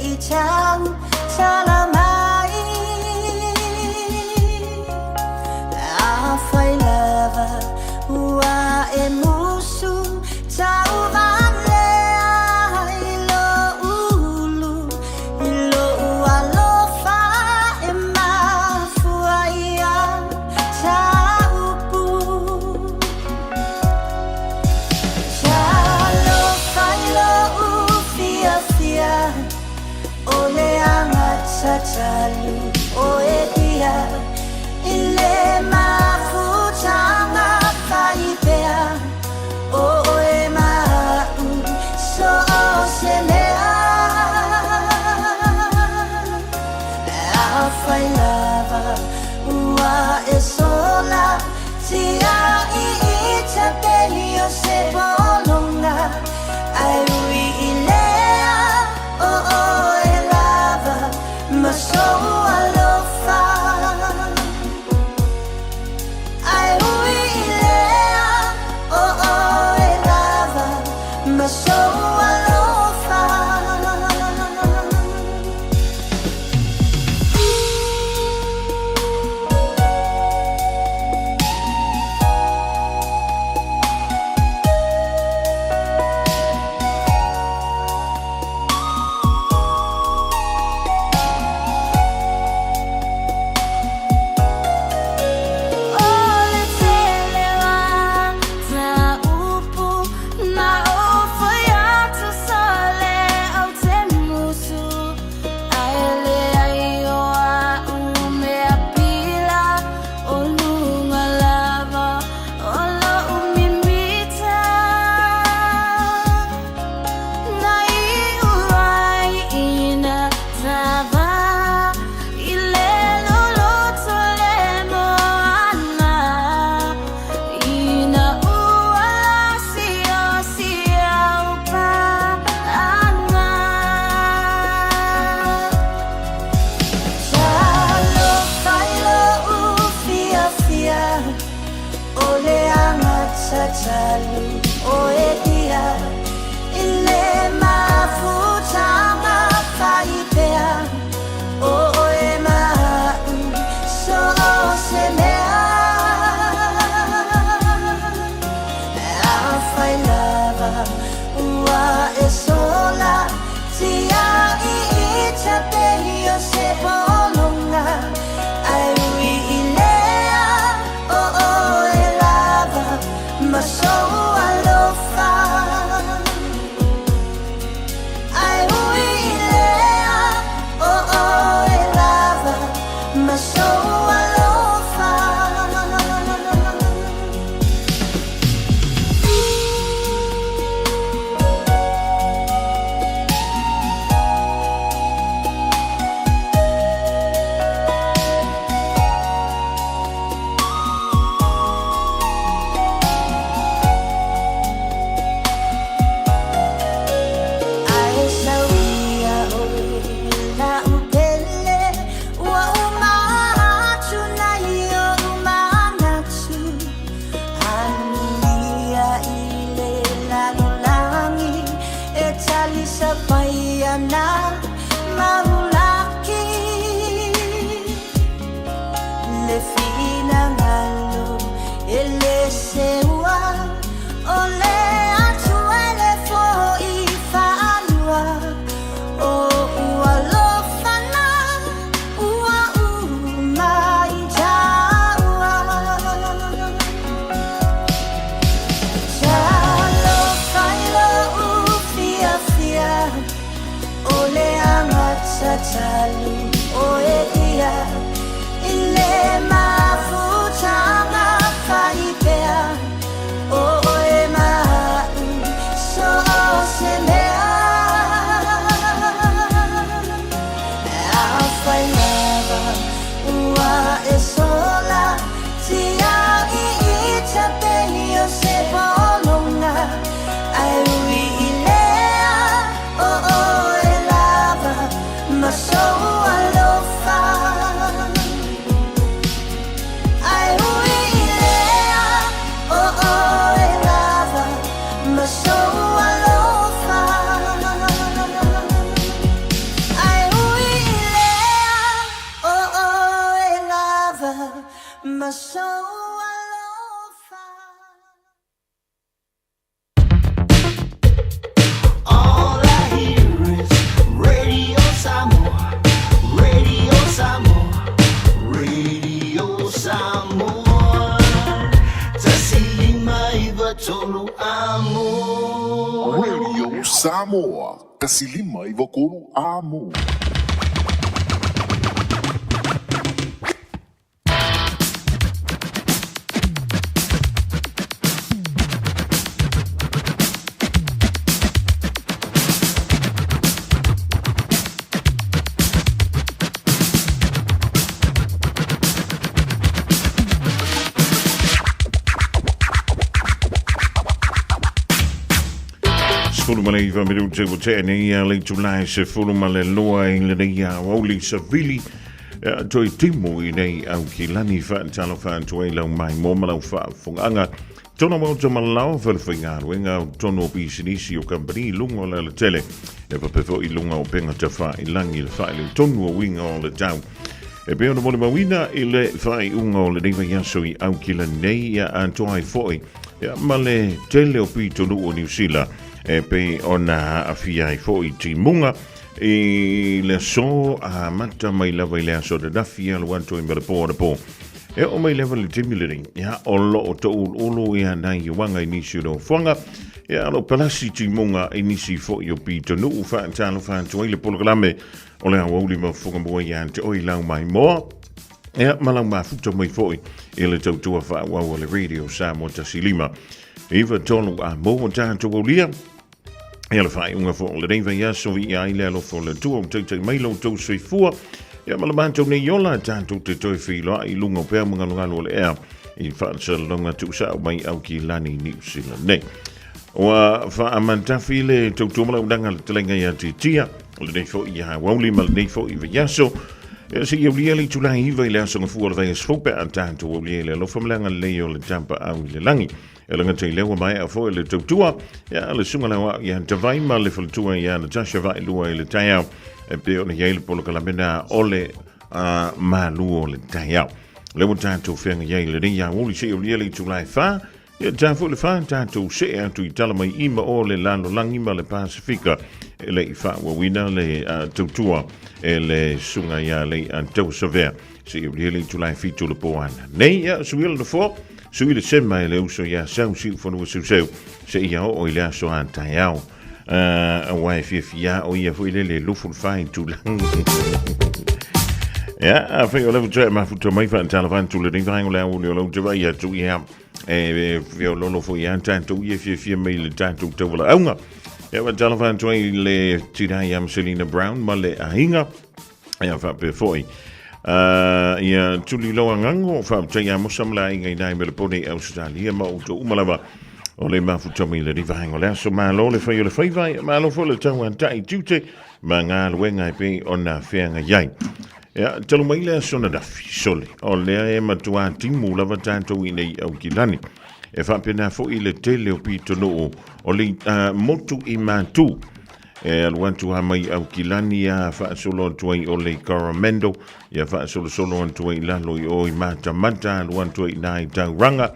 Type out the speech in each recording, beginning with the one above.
I tau tala mai. Afai lava ua e musu tauvalea i lou ulu, i lou alofa e mafua ai au ta upu. Talofa i lou fiafia o le agatatalu o e ia i le mafutaga faipea o oe ma a'u so o se mea. Afai lava ua e sola tia'i i tapei o se pologa, ae ui i lea o oe lava ma sou alofa. Ae ui i lea o oe lava ma sou alofa. O le tele o ta upu na ou fai atu sa lē ou te musu, Ae leai o a'u mea pila o luga lava o lo'u mimita. Na iu ai ina tavā i le loloto o le moana, Ina ua lasiasi au paaga. Talofa i lou fiafia o le agatatalu o e ia i le mafutaga faipea o oe ma a'u so o se mea. Afai lava ua e sola tia'i i tapei o se pologa, Ae ui i lea o oe lava ma sou alofa. Ae ui i lea o oe lava ma sou alofa. Ae sauia oe la'u pele ua uma atu nai o'u manatu, Anuia i le lalolagi e talisapaia ana maulaki. Le finagalo e lē seua o le Atua e lē fo'i faalua. O'u alofa na ua uma i tāua. Talofa i lou fiafia o le agatatalu o e ia i le mafutaga faipea o oe ma a'u so o se mea. Afai lava ua e sola tia'i i tapei o se pologa, Ae ui i lea o oe lava ma sou alofa. Samoa, 1 5 93 Amo. 19 minute ua tea nei a le itulā e 12 i lenei aoauli savili toe timu i nei Aukilani faatalofa atu ai lau maimoa ma lau faafofogaaga tona maota ma lao falefaigaluega o totonu o pisinisi o kamupani i luga o le alatele e faapea foi i luga o upega tafailagi le faaletonu o uiga o le tau e pei ona molimauina i le faaiuga o lenei vaiaso i Aukilani nei ia atoa ai foi ia, ma le tele o pitonuu o Niu Sila e pei ona aafia ai foi timuga I le aso amata mai lava i le aso ananafi alu atu ai ma le po anapo. E oo mai lava le taimi lenei, ia, o lo o tauuluulu ia nai uaga i nisi o nofoaga, ia, o lo o palasi timuga i nisi foi o pitonuu faatalofa atu ai le polokalame o le aoauli ma fofoga mua ia te oe i lau maimoa. Ia, ma lau mafuta mai foi i le tautua faaauau a le Radio Samoa 15 9 3 a mō tātou aulia. Ia le faaiuga foi o lenei vaiaso i ai le alofa o le Atua ua taitai mai lo outou soifua. Ia ma le matou nei ola tatou te toe feiloai i luga o pea ma galugalu o le ea i faasalalauga tuusao mai Aukilani Niu Sila nei. Ua faamantafi le tautua ma launaga le talenga ia Titia, o lenei foi ia Auli ma lenei foi vaiaso. Ia se i aulia le itula 9 i le aso gafua o le vaiaso fou pe a tatou aulia i le alofa ma le agalelei o le tapaau i le lagi. E le gata i lea ua maea foi le tautua ia le susuga lau au ia Tavai ma le faletua ia Natasha Vailua i le taeao e pei ona i ai le polokalame na o le malu o le taeao. Lea ua tatou feagai ai i lenei aoauli seia aulia le itula e 4, ia ta foi le 4 tatou see atu i tala mai i ma o le lalolagi ma le Pasifika e le i faaauauina le tautua e le susuga ia Lei'a Tausavea. Seia aulia le itula e 7 o le po ana nei. Ia, suia le nofoa, sui le sema e le uso ia Sau Siufanua Seuseu seia oo i le aso a taeao. Aua e fiafia o ia foi lele lufu le fai tulaga. Ia, afai o le faatoa mafuta mai faatalofa atu lenei vaega o le aoauli o lau te vaai atu ia e feoloolo foi ia tatou ia fiafia mai le tatou taualaauga. Ia, faatalofa atu ai le tina ia Selina Brown ma le aiga. Ia faapea foi. Ia tuli loa gago faafetai ia Mosa ma le aiga i nai Melepone i Ausetalia ma outou uma lava o le mafuta mai lenei vaega o le aso. Malo le fai o le faiva, ia malo foi le tauatai tiute ma galuega e pei ona feagai ai. Ia, talu mai le aso ananafi, sole, o lea e matua timu lava tatou i nei Aukilani. E faapena foi le tele o pitonuu o le motu i Matu. E alu atu lava mai Aukilani ia faasolo atu ai o le Coromandel, ia faasolosolo atu ai i lalo i o i Matamata, alu atu ai i ina i Tauranga,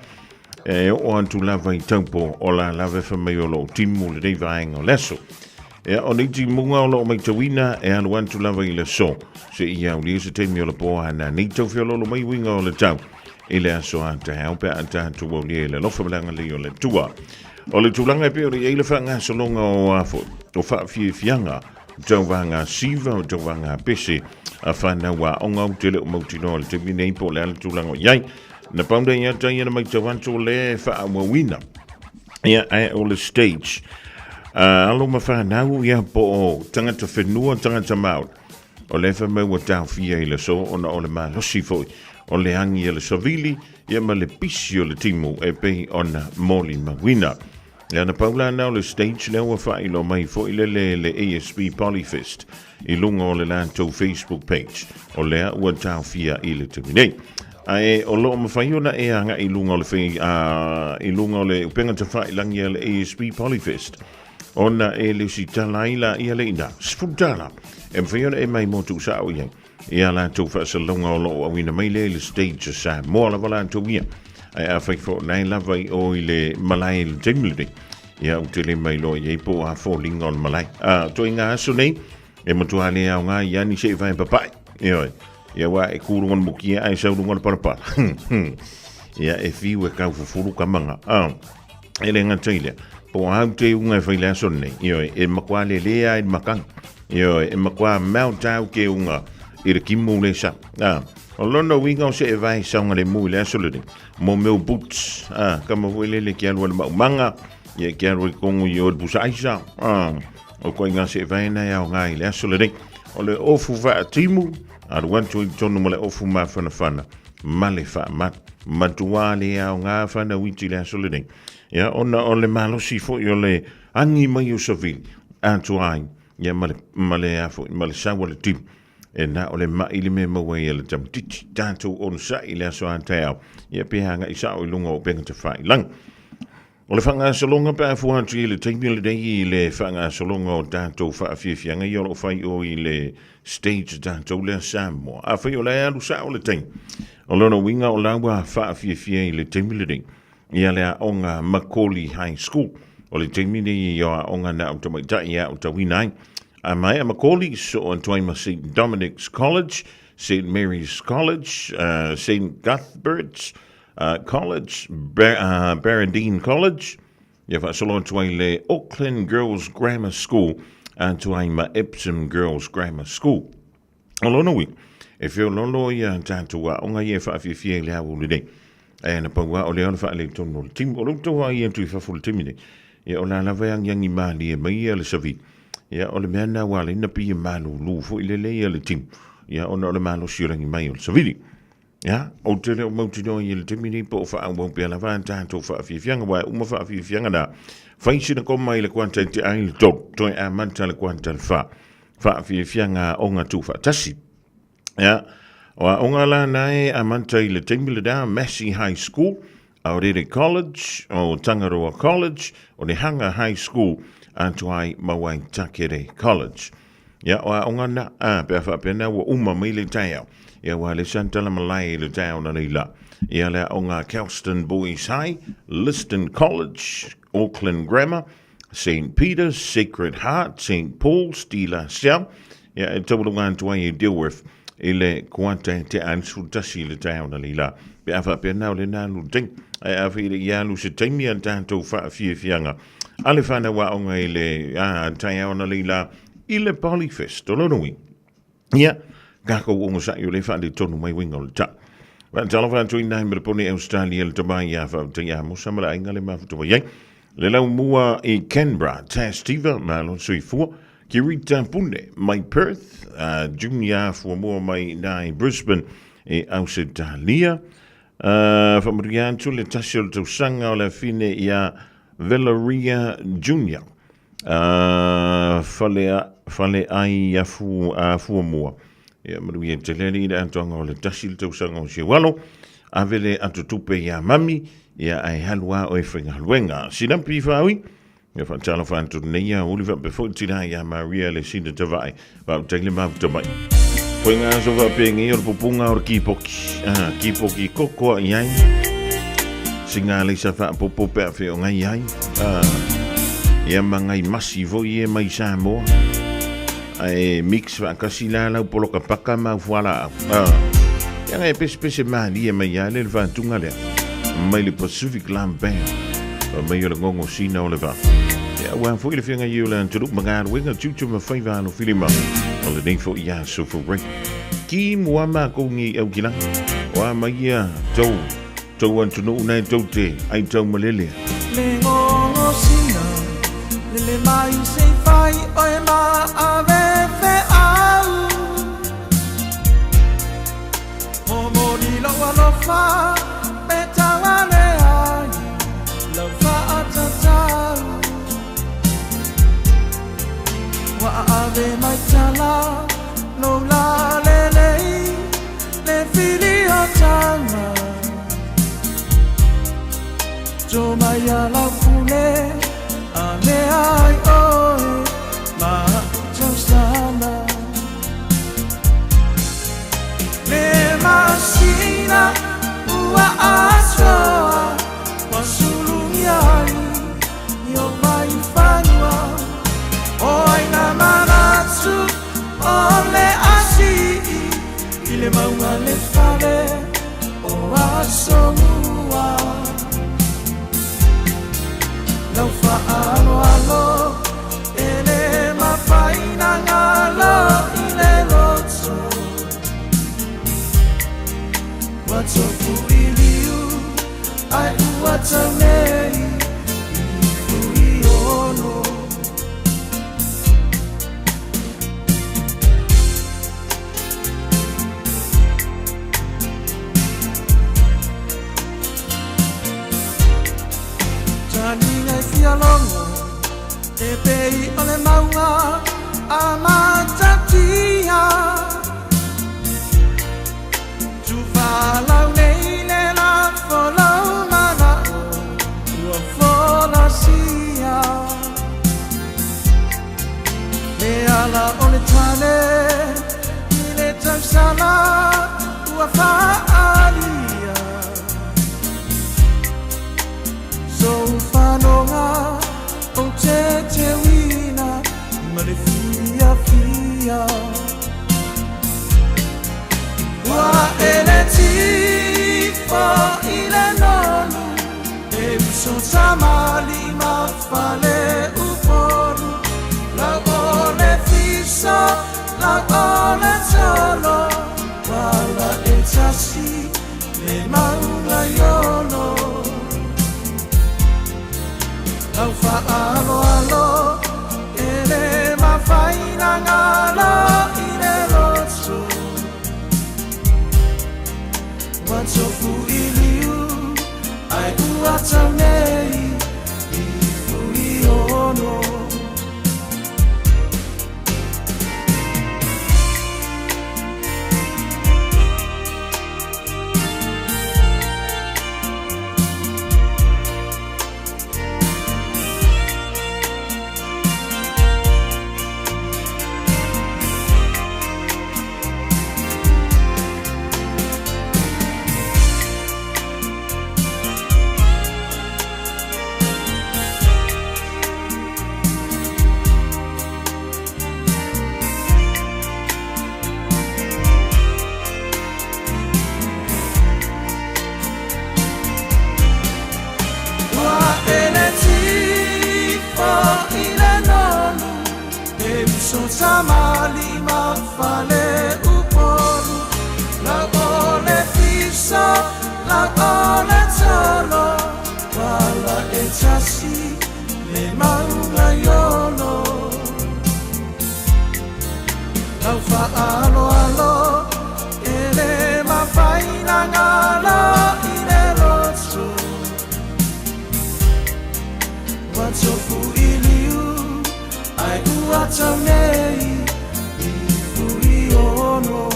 e oo atu lava i Taupo, o la lava e fai mai o lo o timu lenei vaega o le aso. Ia, o nei timuga o lo o matauina e alu atu lava i le aso, seia aulia se taimi o le po ana nei tau feoloolo mai uiga o le tau i le aso a taeao pe a tatou aulia i le alofa ma le agalelei o le Atua. O le tulaga e pei ona i ai le faagasologa o a foi, o faafiafiaga, tauvaga siva, o tauvaga pese a fanau aoga, ou te le o mautinoa i le taimi nei po o le a le tulaga o i ai. Na pau lea ia te ia na matau atu o lea e faaauauina. Ia, ae o le stage. Alo ma fanau, ia, po o tagata whenua, tagata Māori. O lea fai mai ua taofia i le aso ona o le malosi foi o le agi a le savili, ia ma le pisi o le timu e pei ona molimauina. Ia na pau la na o le stage lea ua faailoa mai foi le le le ASB Polyfest i luga o le latou Facebook page o lea ua taofia i le taimi nei. Ae o lo o mafai ona e agai i luga o le i luga o le upega tafailagi a le ASB Polyfest ona e lesitala ai laia le ina $10 e mafai ona e mai mo tuusao i ai Ia latou faasalalauga o lo o auina mai lea i le stage a Samoa lava latou ia. Ae afai foi o nae lava i o i le malae i le taimi lenei, ia ou te le mailoa i ai po o a foliga o le malae. A, ituaiga aso nei, e matua le aoga ia ni se i vae papae. Ioe. Ia aua e ku luga o le mukia ae sau luga o le palapala. Ia e fiu e kaufufulu ka manga. A, e le gata i lea. Po o au te unga e whai le aso nei, ioe, e makuā le lea i le makanga. Ioe, e makuā melt au ke unga i le kimu le sa. A, o lona uiga o se e vai saunga le mu i le aso lenei. Mo meu boots, a, kama foi lele ke alu ale maumanga, ia ke alu i kongu i o le pusa aisa, a, o koe ngā se e vai nei ao ngā i le aso lenei. O le ofu wha timu, alu atu i tonu ma le ofu mawhanawhana, ma le wha matua le ao ngā whana witi le aso lenei. Ia, ona o le malosi foi o le agi mai o savili, atoa ai, ia ma le, ma le, a foi, ma le sau a le timu. E na o le ma'i le mea maua ai e le tamaitiiti, tatou onosai i le aso a taeao, ia pe agai sao i luga o upega tafailagi. O le faagasologa pe a fua atu i le taimi lenei i le faagasologa o tatou faafiafiaga ia o lo o fai o i le stage tatou lea Samoa. Afai o la e alu sao le taimi, o lona uiga o la ua faafiafia i le taimi lenei ia le aoga Macaulay High School. O le taimi nei o aoga na au tamaitai e aotauina ai. A maea Macaulay, soo atu ai ma St Dominic's College, St Mary's College, St Cuthbert's College, Barradine College, ia faasolo atu ai le Auckland Girls Grammar School, atu ai ma Epsom Girls Grammar School. O lona uiga, e feoloolo ia tatou aoga ia e faafiafia i le aoauli nei. Ae na pau lava o lea o le faaletonu o le timu. O lou tou ai atu i fafo i le taimi nei, ia o la lava e agiagi malie mai ia le savili. Ia o le mea lena ua ala ai ona pei e malulu foi lele ia le timu, ia ona o le malosi o le agi mai o le savili. Ia, ou te le o mautinoa i le taimi nei po o faaauau pea lava a tatou faafiafiaga, aua e uma faafiafiaga na, fai sina koma i le kuata i te ai le tolu, toe amata le kuata le whā. Faafiafiaga aoga tuufaatasi. Ia, o aoga la na e amata i le taimi lena, Massey High School, Aorere College, o Tangaroa College, o Nehanga High School, atu ai ma Waitakere College. Ia, o aoga na, a, pe a faapena ua uma mai le taeao. Ia, ua le sa tala malae i le taeao na leila. Ia le aoga Kelston Boys High, Liston College, Auckland Grammar, St Peter's, Sacred Heart, St Paul's, De La Salle, ia e taualunga atu ai e Dilworth i le kuata e te alu tasi i le taeao na leila. Pe a faapena o lena alu taimi, ae a whaire i alu se taimi a tātou whaafiafianga. A le whanau aonga i le a, taeao na leila i le Polyfest o Lonui. Ia, kākou onosai o le faaletonu mai uiga o le tau. Faatalofa atu i nai Merepone Australia le tama ia faafetai ia Musa ma le aiga le mafuta mai ai. Le laumua i Canberra, Tas Tiva, malo soifua, ki Rita Pune mai Perth, Junior fuamua mai nai Brisbane e Ausetalia. Faamanuia atu le tasi o le tausaga o le afine ia Valeria Junior. Fale, fale ai afu, a fuamua. Ia manuia tele alii le atoaga o le tasi le tausaga o Seualo. Ave le atotupe iā mami, ia ae halu a oe faigaluega. Sinapi whaui, ia whaatalofa atu nei ia uli whape foi tira ia Maria le sina tavae, whautaile mafuta mai. Koe ngā aso whapengi o le pupunga o le kipoki. Ah, kipoki kokoa i ai. Singa leisa whaapopo pe a wheo ngai ai. Ah, ia mangai masi foi e mai Samoa. Ae mix faakasi la lau poloka paka ma fuala au. Ah. Ia ngai pese pese malie mai ia le whatunga lea. Mai le Pacific Lamb Band. Fa mai o le ngongo sina o le va. Ia ua foi le whianga i o le anturu mga tutu ma whaiva alo filima. O le nei fo ia sofa ray. Ki mua ma kou ngi au ki langa. Wa mai ia tau tau antunu unai tau te ai tau malele. Le ngongo sina, lele mai se fai oe ma ave fe au. Momoli lau alofa, pe tauale ai, lau faatatau. Ua ave mai tala, lou la lelei, le fili o tanga. To mai a lau pule, a mea ai oe, ma tausaga. Amatatia Tufalau nei le lafo lau mana'o ua folasia Le ala o le tane i le tausala ua faalia Sou fanoga ou te teuina ma le fiafia Ua ele tifo i le nonu e uso tamalima fale upolu Lau o le fiso, lau o le tolo Pala e tasi le maunga iolo Lau faaaloalo e le mafai na galo i le loto Ua tofu i liu ai ua tau nei i Fuiono. Ua ele tifo i le nonu e uso tamalima fale upolu Lau o le fiso, lau o le tolo Pala e tasi le maunga iolo Lau faaaloalo e le mafai na galo i le loto Ua tofu i liu ai ua tau nei i Fuiono.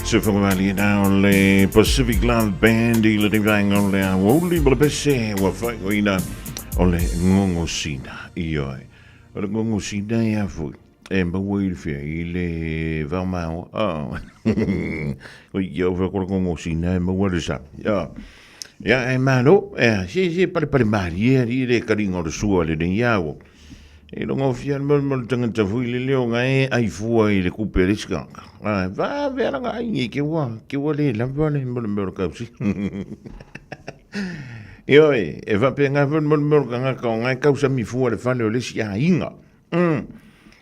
Se whakawali nā o le Pacific Love Band i le vaenga o le aoauli ma le pese ua whaingoina o le ngongosina i oe. O le ngongosina e a fui. E maua i le fea i le vaomao. Oh. O i au wha kora ngongosina e maua le sa. Oh. Ia e malo, e, se se pale pale marie ari le karinga o le sua le nei au. E longa o fia mo mo tangata fui le leo nga e ai fua i le kupe le sika. Ah, va ve ala nga ai ke wa, ke wa le lava le mo mo kausi. Ioe, e va pe nga mo mo ka nga ka nga kausa mi fua le fale o le si ainga.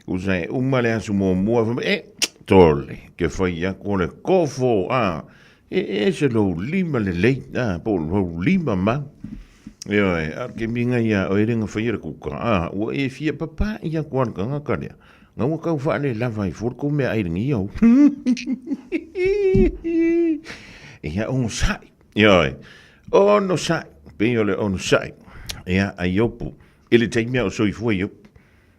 Usa e uma le aso muamua, fai mai, e, tole, ke fai aku o le kofo, a, e, e se lou lima lelei, a, po o lou lima mau. Ioe, a ke minga ia o e lenga fai le kuka, a, ua e fia papa i aku ala kangaka lea. Nga ua kau whaale lava i fua kou mea ai lengi iau. Ia ongo sai. Ioe, ono sai, pei o le ono sai. Ia, ai opu. I le taimi a o soifua Iopu.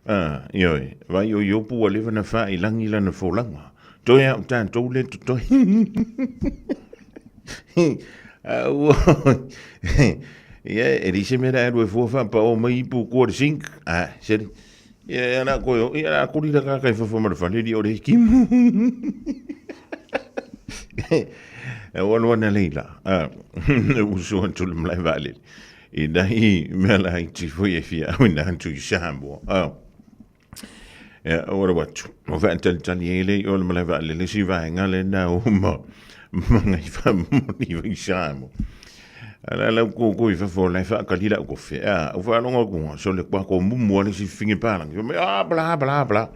A, ioe, vai o Iopu ua leva na faa i lagi lana folaga. Toe a o tatou lea totoe. A ua, ia, e leai se mea le alu e fua faapao mai ipu kua le sink. A, sere, ia, ia la koe o, ia la kori la kaka i fafo ma le fale li o le kimu. E ua ana leila. A, uso atu le malae vaalele. I nahi mea laiti foi e fia au ina atu i Samoa. Oh. Ia, o ora watu. O whaatalitali e le o le malae vaalele si vaenga le nā o ma ma ngai whamoni vai Samoa. Ala lau kōkō i fafo lai whaakali lau kofe. A, o whaalonga kunga, so le kwa ko mumu ale si finge pālangi. Fai mai, ah, bla, bla, bla.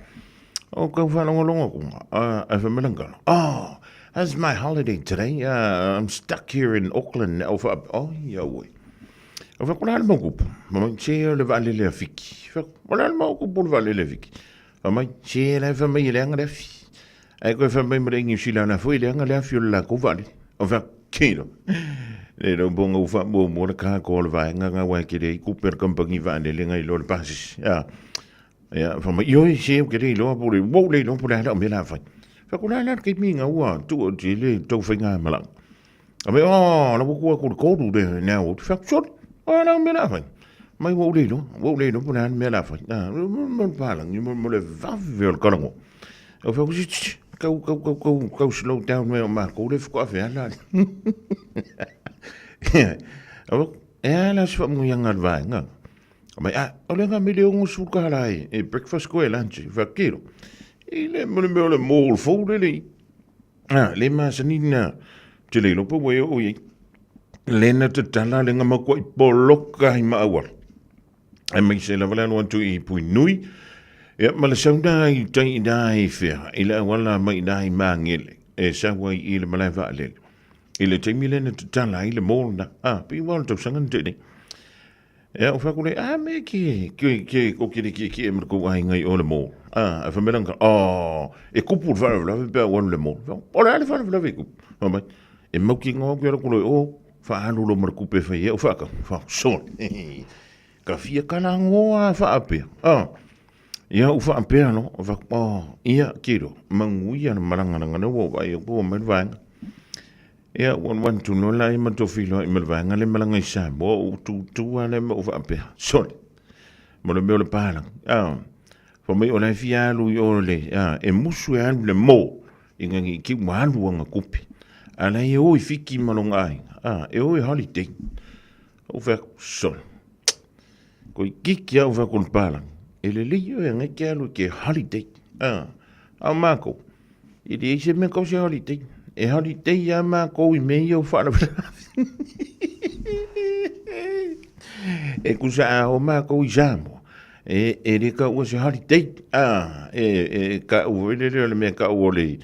O kau whaalonga kunga. Ah, a whamelangala. Oh, how's my holiday today? I'm stuck here in Auckland. O wha, oh, ia ue. O wha, kola le maukupu. Mai, se o le vaalele a Fiki. Wha, kola le maukupu le vaalele a Fiki. Wha mai, se la wha mai le anga le afi. Ai koe wha mai mare ingi sila na foi le anga le afi o le la kou vaalele. O wha, kilo. Le lau ponga u faamuamua le cargo o le vaega nga wa ke le i kupe le kampangi vaalele ngai lo le pasisi. A, ia, fa mai, ioi, se u ke le iloa po le, ua le iloa po le a la o mea la fai. Fa ku la la ke mi nga ua tu o ti le tau whainga malanga. A me, oh, la waku aku le kōru le nea o te whaku sori. O la mea la fai. Mai ua le iloa, ua le iloa po le a le mea la fai. A, mo le pālangi, mo le vave o le kalango. Au whaku si, tss, kau, kau, kau, kau, kau slow down me o mākou le whaku awhe ala. Au, e ala se whamungianga le vaenga. Mai, a, o le nga mele ongo sulu ka hala e, e breakfast koe lunch, whakero. I le mo le mea o le mall fou le le. A, le masani na, te le lopa ua e o i. Le na te tala le nga makua i poloka i maawala. E mai se lava le alo atu i pui nui. Ia, ma le sauna i tai i nā i whea, i le awala mai i nā i māngele, e sau ai i le malae vaalele. I le taimi le na te tala ai le mall na, a, pi wā o le tausaga na tēnei. Ia, o whaku le, a, me ke, ke, ke, ko kere ki ki e mara kou ai ngai o le mall. A, a whameranga, oh, e kupu le wharawharawe pea o le mall. O le ale wharawharawe e kupu. Wha mai, e mau ki ngā ki ara kolo, o, whaalulo mara kupe whai e, o whaka, wha, sorry. Ka fia kala ngoa whaapea. A, ia u whaapea no, wha, oh, ia, kiro, manguia na marangaranga na ua wai o kua mai vaenga. Ia, wan wan tu no lai ma to filo i malvaenga le malanga i Samoa, u tu tu ale ma u whaapea. Sorry. Mo le mea o le pālanga. A, fa mai o lai fia alu i o le, a, e musu e alu le mō, i ngangi i ki ua alu anga kupi. A lai e o i fiki ma longa aiga. A, e o i holiday. O whea, sorry. Ko i kiki au whea kon pālanga. E le lei o e ngai ke alu ke holiday. A, a mākou. E le se mea kau se holiday. E holiday a mākou i mea ia o wharawhara. E kusa a o mākou i Samoa. E, e le ka ua se holiday. A, e, e ka ua le le o le mea ka ua le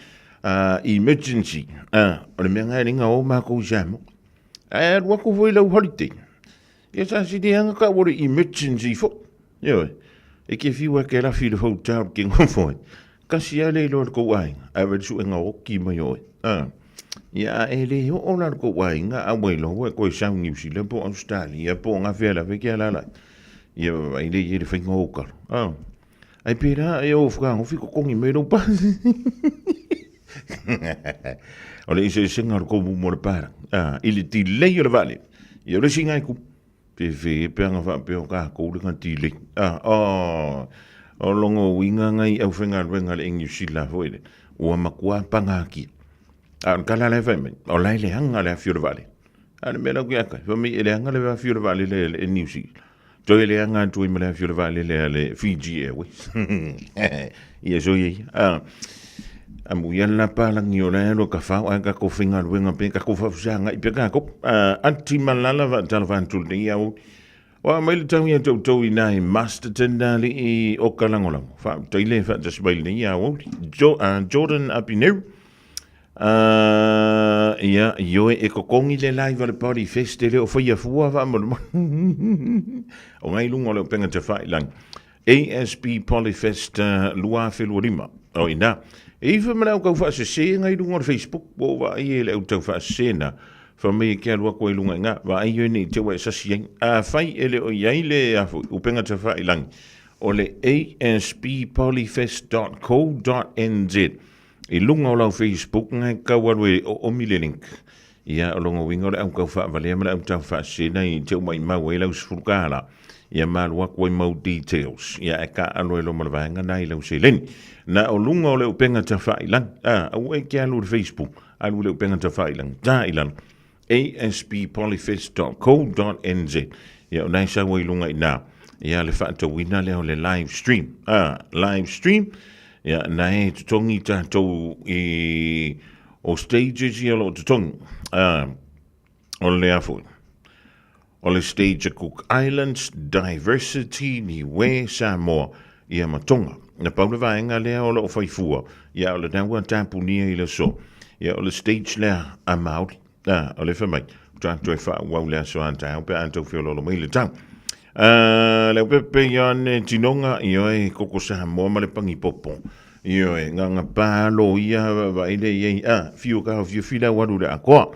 emergency. A, o le mea ngai ringa o mākou i Samoa. Ae alu aku foi lau holiday. Ia sa sili anga ka ua le emergency fo. Ioe. E ke whiua ke rawhi le hotel ke ngofoi. Kasi a le iloa le kou aiga. Ae wele suenga oki mai oe. A. Ia a e le o la le kou aiga a wai loa koe sau New Zealand po Australia po ngā whea lawe ke ala Ia ai le i le whainga o karo. A. Ai pērā e o whakaangofi ko kongi mai rau pāsi. O le ise ise ngā ko mo le pāra. A, i le tilei o le vale. Ia o le singai ku. Pe whe pe anga wha pe o ka kou le ngā tilei. A, o, o longo uinga ngai au whenga luenga le New Zealand foi le. Ua makua pangaki. A, o kala le whai mai. O lai le hanga le awhi o le vale. A le mea lau ki aka. Wha mi e le hanga le awhi o le vale le, le New Zealand. Toi le anga atu i ma le awhi o le vale le le Fiji Airways. Ia so ia. A, a mu ia la palangi o le alo ka whao ai ka kowhinga luenga pe ka kowhawhusanga i pe ka ko. A, anti malala wa tala whantul nei au. Wa mai le tau ia tau tau i nai Masterton nā li i o ka langolango. Wha taile wha tasmail nei au. Jo, Jordan Apineu. Uh, ia, ioe e kokongi le live a le party fest e le o whaia fua wa mo O ngai lunga o le upenga te whailang. ASB Polyfest 2025. O ina, e iwa ma le au kau whaasese ngai lunga o le Facebook, po wa ai e le au tau whaasese na. Wha mai e ke alua koe lunga i ngā, wa ai oe nei te wa e sasi ai. A whai e le o i ai le afu, upenga te whailang. O le asbpolyfest.co.nz. I lunga o lau Facebook ngai kau alu e oomi le link. Ia o longa uiga o le au kau faavalea ma le au tau faasena i te uma i mau ai lau sefulu kālā. Ia malu aku ai mau details. Ia e ka alo e loma le vaega na i lau seleni. Na o lunga o le upenga tawhailangi. A, aua e ke alu i le Facebook. Alu i le upenga tawhailangi. Tā i lalo. asbpolyfest.co.nz Ia o nai sau ai lunga i nā. Ia le whaatauina lea o le live stream. Ah, live stream. Ia na e totongi tātou i o stages ia lo totongi. Ah, o le afo. O le stage a Cook Islands, Diversity, Niue, Samoa, ia ma Tonga. Na pau le vaega lea o loo faifua, ia o le naua tapunia i le aso. Ia o le stage lea a Māori. A, o le wha mai, ko tātou e whaauau le aso a tāu pe a tau whiololo mai le tau. A, leo pepe ia ne tinonga, ia e koko Samoa ma le pangi popo. Ia e nganga pālo ia wa ile ia, a, whio ka whio whila waru le akoa.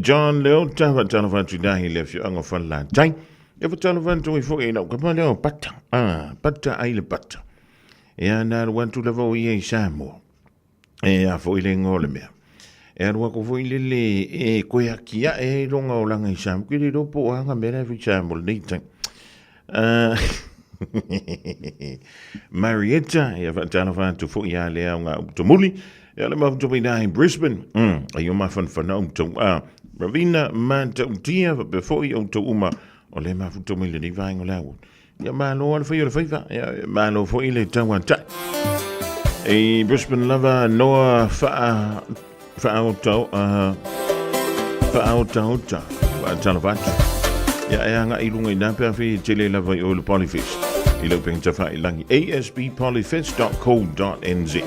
John Leota, faatalofa atu i le afioaga o Falelatai. Ia faatalofa atu ai foi i lau kapa lea o Pata. Pata ai le Pata. Ia na alu atu lava o ia i Samoa. E a foi le igoa o le mea. E alu atu foi lele e koe aki ae ai lona olaga i Samoa. Ke le iloa po o a na mea la e fai i Samoa i lenei taimi. Marietta, ia faatalofa atu foi ia lea o ngā utumuli. Ia le mafuta mai i Brisbane. Ai o mafanafana o tau a. Ravina Matautia, faapea foi o tau uma o le mafuta mai lenei vaega o le aua. Ia malo le fai o le faiva, ia malo foi le tauatai. I Brisbane lava noa wha whaaotaota, whaatalofa atu. Ia e anga i lunga i nā pea whii tele lava i o le Polyfest. I lau penga tawha i langi asbpolyfest.co.nz.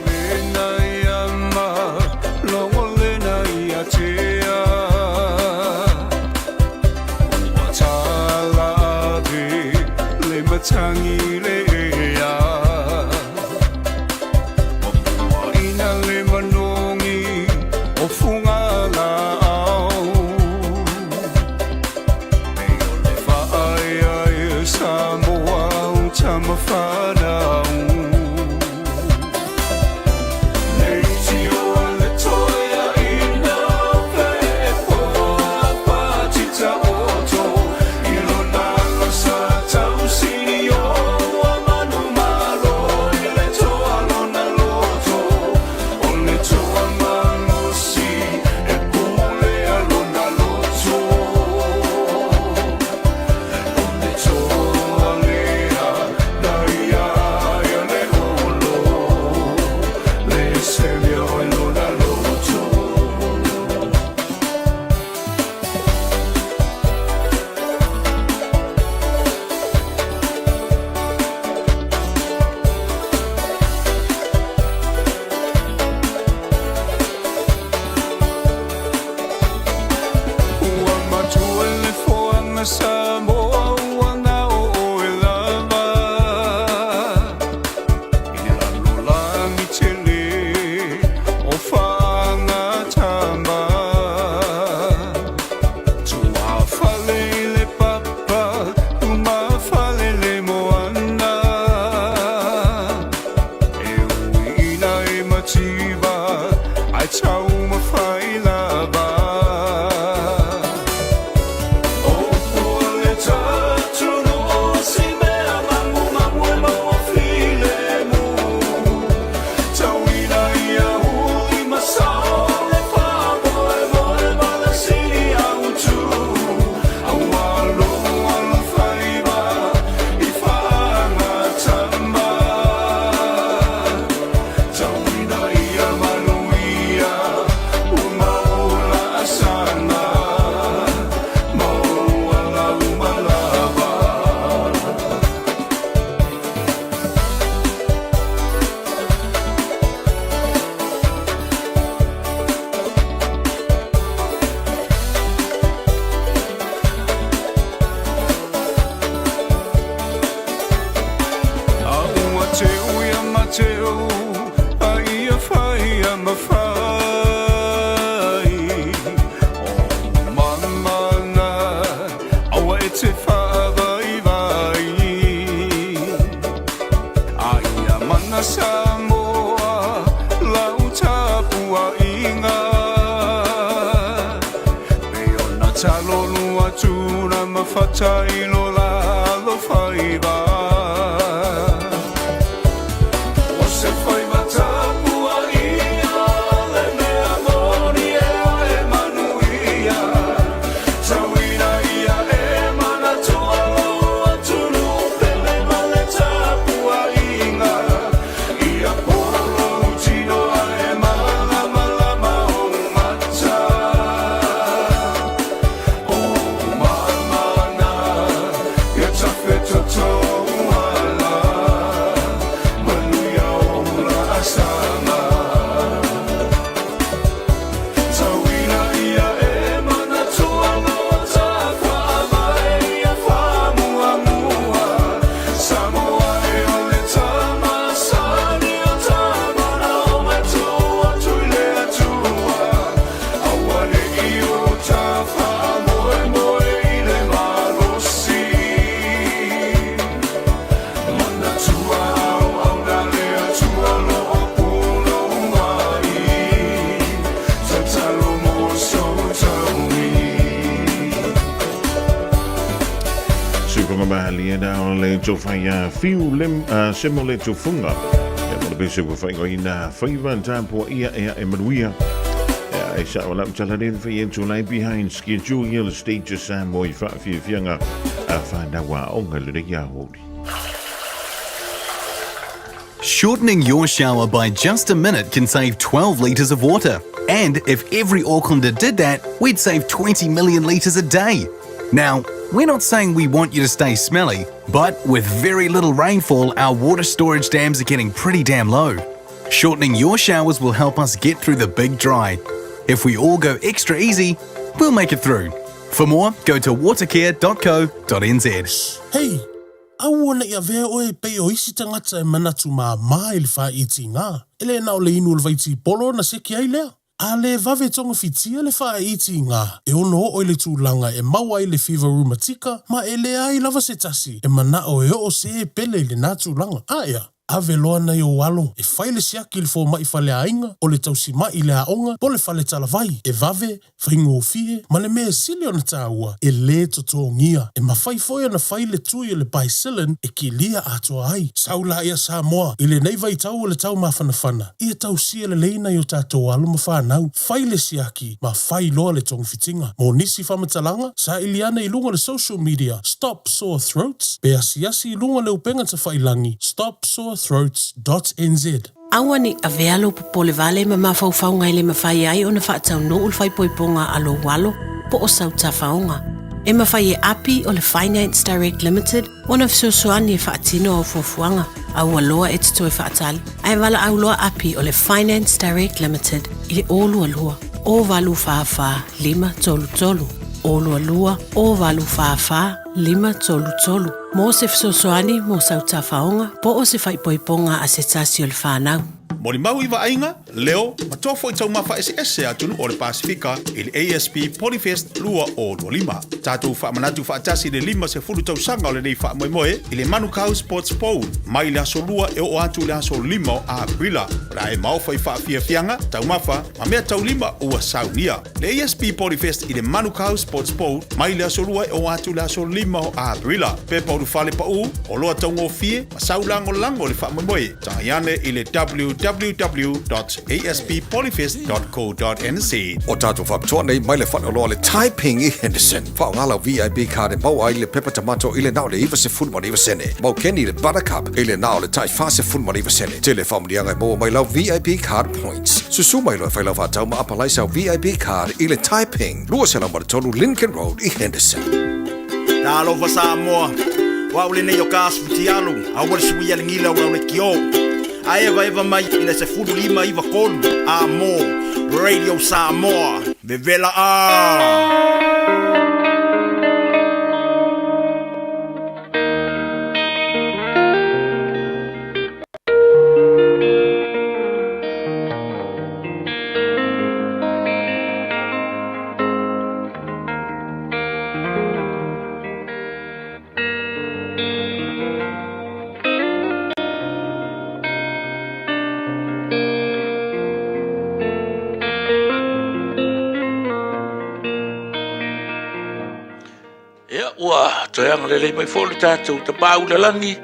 lena o le tofa ia Fiu Lim, Semo le Tufunga. Ia mo le pese ua whaingoina whaiva tāpua ia ea e manuia. Ia e sa o lau tala le whai e tūlai behind schedule ia le stage sa mo i whaafiafianga a whānaua onga le ia hori. Shortening your shower by just a minute can save 12 litres of water. And if every Aucklander did that, we'd save 20 million litres a day. Now, we're not saying we want you to stay smelly, but with very little rainfall, our water storage dams are getting pretty damn low. Shortening your showers will help us get through the big dry. If we all go extra easy, we'll make it through. For more, go to watercare.co.nz. Hei, aua ne i avea oe e pei o isi tagata e manatu māmā i le faaitiga, e le na o le inu o le vaitipolo ona seki ai lea. A le vave togafitia le faaitiga, e ono oo i le tulaga e maua ai le fiva rumatika ma e leai lava se tasi e manao e oo se pele i lena tulaga. Aea, ave loa nai ou alo e fai le siaki i le fomai faleaiga, o le tausimai i le aoga po o le fale talavai, e vave, faigofie, ma le mea e sili ona taua, e lē totogia. E mafai foi ona fai le tui o le Bicillin e kilia atoa ai. Sau laia Samoa, i lenei vaitau o le tau mafanafana, ia tausia lelei nai o tatou alo ma fanau, fai le siaki ma fai loa le togafitiga. Mo nisi faamatalaga, saili ane i luga o le social media Stop Sore Throats pe asiasi i luga o le upega tafailangi stopsorethroats dot nz. Aua ne i avea lou popole vale ma mafaufauga e le mafai ai ona faataunuu le faaipoipoga a lou alo po o sau tafaoga. E mafai e Api o le Finance Direct Limited ona fesoasoani e faatino au fuafuaga. Aua loa e te toe faatali, ae valaau loa Api o le Finance Direct Limited i le 022 044 533, 022 044 533 mō se fesoasoani mō sau tafaoga po o se faaipoipoga a se tasi o le whānau. Molimau i vaaiga, leo, ma toa foi taumafa eseese a atunuu o le Pasefika i le ASP Polyfest 2025. Tatou faamanatu faatasi le 50 tausaga o lenei faamoemoe i le Manukau Sports Bowl mai le aso Lua e oo atu i le aso 5 o Aperila. O le a e maofa i faafiafiaga, taumafa, ma mea taulima ua saunia. Le ASP Polyfest i le Manukau Sports Bowl mai le aso Lua e oo atu i le aso 5 o Aperila. Pepa ulufale paū, oloa taugofie ma sau lagolago i le faamoemoe. Tagai ane i le www.asppolyfest.co.nz. O tatou faapitoa nei mai le faleoloa o le Taiping i Henderson. Faaaoga lau VIP card e maua ai le pepa tamato i le na o le 99 sene. Maukeni le Buttercup i le na o le tai 49 sene. Tele faamanuiaga e maua mai lau VIP card points. Susu mai loa e fai lau faatau ma apalai sau VIP card i le Taiping, 203 Lincoln Road i Henderson. Talofa Samoa, o au lenei o ka asu fitialu, aua le suia le gila o lau lekiō. A evaeva mai i le 15 93 a mo Radio Samoa, vevela a! Ia, ua toe agalelei mai foi le tatou Tapaau i le Lagi,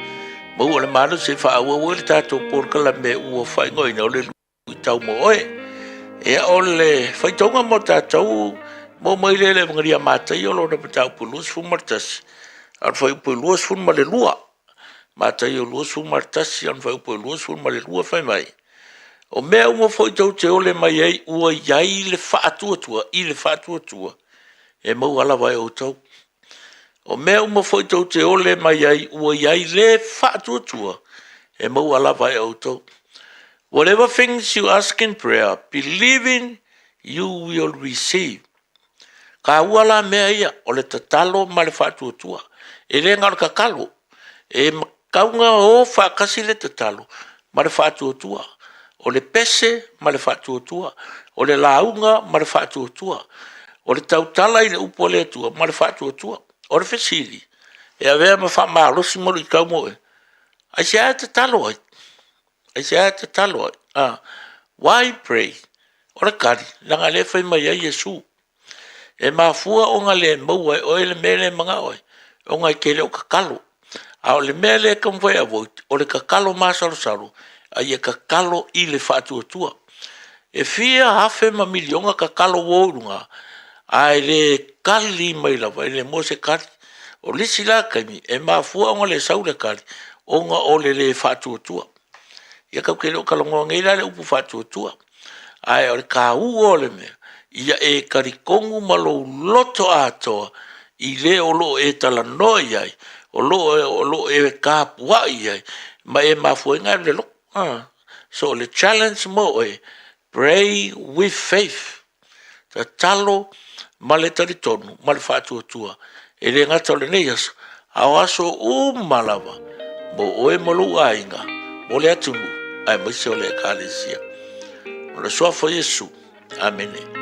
maua le malosi e faaauau ai le tatou polokalame ua faaigoaina o le Luitau mo Oe. Ia, o le faitauga mo tatou mo mai le le Evagelia a Mataio lona mataupu 21, a o le fuaiupu 22. Mataio 21, a o le fuaiupu 22 fai mai, O mea uma foi tou te ole mai ai ua i ai le faatuatua i le faatuatua e maua lava e outou. O mea uma foi tou te ole mai ai ua i ai le faatuatua e maua lava e outou. Whatever things you ask in prayer, believing you will receive. Taua la mea ia, o le tatalo ma le faatuatua. E le na o le tatalo, e tatau ona o faatasi le tatalo ma le faatuatua. O le pese ma le faatuatua, o le lauga ma le faatuatua, o le tautala i le upu a le Atua ma le faatuatua. O le fesili, e avea ma faamalosi ma luitau mo oe, aisea e tatalo ai? Aisea e tatalo ai? Ah, why pray? O le tali, leaga o lea e fai mai ai Iesu. E mafua ona le maua e oe le mea lea e manao ai, ona e te le o tatalo. A o le mea lea e taumafai e avoid, o le tatalo masalosalo, a ia tatalo i le faatuatua. E fia afe ma miliona tatalo ua o i luga, ae le tali mai lava, e le maua se tali. O le isi la taimi, e mafua ona le sau le tali, ona o le le faatuatua. Ia tatou te le o talanoa nei la i le upu faatuatua, ae o le taua o le mea, ia e talitonu ma lou loto atoa i le o lo o e talanoa i ai, o lo o e tapuai i ai, ma e mafua ai ona e alu i le lotu. So o le challenge mo oe, pray with faith. Tatalo ma le talitonu ma le faatuatua, e le gata o lenei aso, a o aso uma lava mo oe ma lou aiga, mo le atunuu, aemaise o le Ekalesia. O le Suafa o Iesu. Amene.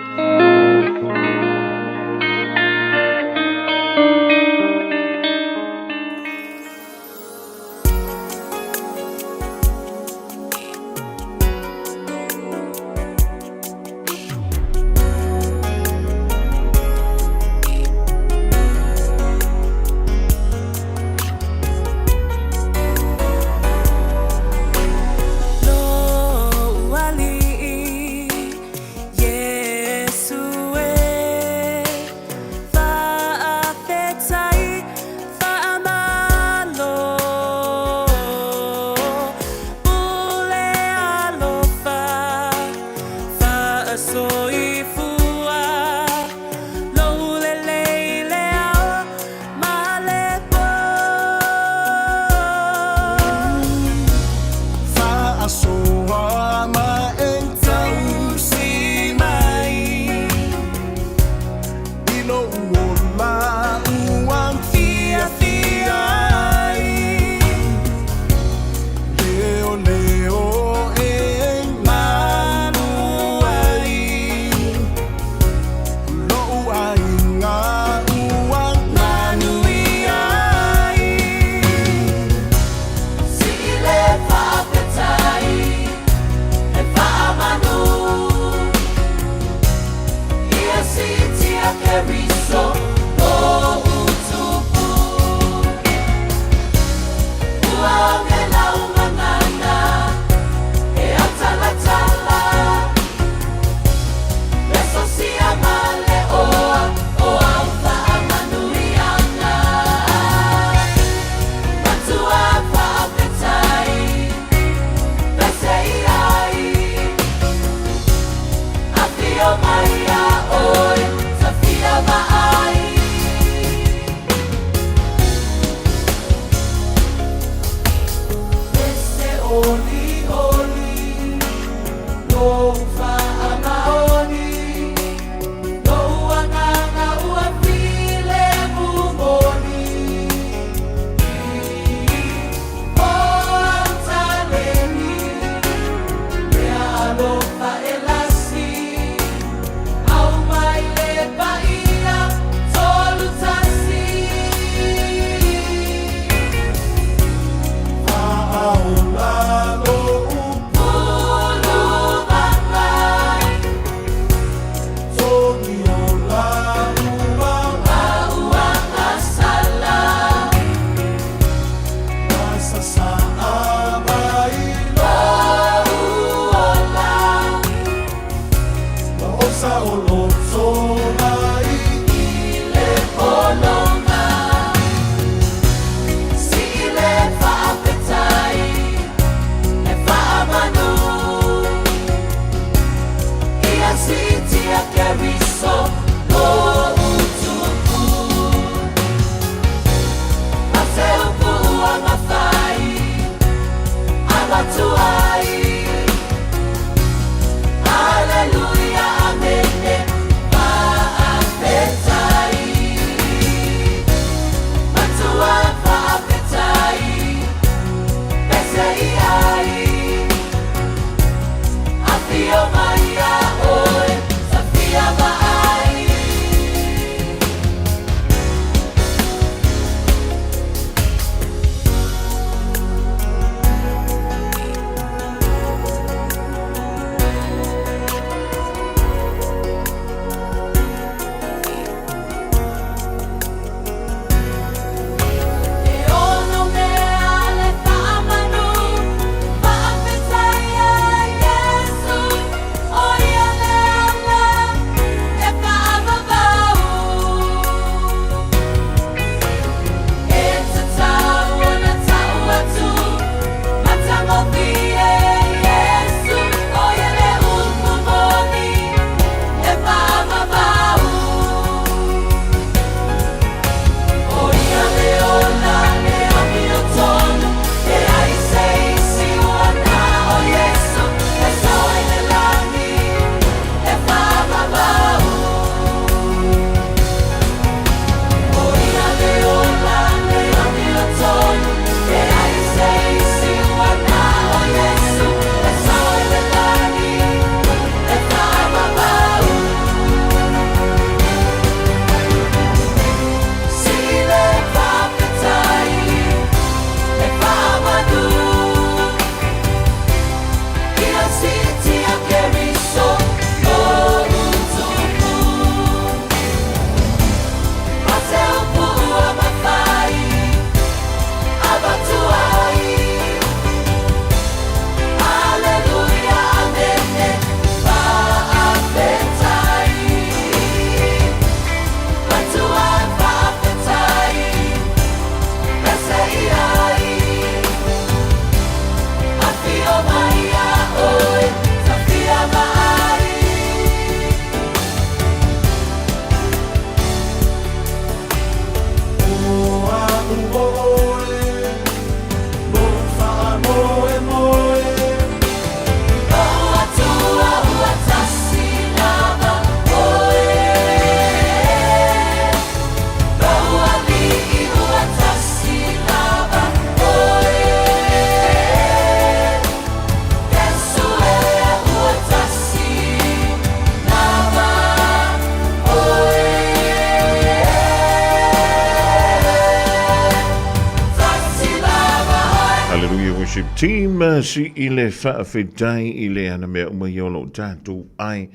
Hallelujah Worship Team, si i le faafetai i le ana mea uma ia o loo tatou ai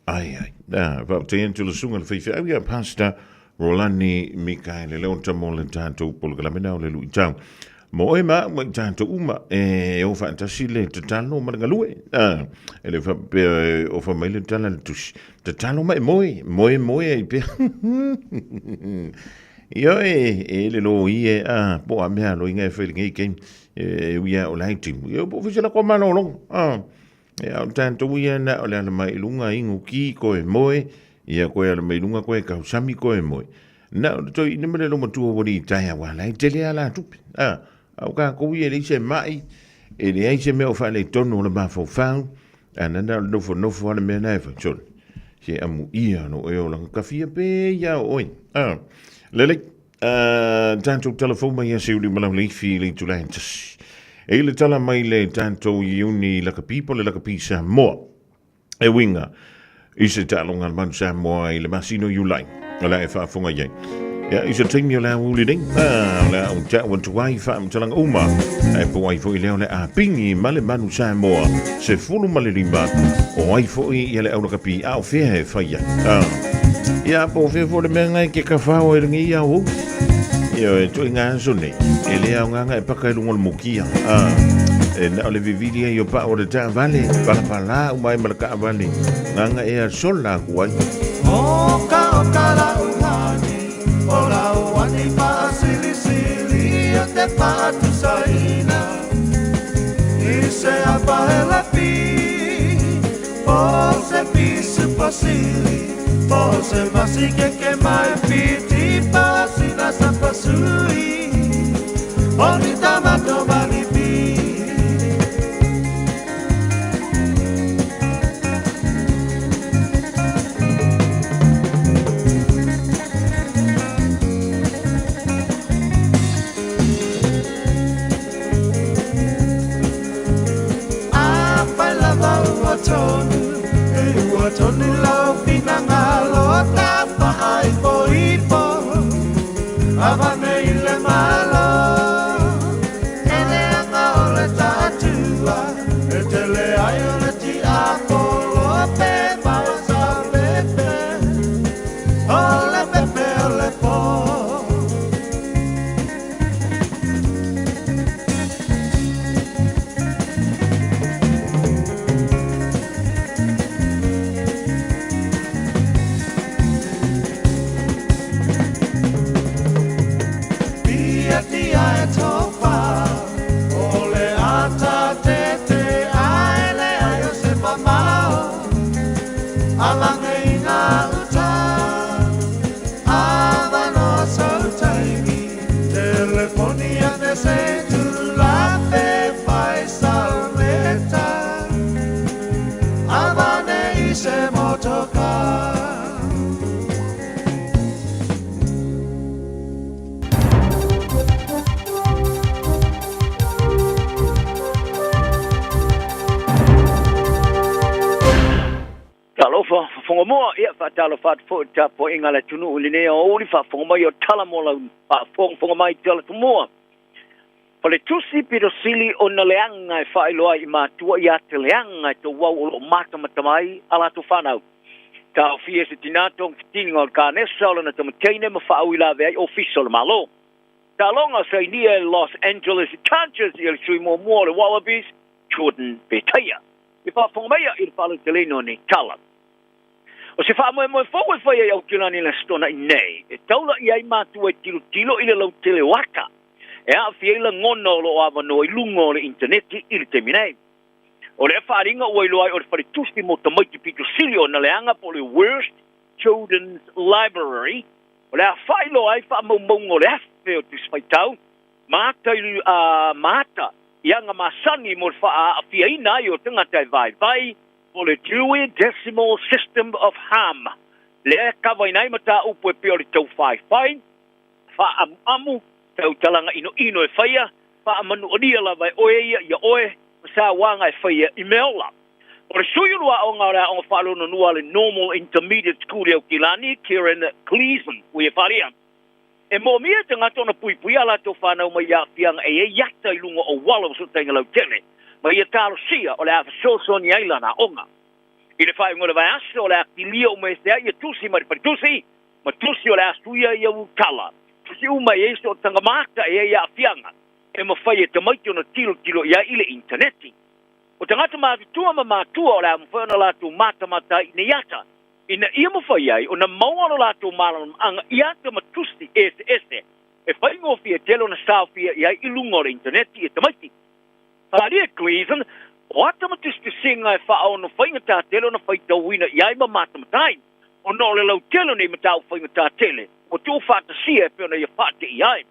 ai ai. Na, faafetai atu le susuga le faifeau ia Pastor Rolani Mikaele Leota mo le tatou polokalame na o le luitau. Mo oe ma au ma i tatou uma e o faatasi le tatalo ma le galue. Ah, e le faapea e ofa mai le tala le tusi. Tatalo ma e moe, moe moe ai pea. Ioe, e le lō i e, ah, po a mea loiga e whai lenei keimi, e ui a o lai timu. Ia, po fisa la koa malologa. Ah, e au tātou ia na o le ala mai i lunga ingu ki koe moe, ia koe ala mai i lunga koe kausami koe moe. Na o le toi ina mele lo matua wari i taia wā lai tele a la tupe. Ah, au kākou ia le ise mai, e le ai se mea o whalei tonu o le mafaufau, a nana o le nofo nofo ala mea nae whai Se amu ia no e o langa kawhia pe ia o oe. Ah, lelei, tātou telefou mai ia se uli malau leifi le itula e tasi. E le tala mai le tātou iuni lakapi po le lakapi Samoa. E winga i se taaloga a le Manu Samoa i le masina o Iulai. O le a e faafofoga i ai. Ia, i se taimi o le aoauli nei, o le a ou ta'u atu ai faamatalaga uma, ae po ai foi lea o le a pigi ma le Manu Samoa 15, o ai foi ia le aulakapi, a o fea e fai ai. Ah. Ia, po o fea foi le mea ngai ke kawhao e lengi ia ou. Ia, e toi ngā aso nei, e le ao nganga e paka e lunga o le mokia. Ah. E na o le vivili ai o pa o le taavale, palapala umai ma le kaavale, nganga e a sola aku ai. Oka oka la uhani, o la uani paasilisili o te paatusaina. I se apa e la pi, po se pisu pasili, po se masike ke mai piti pasina sa pasui, o ni tamato malipi. Afai lava ua tonu, e ua tonu lau finagalo tafaaipoipo, avane i le Malo. E leaga o le taatua, e tele ai o le tiapolo pe maosa pepe, o le pepe o le po. Pia e tofa, o le ata tete ae le ai o se mamao, alange i ngā uta, avanoa sau taimi, telefoni ane se tulape whai salmeta, avane i se motoka. Talofa, fofoga mua, ia faatalofa atu foi i le tapuaiga a le atunuu i lenei aoauli, faafofoga mai o tala mo lau faafogafoga mai tala tumua. Faletusi pito sili ona leaga e faailoa ai i matua ia te leaga e touau o lo o matamatama ai a latou fanau. Taofia e se tinā togafitiga o le kanesa o lana tamateine ma faauilavea ai ofisa o le Malo. Taaloga sainia e Los Angeles Chargers ia le sui muamua o le Wallabies, Jordan Petaia. I faafofoga mai ia i le faalauteleina o nei tala. O se faamoemoe fou e fai ai Aotearoa i le Aso Toonai nei, e taula i ai matua e tilotilo i le lautele o ata e aafia ai lagona o lo o avanoa i luga o le initaneti i le taimi nei. O lea faaaliga ua iloa ai o le faletusi mo tamaiti pito sili ona leaga po o le Worst Children's Library, o le a faailoa ai faamaumauga o le afe o tusi faitau ma ata i, ma ata i aga masani mo le faaafiaina ai o tagata e vaivai, po o le Dewey Decimal System of Harm, lea e kavaina ai mataupu e pei o le taufaifai, faaamuamu, tautalaga inoino e faia, faamanualia lava e oe ia ia oe, ma sauaga e faia i mea ola. O le sui ulu aoga o le aoga faalononua a le Normal Intermediate School i Aukilani, Kieran Gleeson, ua ia faaalia. E moomia e tagata ona puipuia a latou fanau mai aafiaga e i ai ata i luga o auala o fesootaiga lautele, ma ia talosia o le a fesoasoani ai lana aoga. I le faaiuga o le vaiaso, o le a kilia uma ese ai ia tusi mai le faletusi, ma tusi o le a suia ai ia tala. Tusi uma e i ai sootaga ma ata e i ai aafiaga e mafai e tamaiti ona tilotilo i ai i le initaneti. O tagata matutua ma matua o le a mafai ona latou matamata ai i nei ata, ina ia mafai ai ona maua lo latou malamalamaaga i ata ma tusi eseese e faigofie tele ona saofia i ai i luga o le initaneti e tamaiti. Faaalia Gleeson, o ata ma tusitusiga e faaono faigata tele ona faitauina i ai ma matamata ai, ona o le lautele o nei mataupu faigata tele ua tuufaatasia e pei ona ia faateia ai.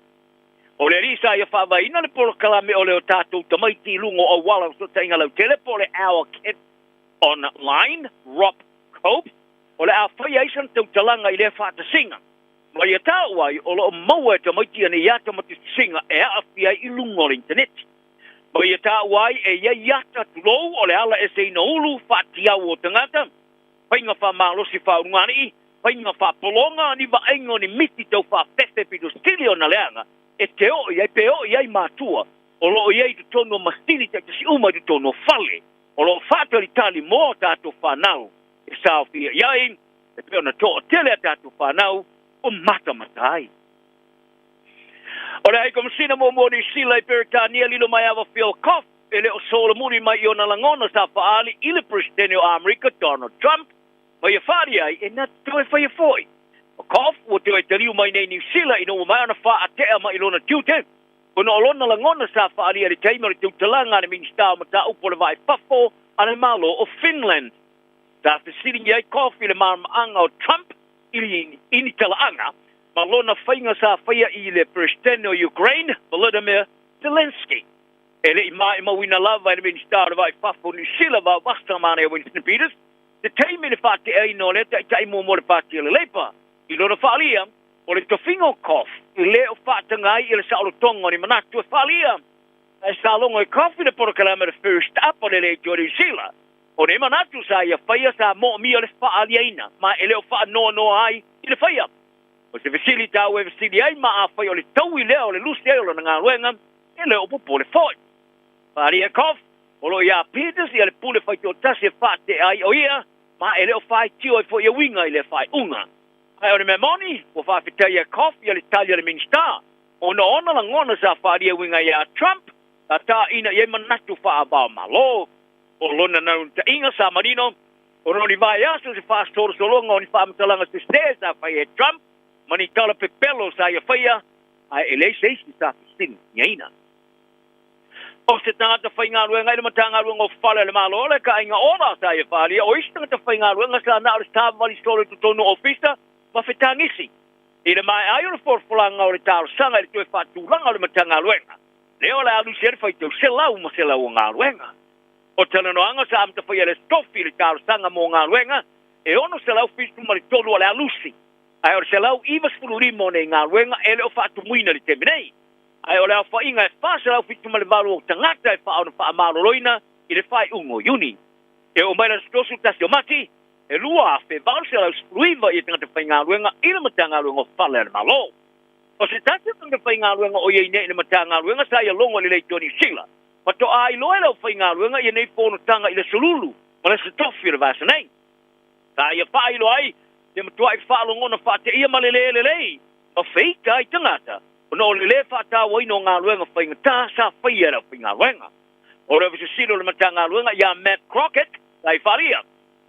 O le alii sa ia faavaeina le polokalame o le o tatou tamaiti i luga o auala o fesootaiga lautele po o le Our Kids Online, Rob Cope, o le a faia ai sana tautalaga i lea faatasiga. Ma ia taua ai o lo o maua e tamaiti nei ata ma tusitusiga e aafia ai i luga o le initaneti. Ma ia taua ai e i ai ata, tulou, o le ala eseina ulu, faatiau o tagata, faiga faamalosi faaulugalii, faiga faapologa, ni vaaiga o ni miti tau faafefe pito sili ona leaga e te oo i ai pe oo i ai matua o lo o i ai i totonu o masini taitasi uma i totonu o fale o lo o faatalitali mo a tatou fanau e saofia i ai e pei ona toatele a tatou fanau o matamata ai. O le High Komesina muamua o Niu Sila i Peretania lilo maiava Phil Koff e le o solomuli mai i ona lagona sa faaali i le Peresetene o Amerika Donald Trump ma ia faaali ai e na te toe faia foi. O Koff ua toe taliu mai nei Niu Sila ina ua maea ona faatea mai i lona tiute ona o lona lagona sa faaalia i le taimi o le tautalaga a le Minisita o Mataupu o le Va i Fafo a le Malo o Finland. Sa fesiligia ai Koff i le malamalamaaga o Trump i ni talaaga ma lona faiga sa faia i le Peresetene o Ukraine, Volodymyr Zelensky. E le i maimauina lava e le Minisita o le Va i Fafo o Niu Sila Vaovasa Manaia Winston Peters se taimi i le faateaina o lea taitai muamua o le Pati a le Labour i lona faaalia o le tofiga o Koff e le o faataga ai i le saolotoga o ni manatu e faaalia. Ae sa logo e Koff i le polokalame o le First Up o le Leitio a Niu Sila. O nei manatu sa ia faia sa moomia le faaliaina ma e le o faanoanoa ai i le faia. O se fesili taua e fesili ai ma afai o le taui lea o le lusi ai o lona galuega, e le o popole foi. Faaalia e Koff, o lo o iā Peters ia le pule faitoatasi e faatea ai o ia, ma e le o faitio ai foi e uiga i lea faaiuga. Ae o le mea moni, ua faafetaia e Koff ia le tali a le Minisita, ona o ona lagona sa faaalia e uiga iā Trump, sa taina i ai manatu faava-o-Malo. O lona naunautaiga sa manino, ona o ni vaiaso se faasolosologa o ni faamatalaga sese sa faia e Trump ma ni tala pepelo sa ia faia, ae e leai se isi sa fesiligiaina. O se tagata faigaluega i le Matagaluega o Fale a le Malo, le Kaaiga Ola sa ia faaalia, o isi tagata faigaluega sa na o le savavali solo i totonu o ofisa ma fetagisi. I le maea ai o le folafolaga o le talosaga i le toe faatulaga o le Matagaluega, lea o le a lusi ai le faitau selau ma selau o galuega. O talanoaga sa amata faia e le Tofi i le talosaga mo galuega e 673 o le a lusi, ae o le 195 o nei galuega e le o faatumuina i le taimi nei. Ae o le aofaiga e 478 o tagata e faaono faamaloloina i le faaiuga o Iuni. E oo mai le aso 31 o Mati, e 2,819 ia tagata faigaluega i le Matagaluega o Fale a le Malo. O se tasi o tagata faigaluega o i ai nei i le Matagaluega sa ia logo i le Leitio Niu Sila, faatoa iloa e le aufaigaluega ia nei fonotaga i le Aso Lulu ma le Aso Tofi o le vaiaso nei. Sa ia faailoa ai se matuai faalogona faateia ma le lē lelei ma feita ai tagata ona o le lē faatauaina o galuega faigata sa faia e le aufaigaluega. O le Ofisa Sili o le Matagaluega ia Matt Crockett sa i faaalia,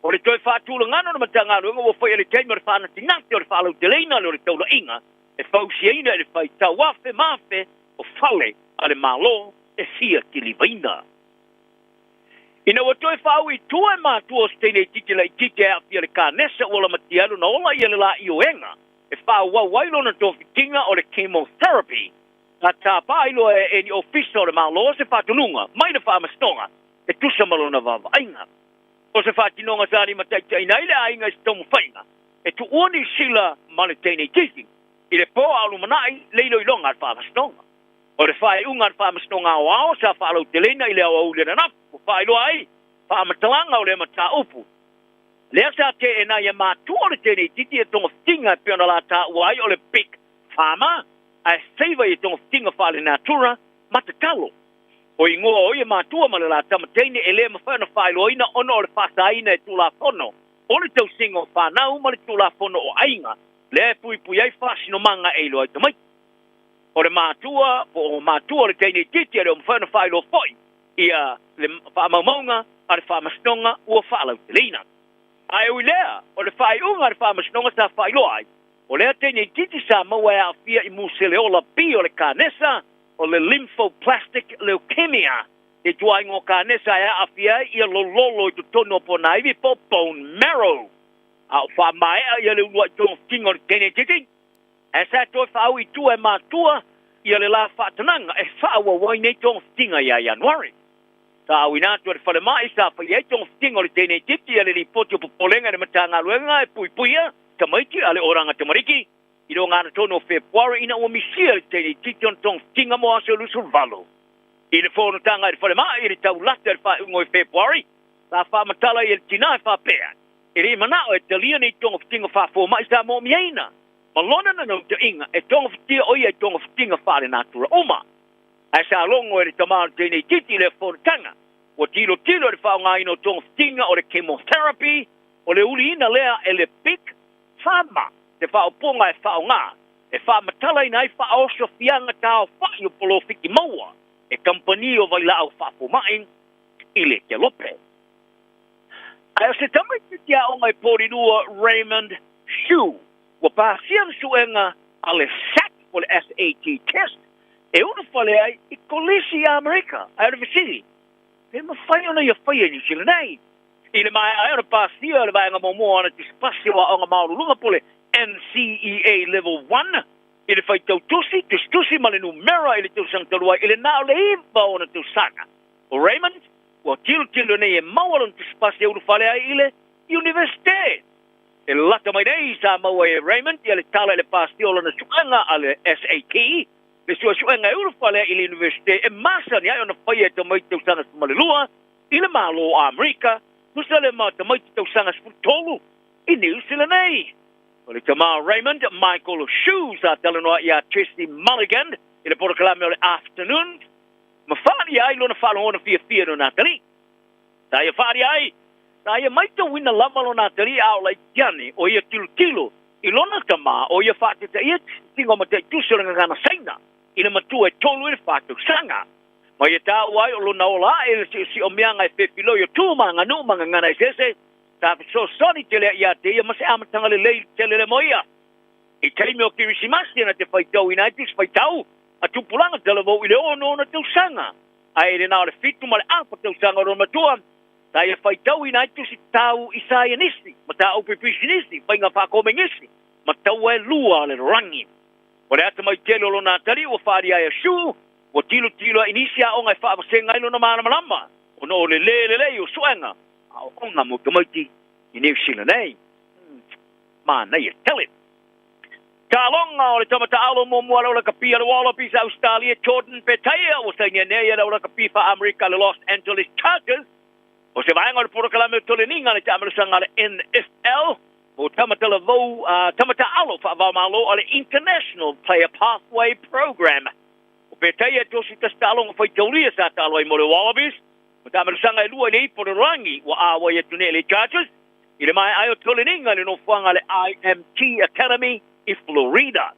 o le toe faatulagana o le Matagaluega ua faia i le taimi o le faanatinati o le faalauteleina o le taulaiga e fausiaina i le faitau afe ma afe o fale a le Malo e fia kilivaina. Ina ua toe faaui i tua e matua o se teine itiiti laitiiti e aafia le kanesa ua lamatia ai lona ola ia le lāioega e faaauau ai lona tofitiga o le chemotherapy, sa tapa ai loa e ni ofisa o le Malo se faatonuga mai le Faamasinoga e tusa ma lona vaavaaiga. O se faatinoga sa limataitaiina ai le aiga i se taumafaiga e tuua Niu Sila ma le teine itiiti i le po a o lumanai le iloiloga a le Faamasinoga. O le faaiuga a le Faamasinoga Aoao sa faalauteleina i le aoauli ananafi ua faailoa ai faamatalaga o lea mataupu lea sa teena ai e matua o le teine itiiti e togafitiga e pei ona la taua ai o le Big Pharma ae feiva i togafitiga faalenatura ma tatalo. O igoa o ia matua ma le la tama teine e lē mafai ona faailoaina ona o le faasaina e tulafono o le tausiga o fanau ma le tulafono o aiga lea e puipui ai faasinomaga e iloa ai tamaiti. O le matua po o matua o le teine itiiti e le o mafai ona faailoa fo'i ia le faamaumauga a le faamasinoga ua faalauteleina. Ae ui lea, o le faaiuga a le faamasinoga sa faailoa ai, o lea teine itiiti sa maua e aafia i museleola B o le kanesa o le lymphoblastic leukemia, e ituaiga o kanesa e aafia ai ia lololo i totonu o ponaivi po bone marrow. A o faamaea ia le uluai togafitiga o le teine itiiti, ae sa toe faaui i tua e matua ia le la faatanaga e faaauau ai nei togafitiga ia Ianuari. Sa auina atu e le falemai sa faia ai togafitiga o le teine itiiti ia le lipoti o popolega i le Matagaluega e puipuia tamaiti a le Oraga Tamariki i le ogatotonu o Fepuari ina ua misia le teine itiiti ona togafitiga mo aso e 28. I le fonotaga i le falemai i le taulata i le faaiuga o Fepuari, sa faamatala i le tinā e faapea, e le manao e talia nei togafitiga faafoma'i sa moomiaina, ma lona nanautaiga e togafitia o ia i togafitiga faalenatura uma. Ae sa logo e le tamā o le teine itiiti i lea fonotaga, ua tilotilo i le faaaogaina o togafitiga o le chemotherapy, o le uliina lea e le Big Pharma te faaopoga e faaaoga e faamatalaina ai faaosofiaga taofa'i o polofiti maua e kamupani o vailaau faafoma'i i le Kelope. Ae o se tamaitiiti aoga i Polilua Raymond Shu ua pasia le suega a le SAT po le SAT test e ulufale ai i kolisi i Amerika. Ae o le fesili, pe mafai ona ia faia i Niu Sila nei? I le maea ai ona pasia le vaega muamua o ana tusipasi o aoga maualuluga po le NCEA Level 1 i le faitau tusi, tusitusi ma le numera i le tausaga talu ai i le na o le 9 ona tausaga. O Raymond ua tilotilo nei e maua lona tusipasi e ulufale ai i le Iunivesite. E lata mai nei sa maua e Raymond ia le tala i le pasia o lona suega a le SAT, le suesuega e ulufale ai i le Iunivesite e masani ai ona faia e tamaiti tausaga 12 i le Malo o Amerika, tusa le ma tamaiti tausaga 13 i Niu Sila nei. O le tamā Raymond Michael Shu sa talanoa iā Tracy Mulligan i le polokalame o le Afternoon ma faaalia ai lona faalogona fiafia no Natalie. Sa ia faaalia ai, sa ia maitauina lava lona atalii a o laitiiti ane o ia tilotilo i lona tamā o ia faatetaia tisitiga o mataitusi o le gagana Saina i le matua e 3 i le 4 tausaga. Ma ia taua ai o lona ola ae le siosi'omeaga e fefiloi o tu ma aganuu ma gagana eseese, sa fesoasoani tele ai ia te ia ma se amataga lelei tele le mo ia. I taimi o Kerisimasi na te faitauina ai tusi faitau a tupulaga talavou i le 6 ona tausaga, ae i le na o le 7 ma le afa tausaga o lona matua, sa ia faitauina ai tusi tau i saienisi, mataupu pisinisi, faiga faakomenisi, ma taua e lua a le lalolagi. O le atamai tele o lona atalii ua faaalia ai a Shu, ua tilotilo ai i nisi aoga e faavasega ai lona malamalama ona o le lē lelei o suega aoaoga mo tamaiti i Niu Sila nei. Manaia tele. Taaloga o le tama taalo muamua a le aulakapi a le Wallabies a Ausetalia Jordan Petaia ua sainia nei e le aulakapi faa-Amerika a le Los Angeles Chargers o se vaega o le polokalame o toleniga le taamalosaga a le NFL mo tama talavou tama taalo faavaomalo a le International Player Pathway Program. O Petaia e 31 taaloga faitaulia sa taalo ai mo le Wallabies ma taamalosaga e 2 i le ipo o le lalolagi ua auai atu nei e le Chargers i le maea ai o toleniga i le nofoaga a le IMG Academy i Florida.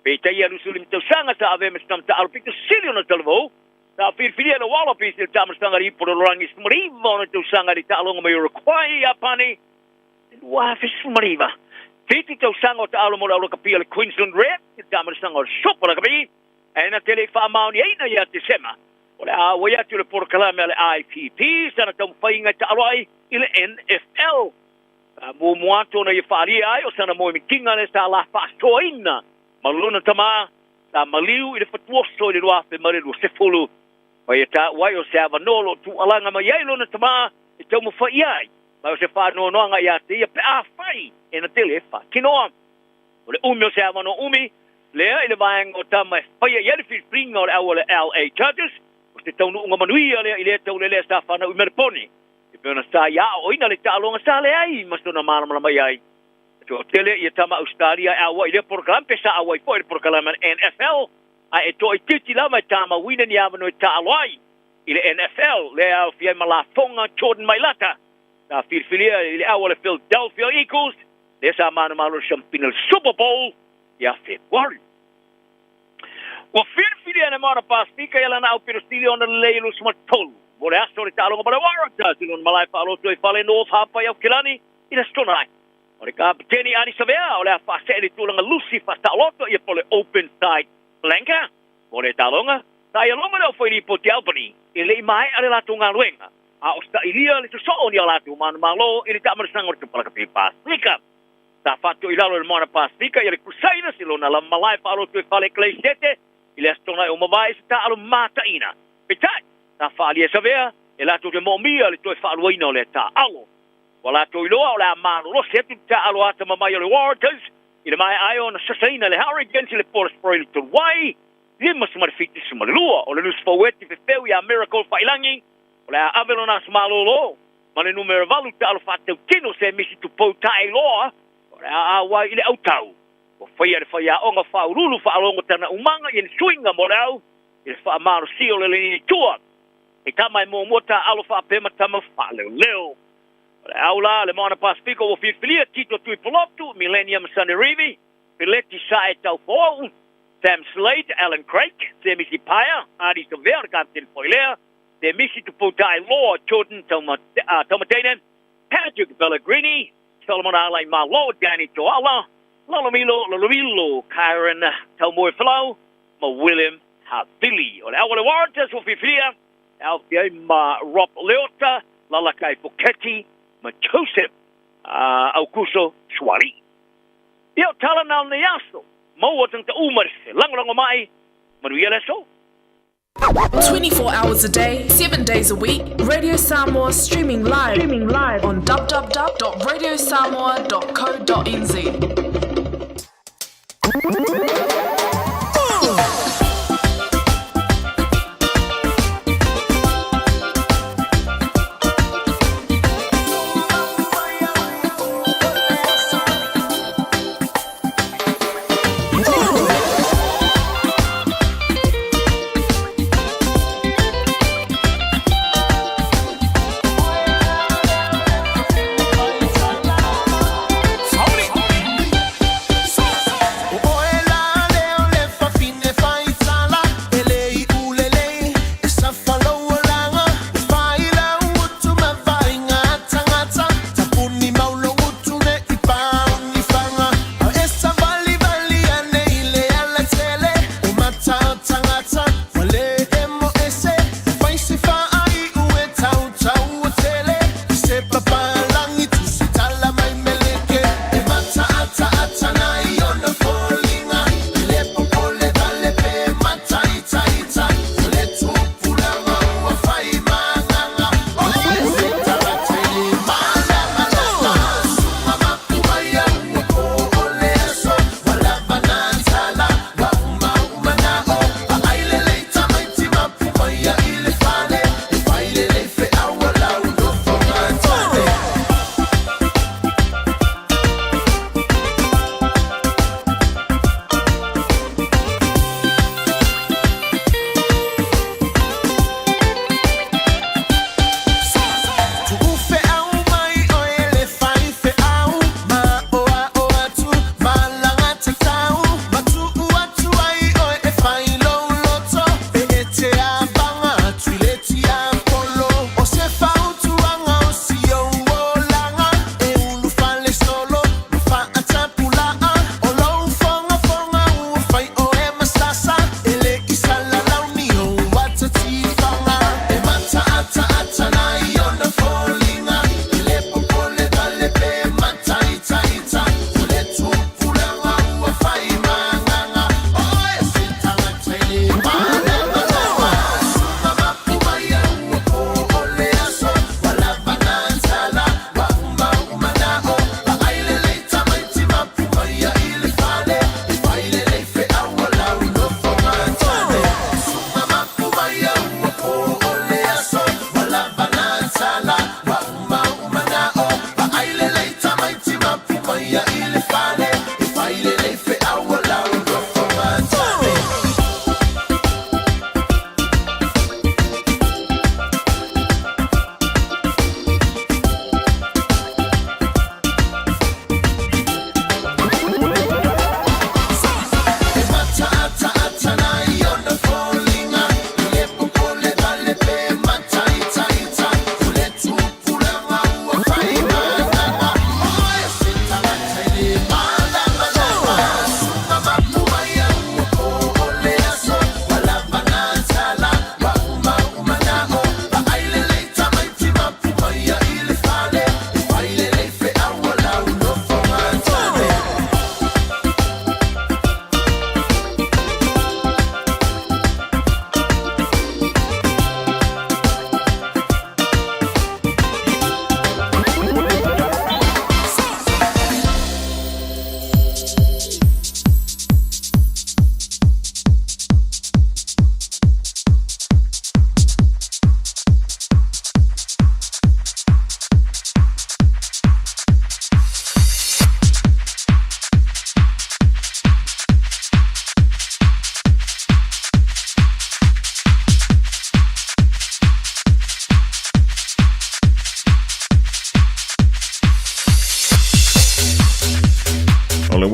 Petaia 25 tausaga sa avea ma se tama taalo pito sili ona talavou sa filifilia e le Wallabies i le taamalosaga a le ipo o le lalolagi 19 ona tausaga i le taaloga mai Uruguay i Iapani i 2019. 7 tausaga o taalo mo le aulakapi a le Queensland Reds i le taamalosaga o le Super Rugby, ae na te le i faamaoniaina ia Tesema o le a auai atu le polokalame a le IPP sana taumafaiga e taalo ai i le NFL. Sa muamua atu ona ia faaalia ai o sana moemitiga le sa la faasoaina ma lona tamā sa maliu i le fatuoso i le 2020. Ma ia taua ai o se avanoa o lo o tuualaga mai ai lona tamā e taumafai ai, ma o se faanoanoaga ia te ia pe afai e na tele e faatinoa. O le umi o se avanoa umi lea i le vaega o tama e faia i ai le filifiliga o le au a le LA Chargers, o se taunuuga manuia lea i lea taulelea sa fanau i Melepone. E pei ona sa ia aoaoina le taaloga sa leai ma sona malamalama i ai. Toatele ia tama Australia e auai i lea polokalame pe sa auai foi i le polokalame a le NFL ae e toaitiiti lava e tamauina ni avanoa e taalo ai i le NFL lea e aofia ai ma lafoga Jordan Mailata sa filifilia i le au a le Philadelphia Eagles lea sa manumalo i le siampina i le Super Bowl ia Fepuari. Ua filifilia e le Maota Pasefika ia lana aupito sili ona lelei e 23 mo le aso o le taaloga ma le Waratahs i lona malae faaloto i fale North Harbour i Aukilani i le Aso Toonai. O le kapeteni Ardie Savea o le a faasee i le tulaga lusi faasaoloto ia po o le open side flanker mo le taaloga. Sa ialoga le aufai-lipoti Albany e le i maea le latou galuega a o sailia le sosoo o ni a latou manumalo i le taamanasaga o le Tupalaka Pasefika. Sa faatoʻi i lalo e le Moana Pasefika ia le Crusaders i lona lava malae faaloto e fale Ekeleisiete i le Aso Toonai ua mavae i se taaalo mataina. Peitai, sa faaalia e Savea e latou te moomia le toe faaluaina o lea taaalo. Ua latou iloa o le a malolosi atu le taaalo atamamai o le Waratahs i le maea ai ona sasaina e le Hurricanes i le Port Spray i le toluai 5 72. O le nusi faueti fefeu ia Miracle Faiilagi o le a ave lona aso malōlō ma le numera 8 taalo faatautino Semisi Tupou Taeiloa o le a auai i le autau. Ua faia e le faiaoga faauluulu faalogo tana umaga i ni suiga mo le au i le faamalosia o le lenei tua i tama e muamua taaalo faapea ma tama faaleoleo. O le au la le Moana Pasefika ua filifilia Tito Tuipulotu, Millennium Sanerivi, Feleti Sae Taufoou, Sam Slade, Alan Craig, Semisi Paea, Ardie Savea o le kapeteni foi lea, Semisi Tupou Taeiloa, Jordan Taumateine, Patrick Pellegrini, Solomon Alaimalo, Danny Toala, Lalomilo Lolovilo, Kyron Taumoefolau ma William Havili. O le au o le Waratahs ua filifilia e aofia ai ma Rob Leota, Lalakai Foketi ma Joseph Aukuso Suaalii. Ia o tala na o lenei aso, maua tagata uma i le felagolagomai, manuia le aso. 24 hours a day, 7 days a week, Radio Samoa streaming live on www.radiosamoa.co.nz. O oe la.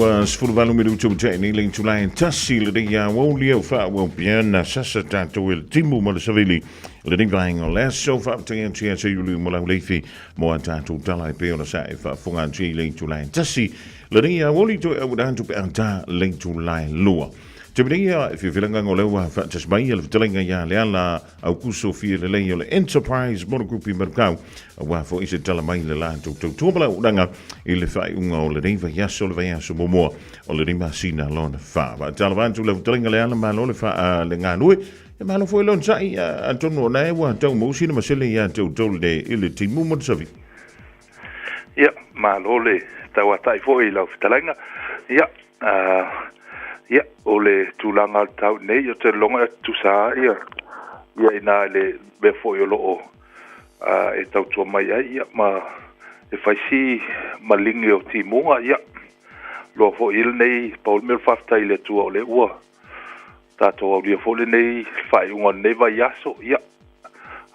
Ua 18 minutu ua tea nei le itula e tasi lenei aoauli au faaauau pea na sasa tatou e le timu ma le savili lenei vaega o le aso. Faafetai atu ia Seiuli ma Lauleifi mo a tatou tala e pei ona sa e faafofoga atu i le itula e tasi lenei aoauli toe auina atu pe a ta le itula e lua. Te mea ia e fiafilanga o lea ua faatasi mai le fetalaiga ia Leala Aukuso fia lelei o le Enterprise Motor Group i Manukau, aua foi se tala mai le latou tautua ma lauunaga i le faaiuga o lenei vaiaso, le vaiaso muamua o lenei masina lona fa. Faatalofa atu lau fetalaiga Leala, malo le faa le galue, e malo foi le onosai, atonu o lena ua tau mausi le masele ia te outou le i le timu ma le savi. Ia, malo le tauatai foi i lau fetalaiga. Ia, ia, o le tulaga o le tau nei, o te lologa e tutusa ia, ia ina le mea foi o loo e tautua mai ai, ia, ma e fai si maligi o timuga, ia, loa foi i lenei, pau le mea o le faafetai i le Atua o lea ua tatou aulia foi lenei faaiuga o lenei vaiaso, ia,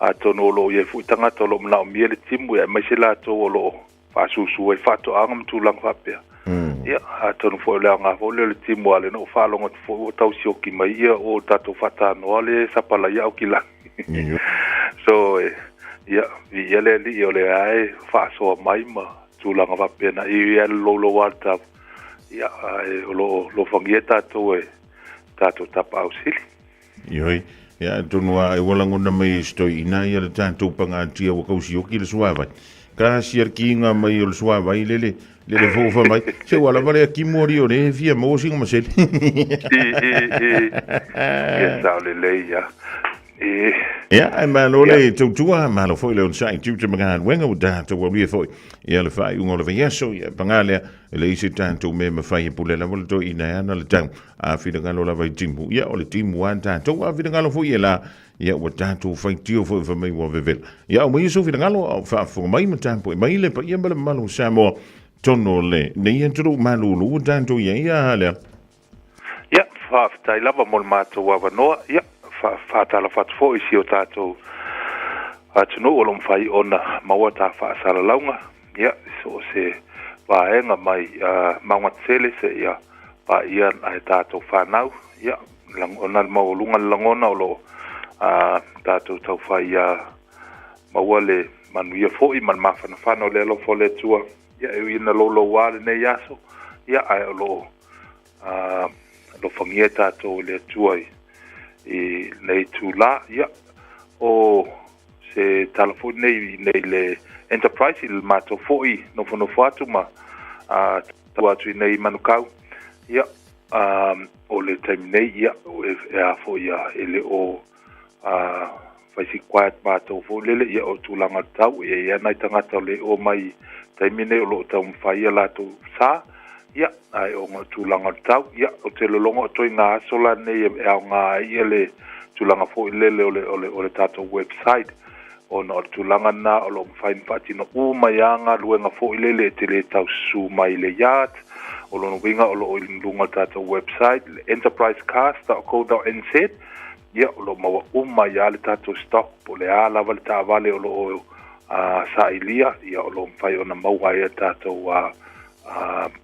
atonu o loo i ai foi tagata o loo manaomia le timu, ia, aemaise latou o loo faasusu ai faatoaga ma tulaga faapea. Ia, atonu foi o le aoga foi lea o le timu a o lea na ou faalogo atu foi ua tau sioki mai ia o tatou faatanoa le sapalaia Aukilani. So, ia, viia le Alii o lea e faasoa mai ma tulaga faapena. E ui lava le louloua o le tau, ia, ae o lo o alofagia tatou e tatou tapaau sili. Ioe, ia atonu a e ua lagona mai e si toeaina ia le tatou pagatia ua kausioki le suavai. Ka siakiina mai o le suavai lele, lele fofa mai. Se ua lava lea timu ali o le fia maua sina masele. I, i, i. Ia sao lelei ia. E. Ia, ae malo le tautua, malo foi le onosai tiute ma galuega ua tatou aulia foi ia le faaiuga o le vaiaso, ia paga lea, e leai se tatou mea e mafai e pule lava le toeaina e ana le tau. A finagalo lava i timu, ia o le timu lava tatou, a finagalo foi e la, ia ua tatou faitio foi fai mai ua vevela. Ia aumaia sou finagalo, a o faafofoga mai ma tapuai mai le paia ma le mamalu o Samoa, tonu o lenei atunuu malulu ua tatou i ai, a lea. Ia, faafetai lava mo le matou avanoa. Ia, faatalofa atu foi i si o tatou atunuu o lo o mafai ona maua ta faasalalauga. Ia, so o se vaega mai mauga tetele seia paia nai tatou fanau. Ia, lagona le maualuga le lagona o lo o tatou taufai ia maua le manuia foi ma le mafanafana o le alofa o le Atua. Ia, e ui ina louloua lenei aso, ia, ae o lo o alofagia tatou e le Atua i lenei itula. Ia, o se tala foi lenei i le Enterprise, i le matou foi nofonofo atu ma tua atu i nei Manukau. Ia, o le taimi nei, ia, e a foi e le o fai si quiet matou foi lele, ia, o tulaga o le tau, e i ai nai tagata o le o mai taimi nei o lo o taumafai ia latou sa, ia, ae ona o tulaga o le tau, ia, ou te lologa o toe ngā aso la nei e aoga ai ia le tulaga foi lele o le, o le, o le tatou website, ona o le tulaga na o lo o mafai ona faatino uma ai lava galuega foi lele e te le tau susu mai i le yard. O lona uiga o lo o i luga o le tatou website, le enterprisecars.co.nz, ia, o lo o maua uma ai lava le tatou stock, po o le a lava le taavale o lo o sailia, ia, o lo o mafai ona maua ai a tatou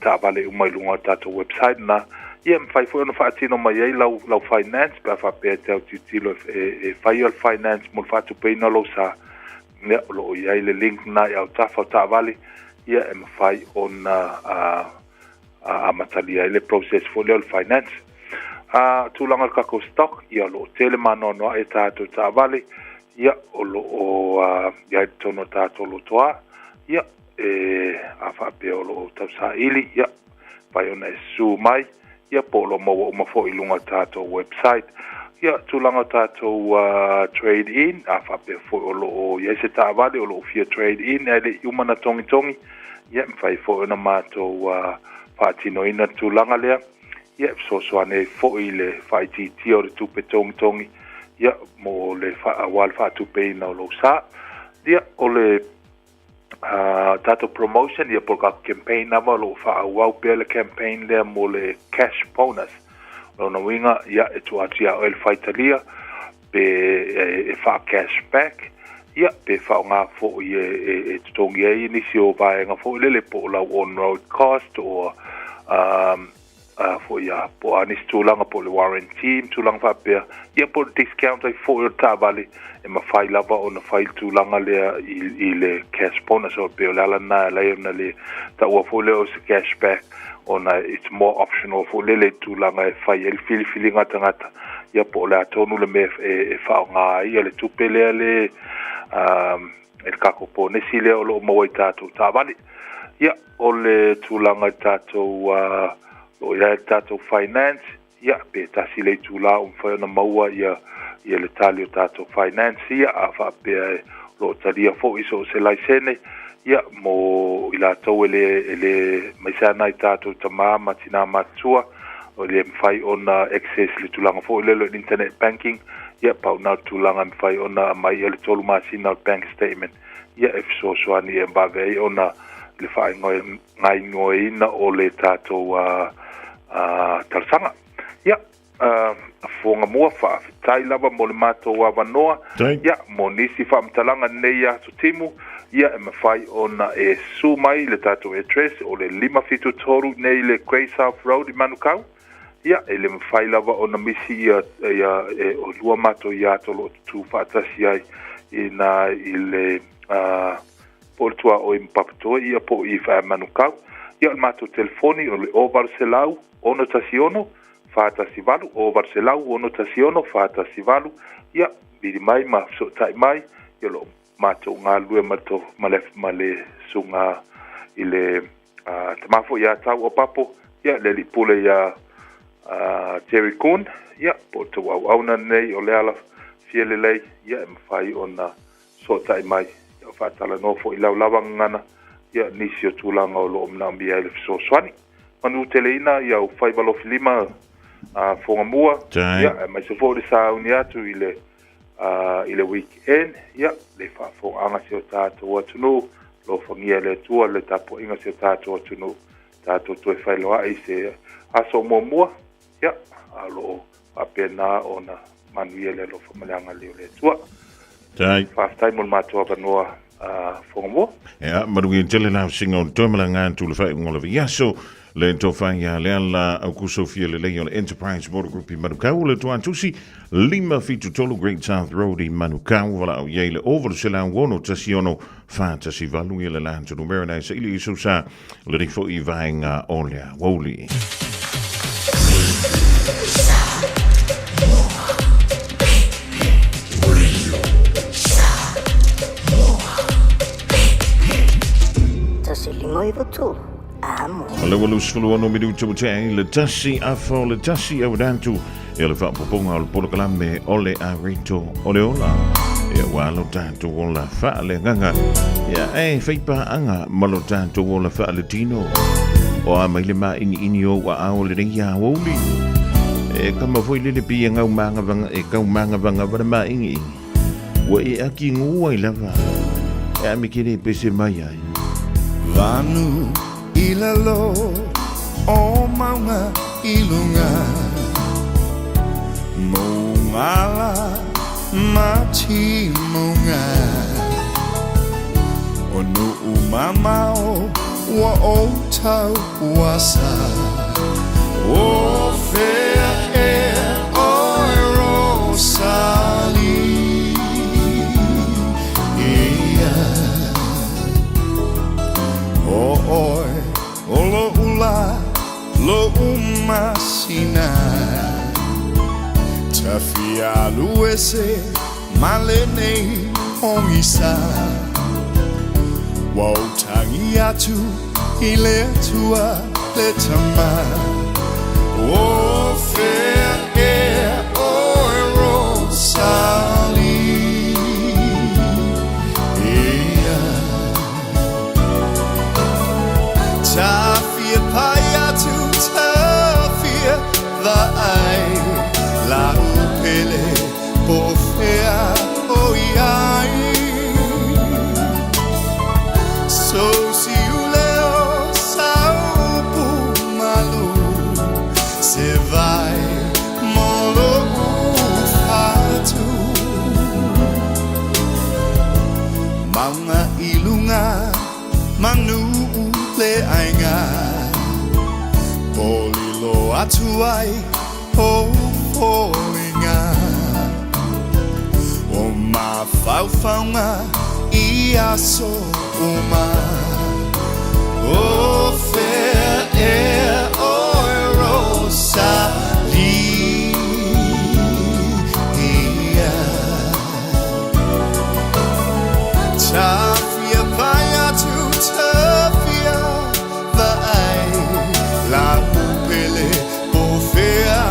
taavale uma i luga o le tatou website lena. Ia, e mafai foi ona faatino mai ai lau, lau finance pe a faapea e te autilotilo e, e fai le finance mo le faatupeina o lou sa. Ia, o lo o i ai le link lena i autafa o taavale, ia, e mafai ona amatalia ai le process foi lea o le finance. A tulaga o le tatou stock, ia, o lo o tele maanoanoa e tatou taavale, ia, o lo o i ai i totonu o tatou lotoa, ia, e a faapea o lo o tausaili, ia, mafai ona e susu mai, ia, po o lo o maua uma foi i luga o le tatou website. Ia, tulaga o tatou trade in, a faapea foi o lo o i ai se taavale o lo o fia trade in ae le i uma ona togitogi, ia, e mafai foi ona matou faatinoina le tulaga lea, ia, e fesoasoani ai foi i le faaitiitia o le tupe togitogi, ia, mo le, aua le faatupeina o lou sa. Ia, o le tatou promotion, ia po o le tatou campaign lava o lo o faaauau pea le campaign lea mo le cash bonus. O lona uiga, ia, e tuu atu ia oe le faitalia pe e faa-cash back, ia, pe faaaoga foi e totogi ai nisi o vaega foi lele po o lau on-road cost o A foi a po o a nisi tulaga po o le warranty ma tulaga faapea, ia po o le discount ai foi o le taavale, e mafai lava ona fai le tulaga lea i, i le cash bonus. O pei o le ala lena e ala ai ona le taua foi lea o se cash back, ona it's more optional foi lele i le tulaga e fai ai le filifiliga a tagata, ia po o le a tonu le mea e, e faaaoga ai le tupe lea le e le tatou ponesi lea o lo o maua i tatou taavale. Ia, o le tulaga i tatou o lo o i ai le tatou finance, ia, pe tasi le itulā ua mafai ona maua ia, ia le tali o tatou finance ia, a faapea e o lo o talia foi so o se laisene, ia, mo i latou e le, e le aemaise lava nai tatou tamā ma tinā matutua, o le mafai ona access le tulaga foi lele o le internet banking, ia, pau na o le tulaga e mafai ona aumai ia le 3 masina o le bank statement, ia, e fesoasoani e vave ai ona le faagaoioiina o le tatou talosaga. Ia, Fogamua, faafetai lava mo le matou avanoa. Ia, mo nisi faamatalaga nei aso timu, ia, e mafai ona e susu mai i le tatou address o le 573 nei le Grey South Road i Manukau. Ia, e le mafai lava ona misi ia, ia e o lua matou iā o lo o tutū faatasi ai i nā i le po o le tuaoi ma Papatoe, ia po o i Manukau. Ia, o le matou telefoni o le 0800 616 418, 0800 616 418. Ia, vili mai ma fesootai mai, ia o lo o matou galulue ma le, ma le, ma le susuga i le tama foi ia Tau o Papo, ia le alii pule ia Jerry Kuhn, ia po o le tauauauna lenei o Leala fia lelei, ia e mafai ona fesootai mai, ia faatalanoa foi i lau lava gagana, ia nisi o tulaga o lo o manaomia ai le fesoasoani. Manuteleina i au faiva lofilima Fogamua, ia aemaise foi le sauni atu i le i le weekend, ia le faafofogaaga a si o tatou atunuu, alofagia e le Atua le tapuaiga a si o tatou atunuu, tatou toe failoai i se aso muamua, ia a o lo o faapena ona manuia le alofa ma le agalelei o le Atua. Faafetai mo le matou avanoa Fogamua. Ia, manuia tele la singa o le toe malaga atu le faaiuga o le vaiaso. Le tofa ia Leala Aukuso fia lelei o le Enterprise Motor Group i Manukau, le tuatusi 573 Great South Road i Manukau, valaau i ai le 0800 6 4 1 8 ia le la numera na e saili i sousa le nei foi vaega o le aoauli. Tasi lima iwa tolu. Amo. O le 86 minuta ua tea i le tasi afa o le tasi au atu e le faapopoga o le polokalame o le areto o le ola. Ia ua lo tatou ola faaleagaga. Ia e faipaaga ma lo tatou ola faaletino. O a mai le māʻiniʻini o ua ao lenei aoauli. E kama foi lele pei e gau magavaga, e kau magavagava le māʻiniʻini. Ua e aki gū ai lava. E a me ke le pese mai ai. Vanu i lalo o maunga i lunga Mongala ma timunga O nuu mamao ua o tau uasa O fea ea oe Rosalie Ia O oe o lo'u lā, lo'u masina Tafia alu ese ma lenei pogisa Ua ou tagi atu i le Atua le Tama O fea ea oe Rosalie Ia Tafia pai atu, tafia vaai Lau pele po o fea o i ai So siuleo sa upu malu Se vai atu ai o foliga O mafaufauga i aso uma O fea ea oe Rosalia Tafia pai atu tafia vaai Lau pele po fea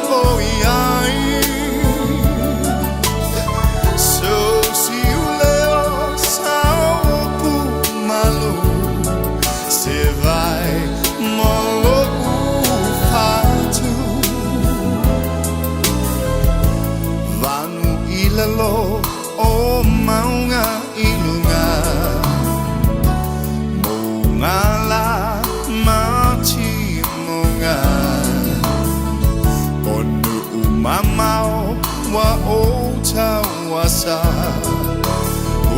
o i ai So siu leo sa upu malu Se vai mo lo'u fatu Vanu i lalo o mauga i luga Mo ngā la ma timoga O nu'u mamao ua ou tauasa O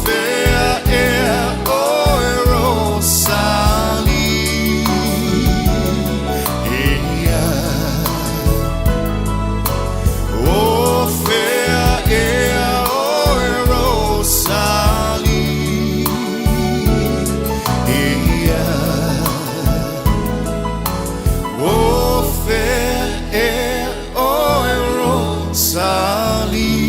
fea ea oe Rosalia O fea ea oe Rosalia O fea ea oe Rosalia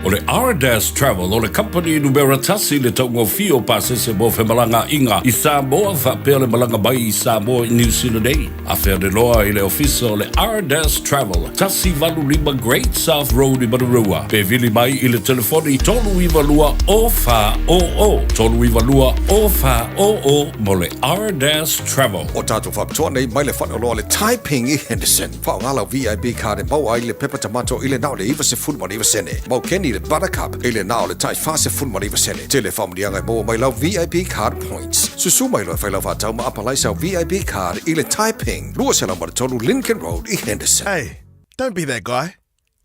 O le Ardas Travel o le kamupani numera tasi i le taugofie o pasese mo femalagaaiga i Samoa faapea le malaga mai i Samoa i Niu Sila nei. Afe ane loa i le ofisa o le Ardas Travel, 185 Great South Road i Manurewa, pe vili mai i le telefoni 392 0400, 392 0400 mo le Ardas Travel. O tatou faapitoa nei mai le faleoloa le Taiping i Henderson. Faaaoga lau VIP card e maua ai le pepa tamato i le na o le 99 sene. Maukeni le Buttercup i le na o le tai 49 sene. Tele faamanuiaga e maua mai lau VIP card points. Susu mai loa e fai lau faatau ma apalai sau VIP card i le Taiping, 203 Lincoln Road i Henderson. Hey, don't be that guy.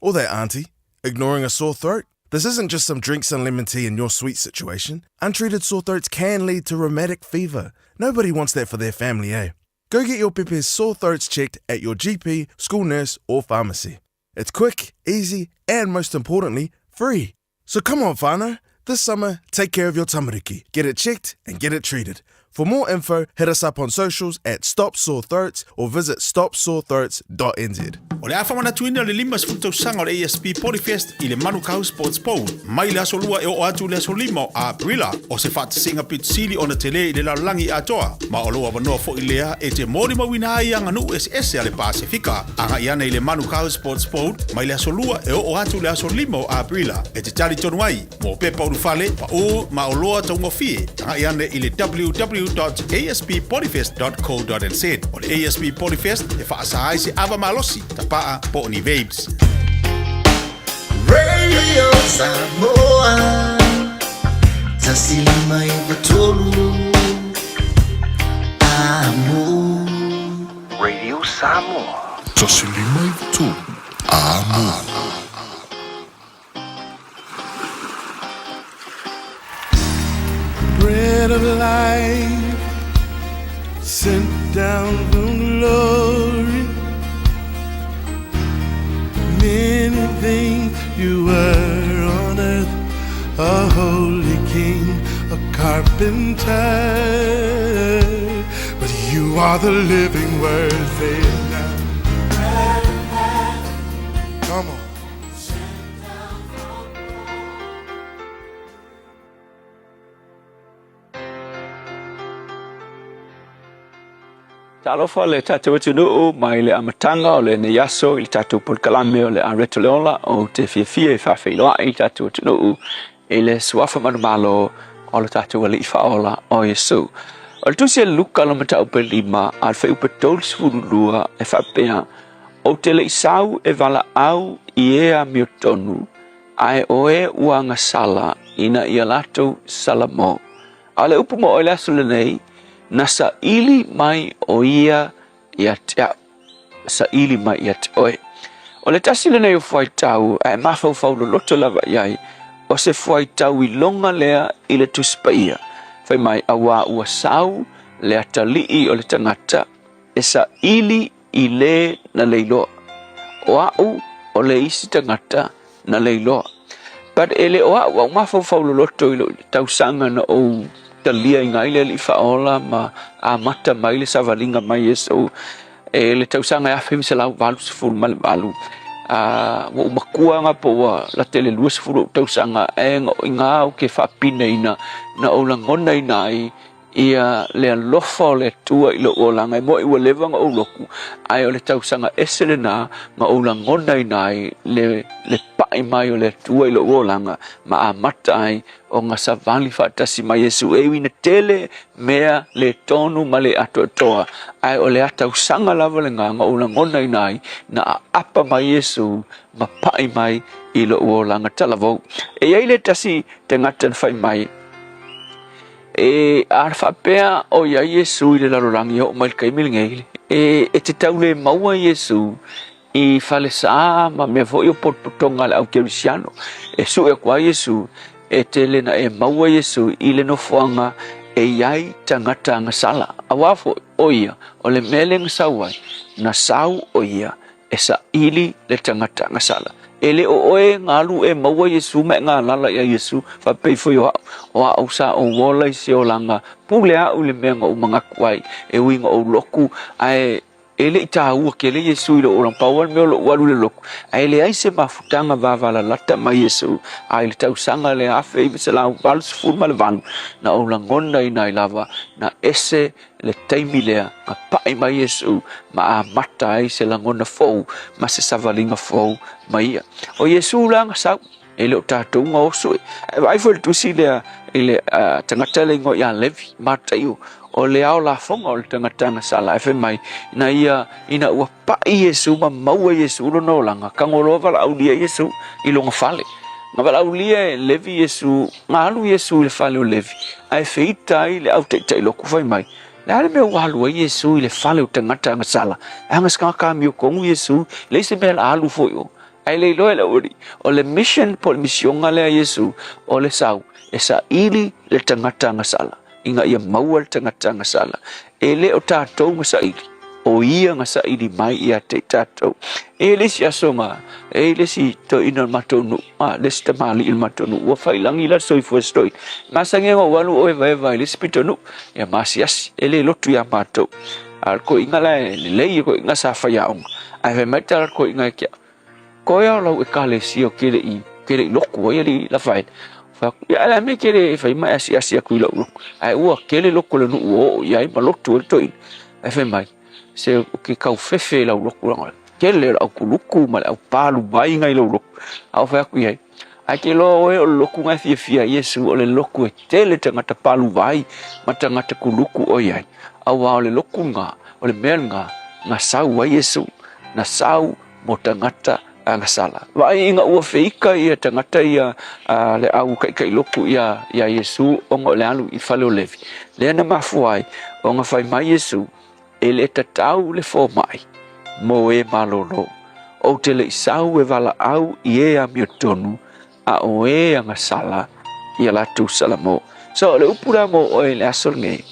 Or that auntie, ignoring a sore throat. This isn't just some drinks and lemon tea in your sweet situation. Untreated sore throats can lead to rheumatic fever. Nobody wants that for their family, eh? Go get your pepe's sore throats checked at your GP, school nurse, or pharmacy. It's quick, easy, and most importantly, free. So come on, whānau. This summer, take care of your tamariki. Get it checked and get it treated. For more info, hit us up on socials at Stop Sore Throats or visit stopsorethroats.nz. O le a faamanatuina le 50 tausaga o le ASP Polyfest i le Manukau Sports Bowl mai le aso 2 e oo atu i le aso 5 o Aperila. O se faatasiga pito sili ona tele i le lalolagi atoa, ma o lou avanoa foi lea e te molimauina ai aganuu eseese a le Pasefika. Agai ane i le Manukau Sports Bowl mai le aso 2 e oo atu i le aso 5 o Aperila e te talitonu ai mo pepa ulufale, paū ma oloa taugofie. Agai ane i le www.asppolyfest.co.nz. O le ASP Polyfest e faasa ai se ava malosi, tapaa po o ni vapes. Radio Samoa 153 Amo Radio Samoa. 153 Amo. Bread of life sent down from glory. Many things you were on earth, a holy king, a carpenter. But you are the living word, say it now. Come on. Talofa le tatou atunuu mai le amataga o lenei aso i le tatou polokalame o le a Reto le Ola ou te fiafia e faafeiloai i le tatou atunuu i le suafa manumalo o le tatou Alii Faaola o Iesu. O le tusi a Luka lona mataupu e lima a le fuaiupu 32 e faapea, Ou te le i sau e valaau i e amiotonu, ae o e ua agasala ina ia latou salamo. A o le upu mo oe i le aso lenei, na saili mai ʻo ia ia te aʻu, saili mai ia te ʻoe. O le tasi lenei o fuaitau a e mafaufau loloto lava i ai, O se fuaitau iloga lea i le Tusi Paia, fai mai, Auā ua sau le atalii o le tagata e saili i lē na leiloa. O a'u o le isi tagata na leiloa. But e le o a'u a'u mafaufau loloto i lou tausaga na ou taliaina ai le Alii Faaola ma amata mai le savaliga mai Iesu e le tausaga e 1988, a ua ou matua ga po ua lata i le 20 o'u tausaga ae iga ou te faapineina na ou lagonaina ai ia le alofa o le Atua i lou olaga. E moe ua leva ona ou lotu, ae o le tausaga ese lena na ou lagonaina ai le, le pai mai o le Atua i lou olaga ma amata ai ona savali faatasi ma Iesu. E ui ina tele mea le tonu ma le atoatoa, ae o le tausaga lava lena na ou lagonaina ai na aapa mai Iesu ma pai mai i lou olaga talavou. E i ai le tasi tagata na fai mai, E a faapea o i ai Iesu i le lalolagi e oo mai i le taimi lenei, e, e te tau le maua Iesu i falesa ma mea foi o potopotoga a le au kerisiano. E sue atu ai Iesu, e tele na e maua Iesu i le nofoaga e i ai tagata agasala. Auā foi, o ia, o le mea lea na sau ai, na sau o ia e saili le tagata agasala. E le o oe na alu e maua Iesu ma e galala iā Iesu, faapei foi o a'u, o a'u sa ou ola i se olaga pule a'u i le mea na ou manatu ai, e ui na ou lotu, ae e le i tāua tele Iesu i lou olaga, pau lava le mea o lo'u alu i le lotu, ae leai se mafutaga vavalalata mai Iesu, a i le tausaga lea 1988, na ou lagonaina ai lava na ese le taimi lea na paʻi mai Iesu ma amata ai se lagona fou ma se savaliga fou ma ia. O Iesu la na sau, e le o tatou na oso e. Ae vaai foi le tusi lea i le uh, tagata le ingoa ia Levi, Mataio, o le ao lafoga o le tagata na sala, e fai mai, ina ia, ina ua paʻi Iesu ma maua Iesu lona olaga, tagoloa valaaulia Iesu i lona fale. Na valaaulia e Levi Iesu, na alu Iesu i le fale o Levi, ae feita ai le au taitai lotu fai mai, Le a le mea ua alu ai Iesu i le fale o tagata agasala? E aga se tagata amiotonu Iesu, leai se mea la alu foi o. Ae le iloa e le aualii, o le mission po o le misioga lea a Iesu, o le sau e saili le tagata agasala, ina ia maua le tagata agasala. E le o tatou na saili, o ia na saili mai ia te i tatou. E i ai le isi aso na, e i ai le isi toeaina o le matou nuu, a, le isi tamalii o le matou nuu, ua faiilagi la le soifua e se toeaina. E masani ai ona ou alu o evaeva i le isi pitonuu, ia ma asiasi, e le lotu ia matou. A o le toeaina la e lelei, o le toeaina sa faiaoga, ae fai mai le tala a le toeaina ia te au, Koe ao lau ekalesia o kele i kele i loku ai ali Lafaele. Fai atu, ia ala me kele e fai mai asiasi atu i lau lotu. Ae ua kele lotu o le nuu o oo i ai ma lotu ai le toeaina. Ae fai mai, se o ke kau fefe i lau lotu langa kele o le au kuluku ma le au palu vai ngai lau lotu. A o fai atu i ai, ae ke loa oe o le lotu ngai fiafia ai Iesu o le lotu e tele tagata palu vai ma tagata kuluku o i ai. Auā o le lotu nga, o le mea nga, na sau ai Iesu, na sau mo tagata agasala. Vaai ina ua feika ia tagata ia a le au kaikailoku ia ia Iesu ona o le alu i fale o Levi. Lea na mafua ai ona fai mai Iesu, E le tatau le fomai mo e malolo. Ou te le i sau e valaau i e amiotonu, a o e agasala ia latou salamo. So, o le upu la mo oe i le aso lenei,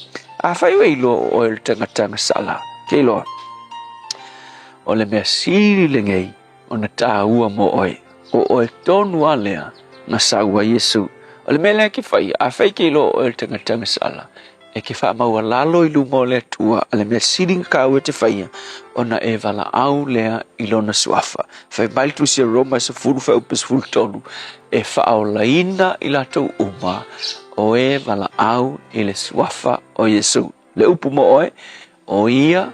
afai ua iloa o oe o le tagata agasala, ke iloa, O le mea sili lenei ona tāua mo oe, o oe tonu a lea na sau ai Iesu. O le mea lea e ke whaia, a whai ke iloa o oe o le tagata agasala, e ke whaamaualalo i luma o le Atua, a le mea sili na kāua e te whaia, ona e valaau lea i lona suafa. Whai mai le tusi a Roma e 10 fuaiupu 13, e whaaolaina i latou uma o e valaau i le suafa o Iesu. Le upu mo oe, o ia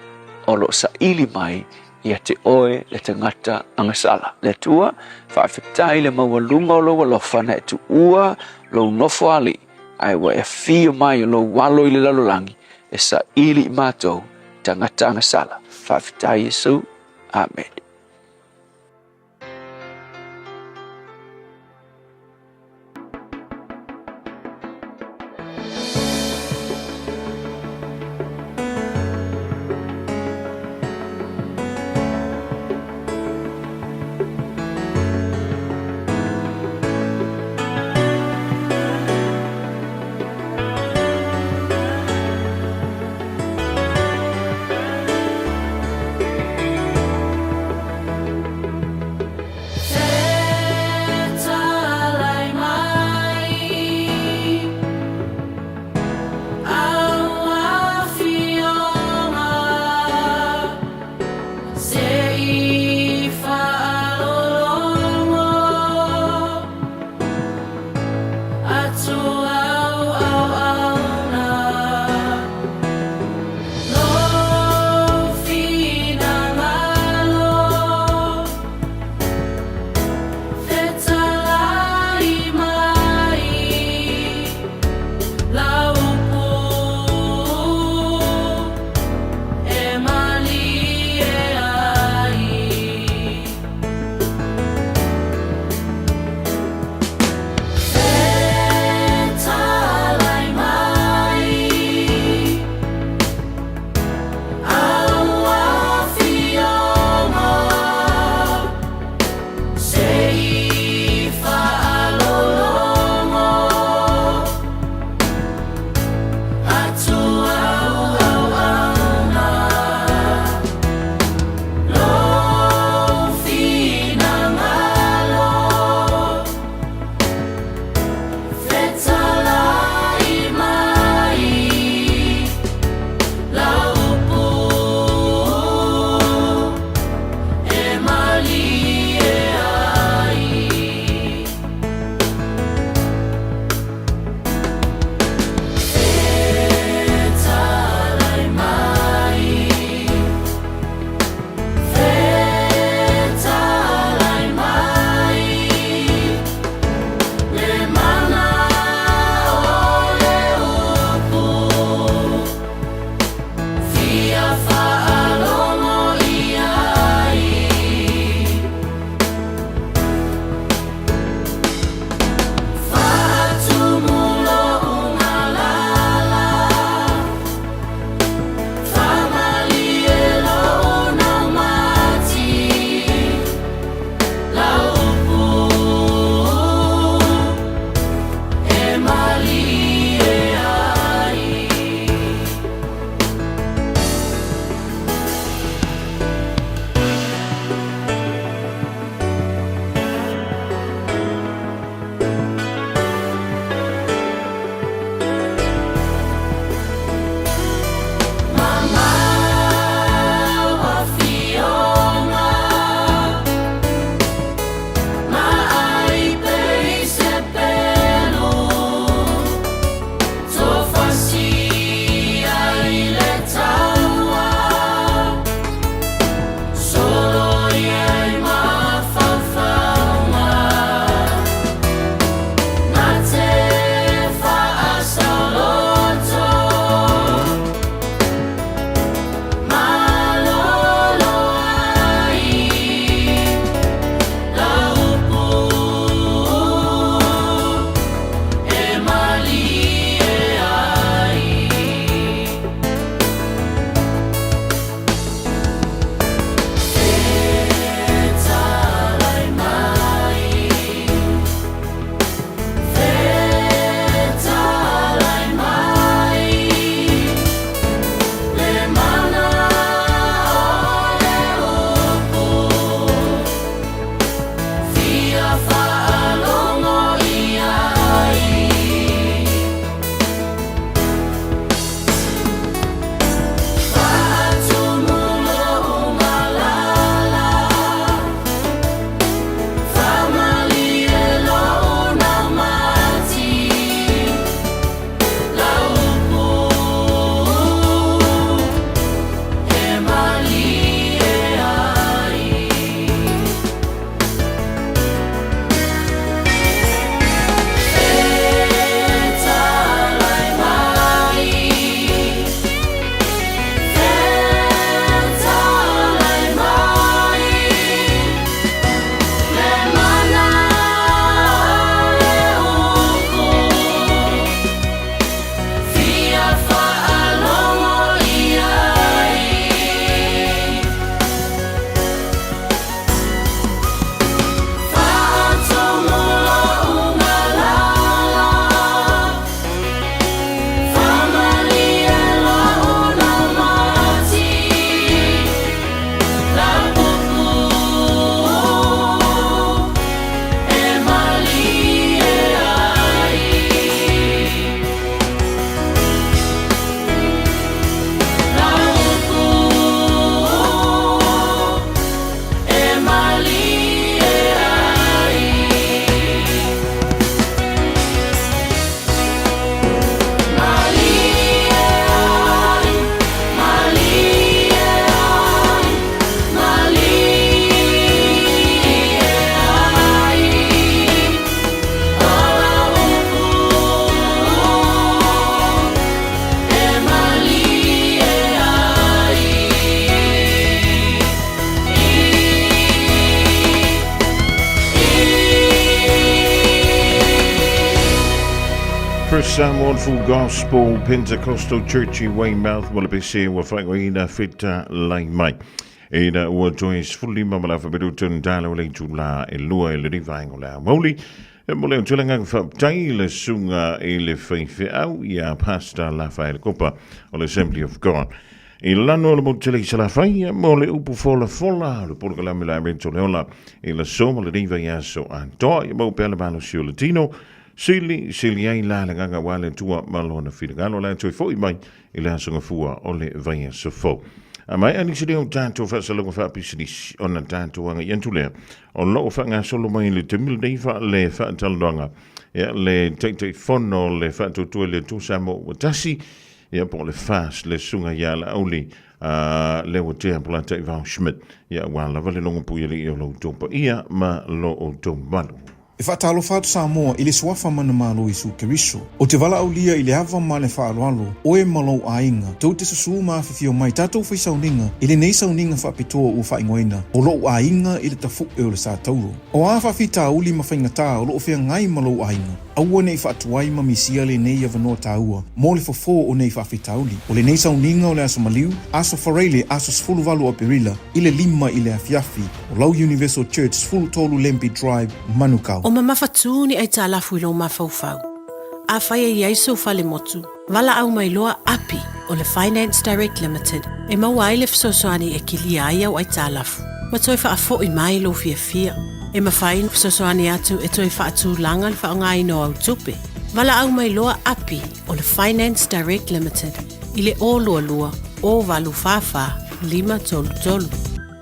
o lo o saili mai ia te oe le tagata agasala. Le Atua, faafetai i le maualuga o lou alofa na e tuua lou nofo alii, ae ua e afio mai o lou alo i le lalolagi e saili i matou tagata agasala. Faafetai Iesu. Amene. First Samoan Full Gospel Pentecostal Church i Weymouth mo le pese ua whaingoina feta lai mai. Ina ua toe 15 ma le afa minuta na tala o le itulā e lua i le rivaenga o le aoauli. E mo le tulaga faaptai le suga i le faifeau ia Pastor Lafaele Kopa o le Assembly of God. I lano o le motu tele i Salafai, mo le upu folafola o le polokalame la Rento Leola i le aso ma le riva i aso atoa ia mau pea le malosi o le tino. Sili, sili ai la le gaga ua le Atua ma lona finagalo la toe foi mai i le aso gafua o le vaiaso fou. A mai ani se leo tātou whaasalonga whaapisinisi o na tātou anga i antu lea o loo whaangasolo mai le te mila nei wha le whaataloanga ia le taitai fono le whaatautua le tūsa mo ua tasi ia po le fast le sunga ia la auli a le ua tea pula tai vau Schmidt ia ua lava le longo pui le i o lou tōpa ia ma lo o tō malu. E faatalofa atu Samoa i le Suafa Manumalo Iesu Keriso. Ou te valaaulia i le ava ma le faaaloalo, oe ma lou aiga, tou te susū ma afifio mai tatou fai sauniga i lenei sauniga faapitoa ua faaigoaina o lou aiga i le tafuʻe o le Sa Tauro. O a faafitauli ma faigatā o lo o feagai ma lou aiga, aua ne i faatuai ma misia lenei avanoa taua mo le fofo o nei faafitauli. O lenei sauniga o le Aso Maliu, Aso Faraile, Aso 18 o Aperila, i le 5 i le afiafi, o lau Universal Church 13 Lambie Drive, Manukau. O mamafatū ni aitalafu i lou mafaufau. Afai e i ai sou fale motu, valaau mai loa Api o le Finance Direct Limited e maua ai le fesoasoani e kilia ai au aitalafu ma toe faafo'i mai lou fiafia. E mafai ona fesoasoani atu e toe faatulaga le faaaogaina o au tupe. Valaau mai loa Api o le Finance Direct Limited i le 022 044 533.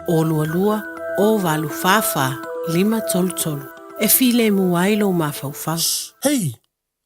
022 044 533 e filemu ai lou mafaufau. Hei!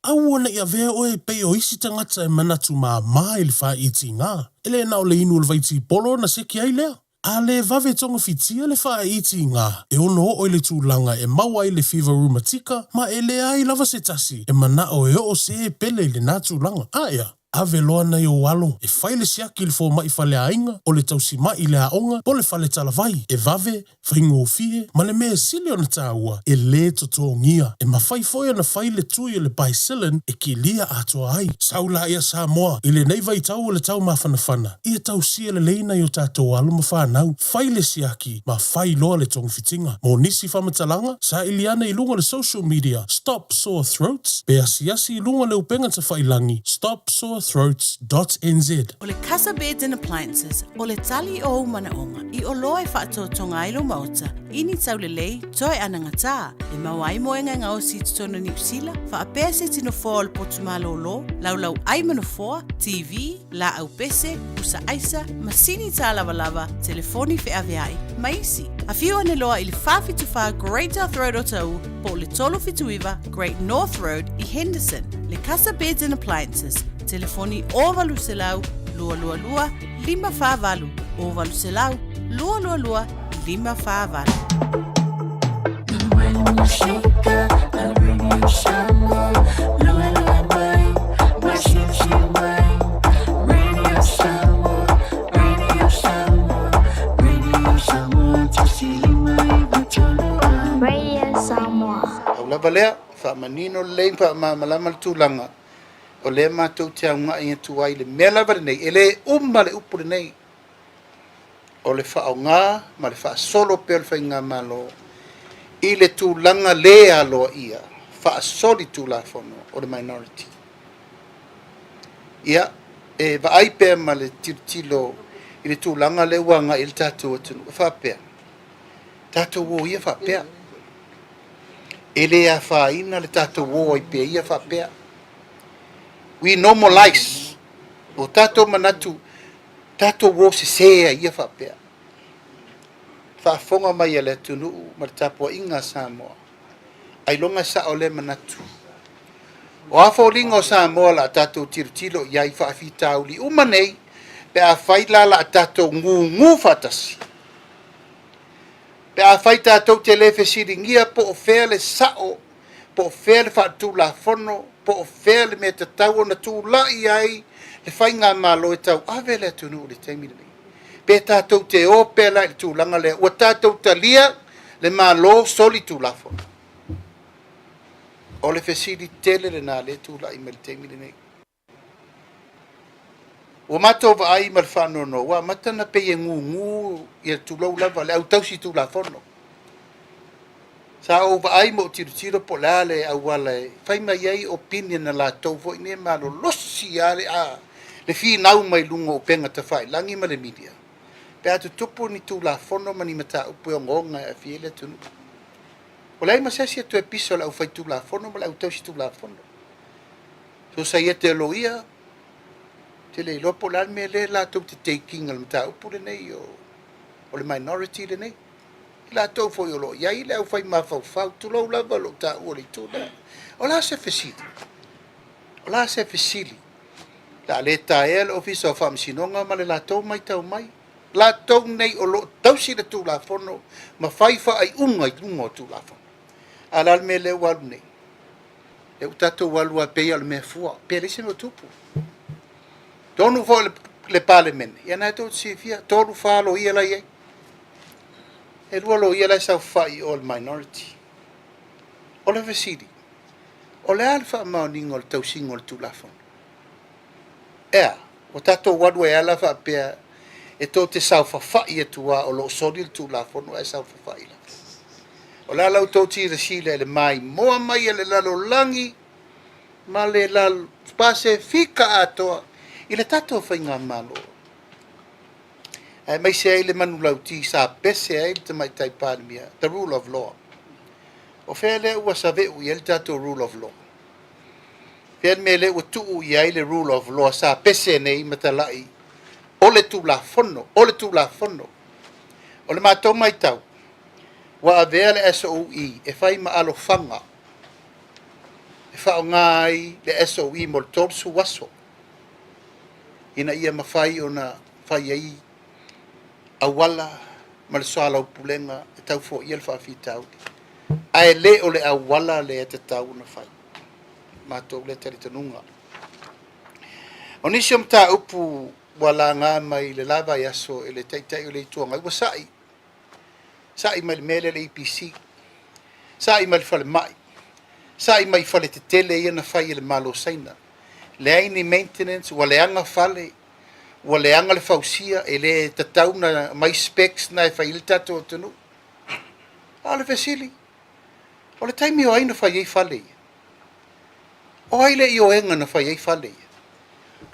Aua ne i avea oe e pei o isi tagata e manatu māmā i le whāitigā. E le na o le inu o le vaitipolo na seki ai lea. A le vave togafitia le whāitigā e ono oo i le tulaga e maua ai le fiva rumatika ma e leai lava se tasi e manao e oo se pele i lenā tulaga. Aea! Ave loa nai ou alo e fai le siaki i le fomai faleaiga, o le tausimai i le aoga, po o le fale talavai, e vave, faigofie, ma le mea e sili ona taua, e lē totogia. E mafai foi ona fai le tui o le Bicillin e kilia atoa ai. Sau laia Samoa, i lenei vaitau o le tau mafanafana, ia tausia lelei nai o tatou alo ma fanau, fai le siaki, ma fai loa le togafitiga. Mo nisi faamatalaga, saili ane i luga o le social media Stop Sore Throats pe asiasi i luga o le upega tafailangi stopsorethroats dot nz. O le Casa Beds and Appliances, o le tali o ou manaoga i oloa e faatoatoga ai lou maota i ni taulelei toe anagatā e maua ai moega e gaosi i totonu o Niu Sila, faapea se tino foa o le potu malōlō, laulau ai ma nofoa, TV, laau pese, pusa aisa, masini tālavalava, telefoni feaveai, ma isi. Afio ane loa i le 474 Great South Road o Taʻu po o le 379 Great North Road i Henderson. Le Casa Beds and Appliances, telefoni 0800 222 548, 0800 222 548. Pau lava lea, faamanino lelei ma faamalamalama le tulaga o lea matou te augai atu ai i le mea lava lenei, e le uma le upu lenei. o le faaaoga ma le faasolo pea o le Faigamalo i le tulaga le aloaia faasolitulafono o le minority. Ia, e vaai pea ma le tilotilo i le tulaga lea ua agai i ai le tatou atunuu, e faapea, tatou o ia faapea. E le afaina le tatou o ai pea ia faapea. We normalize. O tatou manatu Tatou o sese ai ia faapea. Faafofoga mai a le atunuu ma le tapuaiga a Samoa, ailoga e sao lea manatu. O a foliga o Samoa o le a tatou tilotilo i ai i faafitauli uma nei pe afai la o le a tatou gugu faatasi? Pe afai tatou te le fesiligia po o fea le sao, po o fea le faaletulafono, po o fea le mea tatau ona tulai ai le faigamalo e tauave le atunuu i le taimi lenei. Pe tatou te o pea la i le tulaga lea ua tatou talia le Malo solitulafono. O le fesili tele lena lea e tulai mai i le taimi lenei. Ua matou vaai ma le faanoanoa, ua amata ona pei e gugu ia tulou lava le au tausi Tulafono. Sa ou vaai ma ou tilotilo po o le a le auala e fai mai ai opinion a latou foi nei e malolosi lava le, a, le finau mai luga o upega tafailagi ma le media pe a tutupu ni Tulafono ma ni mataupu e ogaoga e aafia ai le atunuu. Ua leai ma se isi e toe pisa o le aufaitulafono ma le autausitulafono. Sosaiete a loia, te le iloa po o le a le mea lea latou te take ina le mataupu lenei o, o le minority lenei. I latou foi o lo o i ai le aufai mafaufau, tulou lava lou taua o le itu lea. O le a se fesili? O le a se fesili? O le a le taea le Ofisa o Faamasinoga ma le latou matau mai. Latou nei o lo o tausi le Tulafono ma fai faaiuga i luga o Tulafono. A o le a le mea lea ua alu nei? Lea ua tatou alu lava pei lava o le mea fua, pe leai se mea o tupu. Tonu foi le, le Palemene, ia na e tou te silafia, tolu fa loia la i ai. E lua loia la e saofai i o le minority. O le fesili, o le a le faamaoniga o le tausiga o le Tulafono? Ea, ua tatou alu ai lava la faapea e tou te saofafai atu lava o lo o soli le Tulafono ae saofafai lava. O le a la outou silasila i le maimoa mai a le lalolagi ma le Pasefika atoa i le tatou faigamalo, aemaise ai le manulauti sa pese ai le Tamaitai Palemia, the rule of law. O fea lea ua saveu i ai le tatou rule of law? Fea le mea lea ua tuu i ai le rule of law sa pese nei ma talai o le Tulafono, o le Tulafono. O le matou matau, ua avea le SOE e fai ma alofaga e faaaoga ai le SOE mo le 30 aso ina ia mafai ona fai ai auala ma le soalaupulega e tau foia le faafitauli, ae le o le auala lea e tatau ona fai. Matou lea talitonuga. O nisi o mataupu ua laga mai i le la vaiaso e le Taitai o le Itu Agai, ua sa'i, sa'i mai le mea lea le EPC, sa'i mai le falemai, sa'i mai i fale tetele ia na fai e le Malo o Saina. Leai ni maintenance, ua leaga fale, ua leaga le fausia, e le tatau ona aumai specs na e fai ai le tatou atunuu. A o le fesili, o le taimi o ai na fai ai fale ia? O ai le ioega na fai ai fale ia?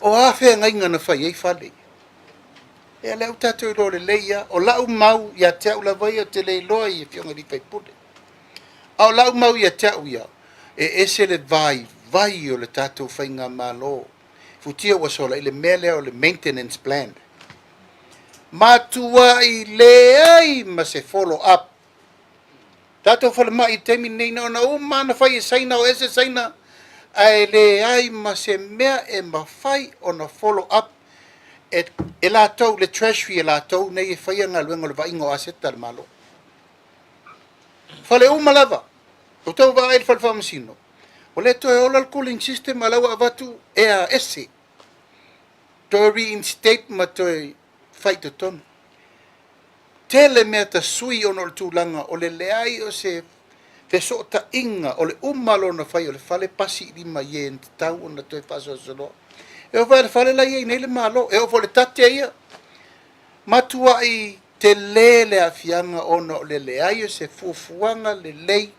O a feagaiga na fai ai fale ia? Ia lea ua tatou iloa lelei lava, o lau mau ia te au lava ia, ou te le iloa i Afioga i sui usufono, a o lau mau ia te au ia, e ese le vaivai o le tatou faigamalo futia ua sola i le mea lea o le maintenance plan. Matuai leai ma se follow up. Tatou falemai i le taimi lenei na ona uma lava ona fai e Saina o ese Saina ae leai ma se mea e mafai ona follow up e, e latou le treasury e latou nei e faia galuega o le vaaiga o aseta a le Malo. Fale uma lava, o tou vaai i le fale faamasino, ua le toe ola le cooling system a la ua avatu ea ese, toe reinstate ma toe fai i totonu. Tele mea tasui ona o le tulaga o le leai o se fesootaiga o le uma lona fai o le fale pasi i lima i e na tatau ona toe faasoasoloa. E oo foi i le fale la e i ai nei le Malo, e oo foi i le tate ia, matuai tele le aafiaga ona o le leai o se fuafuaga lelei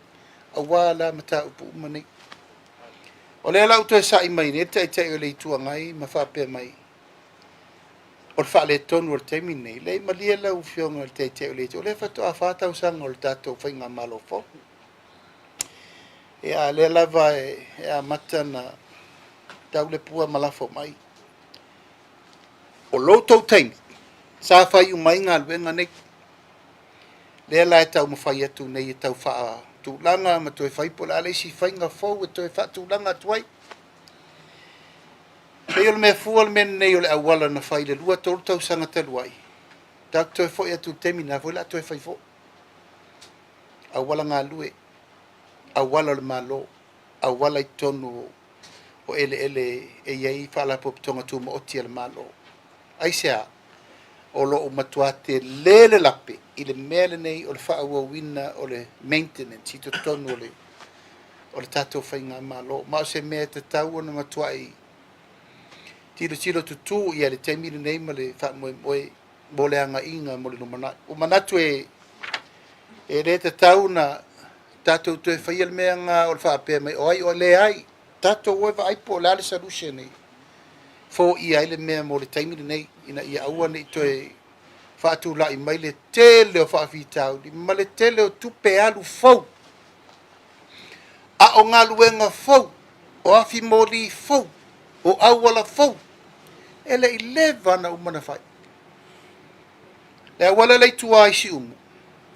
aua la mataupu uma nei. O lea la ua toe sa'i mai nei le Taitai o le Itu Agai ma faapea mai, o le faaletonu o le taimi lenei, leai malie lau Afioga i le Taitai o le Itu, o lea faatoa fa tausaga o le tatou faigamalo fou. Ia, a o lea lava e amata ona tau le pua ma lafo mai. O lo outou taimi, sa fai uma ai galuega nei. Lea la e taumafai atu nei e tau faatulaga ma toe fai po o le a le isi faiga fou e toe faatulaga atu ai. Pei o le mea fua le mea lenei o le auala na fai i le 2, 3 tausaga talu ai, tatou toe foi atu i le taimi lena foi o le a toe fai foi. Auala galue, auala o le Malo, auala i totonu o eleele e i ai Faalapotopotoga Tumaoti a le Malo. Aisea? O lo o matua tele le lape i le mea lenei o le faaauauina o le maintenance i totonu o le o le tatou faigamalo. Ma o se mea e tatau ona matuai tilotilo tutū i ai i le taimi lenei ma le faamoemoe mo le agaiga mo le lumanai. Ua manatu e e le tatau ona tatou toe faia le mea lena o le faapea mai o ai o leai, tatou o e vaai po o le a le solution e foia ai le mea mo le taimi lenei ina ia aua ne i toe faatulai mai le tele o faafitauli ma le tele o tupe alu fou, a o galuega fou, o afi moli fou, o auala fou, e le i leva ona uma ona fai. Le auala lea i tua i Siumu,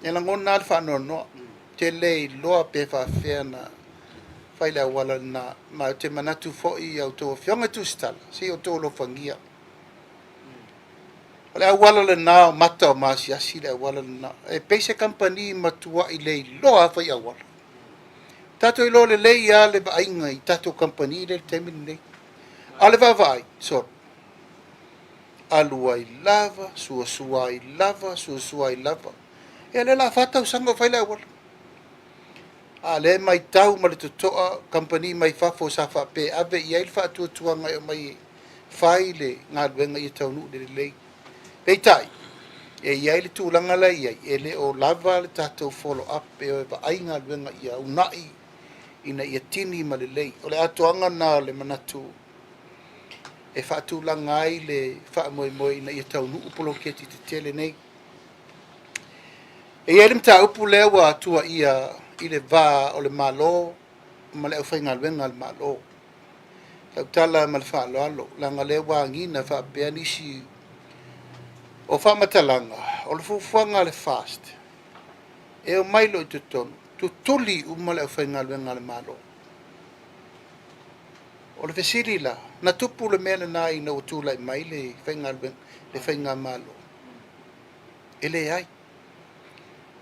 e lagona lava le faanoanoa, ou te le iloa pe faapefea ona fai le auala lena, ma ou te manatu foi i a outou afioga i Tusitala, se i outou alofagia. O le auala lena o mata o maasiasi le auala lena. E pei se kamupani matuai le iloa lava fai auala. Tatou iloa lelei lava le vaaiga i tatou kamupani lea i le taimi lenei. A o le vaavaai, solo, alu ai lava, suasua ai lava, suasua ai lava. Ia o lea o le a fa tausaga o fai le auala. A o lea e matau ma le totoa kamupani mai fafo sa faapea e ave i ai le faatuatuaga e omai e fai le galuega ia taunuu i le lelei. Peitai, e i ai le tulaga la e i ai, e le o lava le tatou follow up e o e vaai galuega ia uunai ina ia tini ma lelei. O le atoaga lena o le manatu e faatulaga ai le faamoemoe ina ia taunuu poloketi tetele nei. E i ai le mataupu lea ua tuuaia i le va o le Malo ma le aufaigaluega a le Malo. Lau tala ma le faaaloalo, leaga o lea ua agiga faapea nisi o faamatalaga, o le fuafuaga a le FAST, e omai loa i totonu, tutuli uma le aufaigaluega a le Malo. O le fesili la, na tupu le mea lena ina ua tulai mai le faigaluega, le faigamalo? E leai.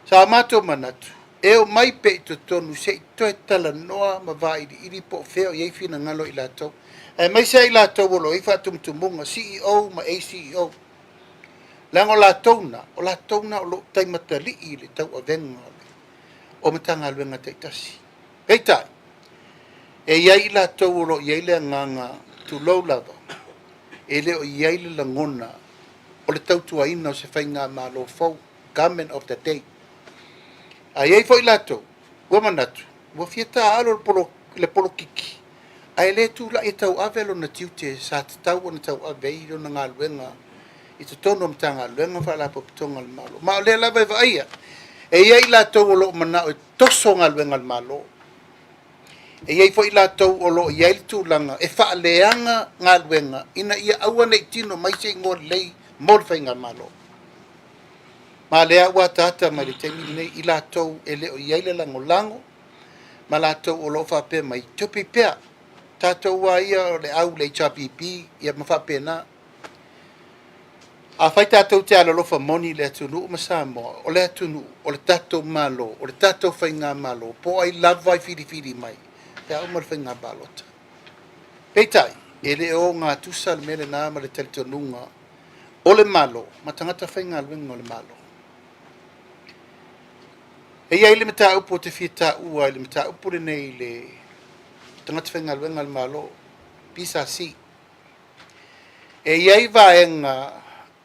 Sa matou manatu, e omai pea i totonu se i toe talanoa ma vailiili po o fea o i ai finagalo o i latou, aemaise lava i latou o lo o i ai faatumutumuga, CEO ma ACEO. Leaga o latou na, o latou na o lo o taimatalii i le tauavega o Matagaluega taitasi. Peitai, e i ai i latou o lo o i ai le agaga, tulou lava, e le o i ai le lagona o le tautuaina o se faigamalo fou, government of the day. A i ai foi latou ua manatu ua fia taaalo le polokiki ae le tulai e tauave lona tiute sa tatau ona tauave ai lona galuega i totonu o Matagaluega ma Faalapotopotoga a le Malo. Ma o lea lava e vaaia, e i ai latou o lo o manao e toso galuega a le Malo. E i ai foi latou o lo o i ai le tulaga e faaleaga galuega ina ia aua ne i tino mai se igoa lelei mo le faigamalo. Ma lea ua ataata mai le taimi lenei i latou e le o i ai le lagolago ma latou o lo o faapea mai, tupi pea, tatou a ia o le au i le HRPP ia ma faapena. Afai tatou te alolofa moni i le atunuu ma Samoa, o le atunuu, o le tatou Malo, o le tatou Faigamalo, po o ai lava e filifili mai pe a uma le faiga palota. Peitai, e le o ogatusa le mea lena ma le talitonuga o le Malo ma tagata faigaluega o le Malo. E i ai le mataupu ou te fia taua i le mataupu lenei i le tagata faigaluega a le Malo, PSC. E i ai vaega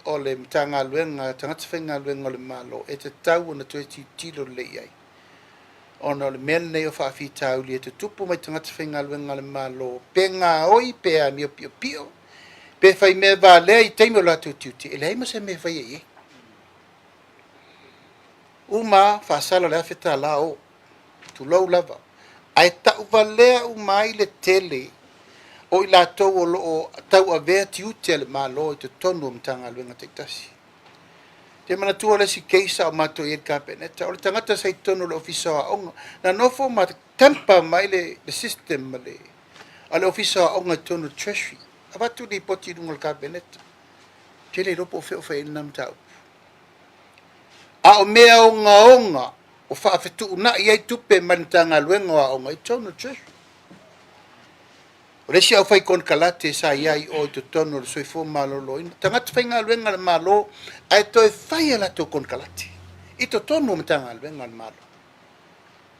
o le Matagaluega a Tagata Faigaluega o le Malo e tatau ona toe tilotilo lelei i ai, ona o le mea lenei o faafitauli e tutupu mai tagata faigaluega a le Malo, pe gaoi pe amio piopio, pe fai mea valea i taimi o latou tiute, e leai ma se mea e faia i ai. Uma lava, faasala le $1000 o. tulou lava, ae tauvalea uma ai le tele o i latou o lo o tauavea tiute a le Malo i totonu o Matagaluega taitasi. Ou te manatua le isi case sa o matou i ai i le Kapeneta, o le tagata sa i totonu o le Ofisa o Aoga, na nofo ma tamper mai le system a le Ofisa o Aoga i totonu o le Treasury, avatu lipoti i luga o le Kapeneta. Ou te le iloa po o fea o fai ai lena mataupu. A o mea ogaoga o faafetuunai ai tupe mai le Matagaluega o Aoga i totonu o le Treasury. O le isi aufai konekarate sa i ai i o i totonu o le Soifua Maloloina, tagata faigaluega a le Malo ae toe fai a latou konekarate i totonu o Matagaluega a le Malo.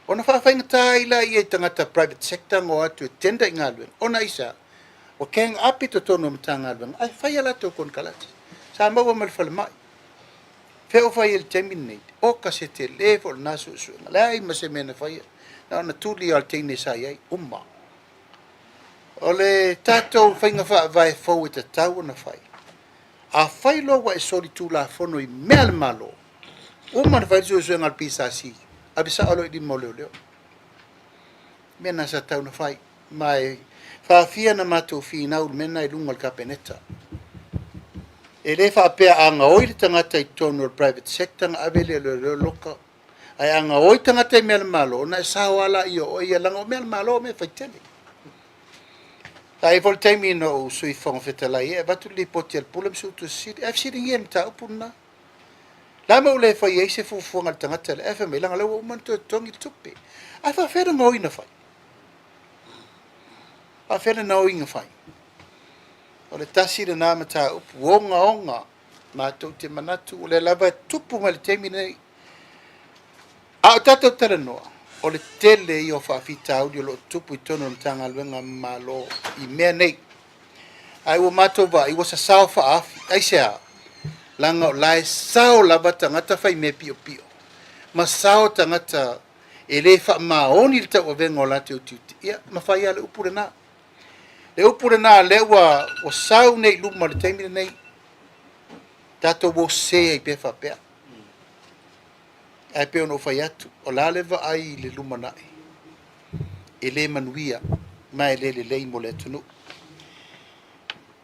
Ona faafaigata ai laia i tagata private sector ona o atu e tender i galuega, ona aisea? Ua gang up i totonu o Matagaluega ae fai a latou konekarate. Sa maua ma le falemai. Fea o fai ai i le taimi lenei? Oka se tele foi o lena suesuega. Leai ma se mea na faia. Na ona tuli lava o le teine sa i ai, uma. O le tatou faiga faavae fou e tatau ona fai, afai loa ua e solitulafono i mea a le Malo, uma ona fai le suesuega a le PSC, ave sao loa i lima o leoleo. Mea na sa tatau ona fai. Ma e faafia na matou finau i le mea lena i luga o le Kapeneta. E le faapea a gaoi le tagata i totonu o le private sector ona ave lea e leoleo loka. Ae a gaoi tagata i mea a le Malo, ona e sao lava laia o oe ia, leaga o mea a le Malo o mea faitele. Sa i ai foi le taimi na ou Sui Fofoga Fetalai ai, e avatu le lipoti a le Pule ma Suetusi Sili, ae fesiligia le mataupu lena. Le a mea ua le fai ai se fuafuaga a le tagata lea? Ae fai mai, leaga o lea ua uma ona toe totogi le tupe. Ae faapefea le gaoiga na fai? Faapefea le gaoiga fai? O le tasi lena mataupu ogaoga matou te manatu o lea lava e tupu mai le taimi lenei. A o tatou talanoa, o le tele ia o faafitauli o lo o tupu i totonu o le Matagaluega Malo i mea nei. Ae ua matou vaai ua sasao faaafi. Aisea? Leaga o la e sao lava tagata faimea piopio ma sao tagata e le faamaoni le tauavega o latou tiute. Ia, ma fai lava le upu lena. Le upu lena lea ua, ua sau nei i luma o le taimi lenei. Tatou o sese ai pea faapea. Ae pei ona ou fai atu, o le a le vaai i le lumanai, e le manuia ma e le lelei mo le atunuu.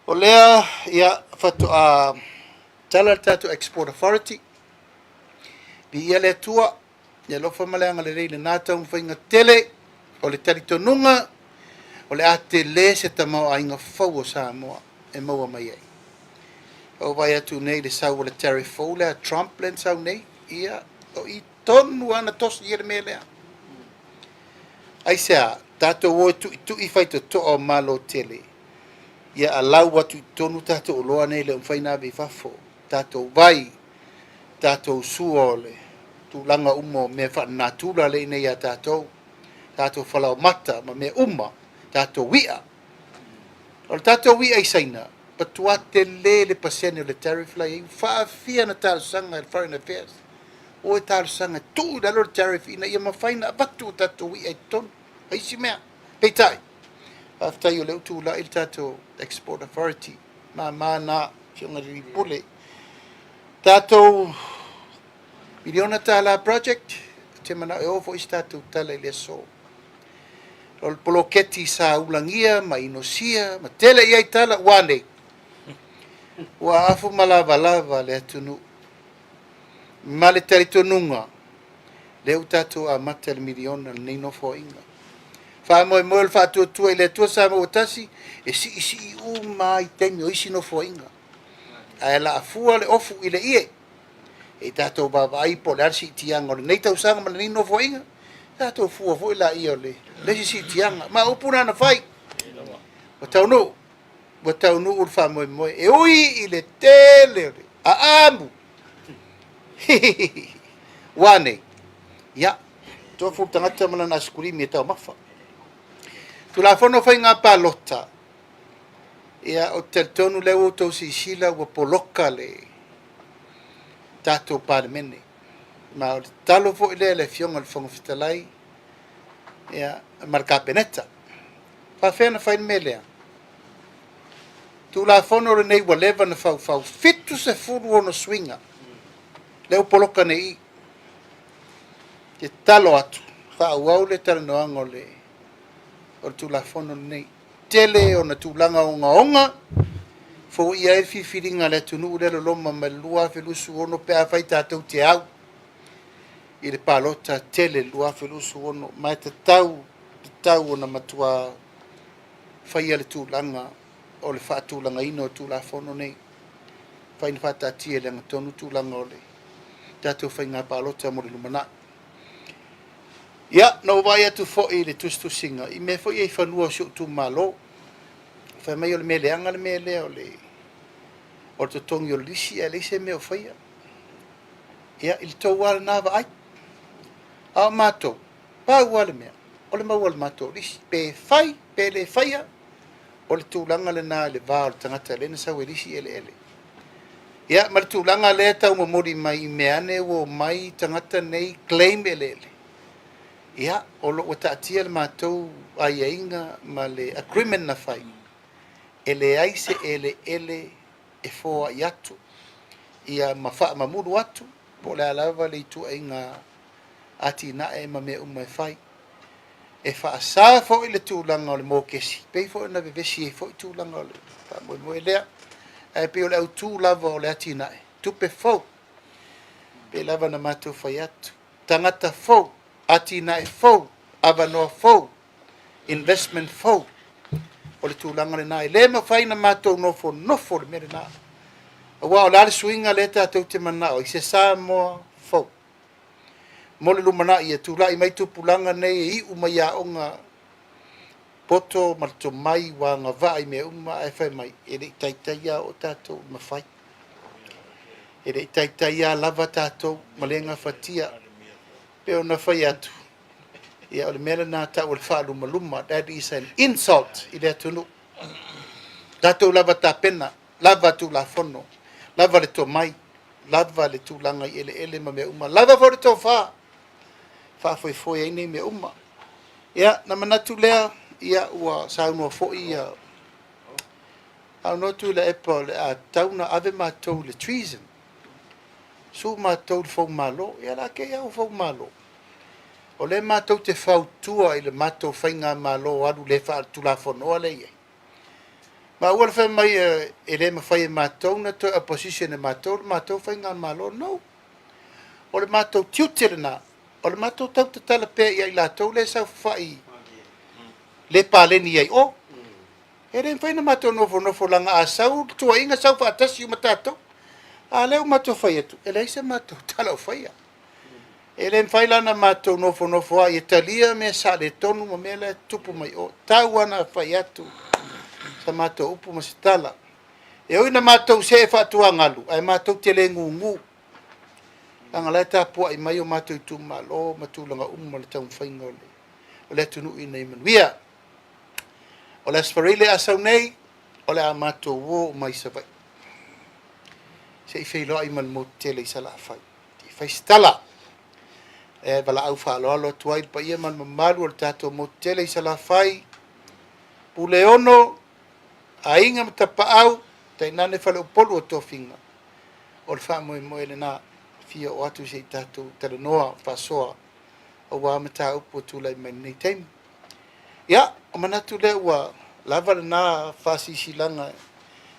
O lea, ia, faatoa tala le tatou Export Authority, viia le Atua, le alofa ma le agalelei i lena taumafaiga tele. O le talitonuga, o le a tele se tamaoaiga fou o Samoa e maua mai ai. Ua ou vaai atu nei i le sau o le tariff fou lea a Trump lea na sau nei, ia, o i tonu lava na tosi ai le mea lea. Aisea? Tatou o e tuitui faitotoa o Malo tele, ia alau atu i totonu tatou oloa nei e le o mafai ona ave i fafo, tatou vai, tatou sua o le tulaga uma o mea faalenatura lea i inei ia tatou, tatou falaomata ma mea uma, tatou i'a. O le tatou i'a i Saina, matua tele le pasene o le tariff la e i ai, ua faafia ona talosaga e le Foreign Affairs, o e talosaga e tuu i lalo le tariff ina ia mafai ona avatu o tatou i'a i totonu, ma isi mea. Peitai, faafetai o lea ua tulai le tatou Export Authority, mama na, Afioga i le Alii Pule. Tatou miliona tala project, ou te manao e oo foi se tatou tala i le aso. O le poloketi sa ulagia ma inosia ma tele i ai tala ua nei. Ua afu ma lavalava le atunuu. Ma le talitonuga, lea ua tatou amata i le miliona lenei nofoaiga. Faamoemoe o le faatuatua i le Atua Samoa ua tasi, e siisii uma lava i taimi o isi nofoaiga. Ae laafua le ofu i le ie. E tatou vaavaai po o le a le siitiaga o lenei tausaga ma lenei nofoaiga, tatou fua foi laia o le isi siitiaga. Ma o upu na na fai, ua taunuu, ua taunuu le faamoemoe. E ui i le tele o le aamu, ua nei, ia, tofu le tagata ma lana asikulimi e taumafa. Tulafono o Faiga Palota, ia, ou te talitonu lea ua outou silasila ua poloka le tatou Palemene. Ma o le tatalo foi lea i le Afioga i le Fofoga Fetalai ia, ma le Kapeneta. Faafefea ona fai le mea lea? Tulafono lenei ua leva ona faufau, 76 suiga lea ua poloka nei i i. Te tatalo atu, faaauau le talanoaga o le o le Tulafono lenei. Tele ona tulaga ogaoga foia ai le filifiliga a le atunuu lea loloma mai le 2026 pe afai tatou te au i le palota tele i le 2026 ma e tatau tatau ona matua faia le tulaga o le faatulagaina o Tulafono nei. Fai na faataatia i le agatonu tulaga o le tatou faiga palota mo le lumanai. Ia, na ou vaai atu foi i le tusitusiga i mea foi ia i fanua o si ou itumalo. Fai mai o le mea leaga le mea lea o le o le totogi o le lisi ae leai se mea o faia. Ia, i le tou lava lena vaai. A o matou, Pau lava le mea, o le maua o le matou lisi, pe fai pe le faia, o le tulaga lena i le va o le tagata lea na sau e lisi eleele. Ia, ma le tulaga lea e tau momoli mai i mea ane ua omai tagata nei claim eleele, ia, o lo o ua taatia le matou aiaiga ma le agreement na fai, e leai se eleele e foai atu, ia ma faamamulu atu, po o le a lava le ituaiga atinae ma mea uma e fai. E faasa foi le tulaga o le mokesi, pei foi ona vevesi ai foi tulaga o le faamoemoe lea. Ae pei o le autu lava o le atinae, tupe fou, pei lava ona matou fai atu, tagata fou, atinae fou, avanoa fou, investment fou. O le tulaga lena, e le mafai ona matou nofonofo i le mea lena. Aua o le a le suiga lea tatou te manao ai, se Samoa fou. Mo le lumanai e tulai mai tupulaga nei e iu mai aoga poto ma le tomai ua agavaa i mea uma ae fai mai e le i taitai lava oo tatou i mafai. E le i taitai lava lava tatou ma le gafatia. Pei ona fai atu, ia o le mea lena tau o le faalumaluma, that is an insult i le atunuu. Tatou lava tapena, lava Tulafono, lava le tomai, lava le tulaga i eleele ma mea uma, lava foi le tofa e faafoefoe ai nei mea uma. Ia, na manatu lea, ia ua saunoa foi ia saunoa Tuilaepa o le a tatau ona ave matou i le treason, sue matou i le foumalo. Ia o le a te i lava ua foumalo. O lea matou te fautua i le matou faigamalo alu le faaletulafonoa lea e i ai. Maua le fai mai e le mafai e matou na toe opposition e matou le matou faigamalo. No. O le matou tiute lena, o le matou tau tatala pea ia i latou lea e saofafai le paleni ai o. E le mafai na matou nofonofo leaga a sau le tuuaiga sau faatasi uma tatou. A lea ua matou fai atu, e leai se matou tala o faia. E le mafai la ona matou nofonofo ai e talia mea saaletonu ma mea la e tutupu mai o. Tau lava ona fai atu sa matou upu ma se tala. E ui ina matou see faatuagalu, ae matou te le gugu, leaga o la e tapuai mai o matou itumalo ma tulaga uma o le taumafaiga o le atunuu ina ia manuia. O le Aso Faraile a sau nei, o le a matou o uma i Savaii se i feiloai ma le motu tele i Salafai. E fai se tala e valaau faaaloalo atu ai i le paia ma le mamalu o le tatou motu tele i Salafai, Puleono, Aiga ma Tapaau, tainane Faleupolu o Tofiga. O le faamoemoe lena, fia oo atu se i tatou talanoa faasoa aua mataupu ua tulai mai lenei taimi. Ia, o manatu lea ua lava lena faasiisilaga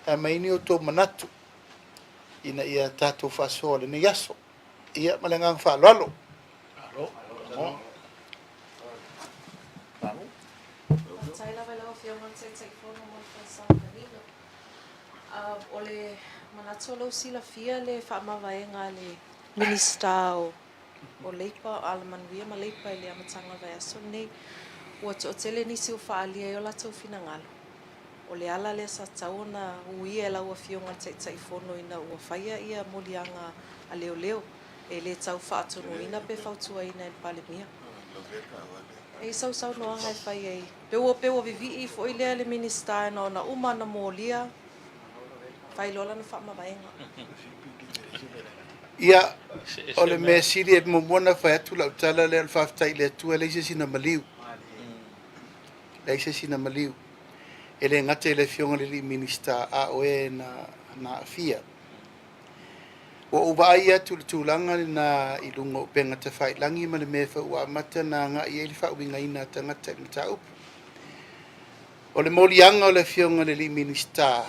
e aumai ai ni outou manatu ina ia tatou faasoa lenei aso. Ia, ma le agaga faaaloalo. Faafetai lava i lau Afioga i le Taitaifono mo le folasaga manino. O le manatu o lou silafia le faamavaega a le Minisita o Leipa, o Alamanuia ma Leipa i le amataga o le vaiaso lenei. Ua toatele nisi ua faaalia ai o latou finagalo. O le ala lea sa tatau ona uia e lau Afioga i le Taitaifono ina ua faia ia moliaga a leoleo e le tau faatonuina pe fautuaina e le Palemia. E i ai sau saunoaga e fai ai, pe ua pe ua vivii foi lea le Minisita ina ona uma ona molia, fai loa lana faamavaega. Ia, o le mea sili e muamua ona fai atu lau tala lea o le faafetai i le Atua e leai se isi na maliu. Leai se isi na maliu. E le gata i le Afioga i le Minisita, a o e na aafia. Ua ou vaai atu i le tulaga lena i luga o upega tafailagi ma le mea foi ua amata ona agai ai le faauigaina a tagata i le mataupu. O le moliaga o le Afioga i le Minisita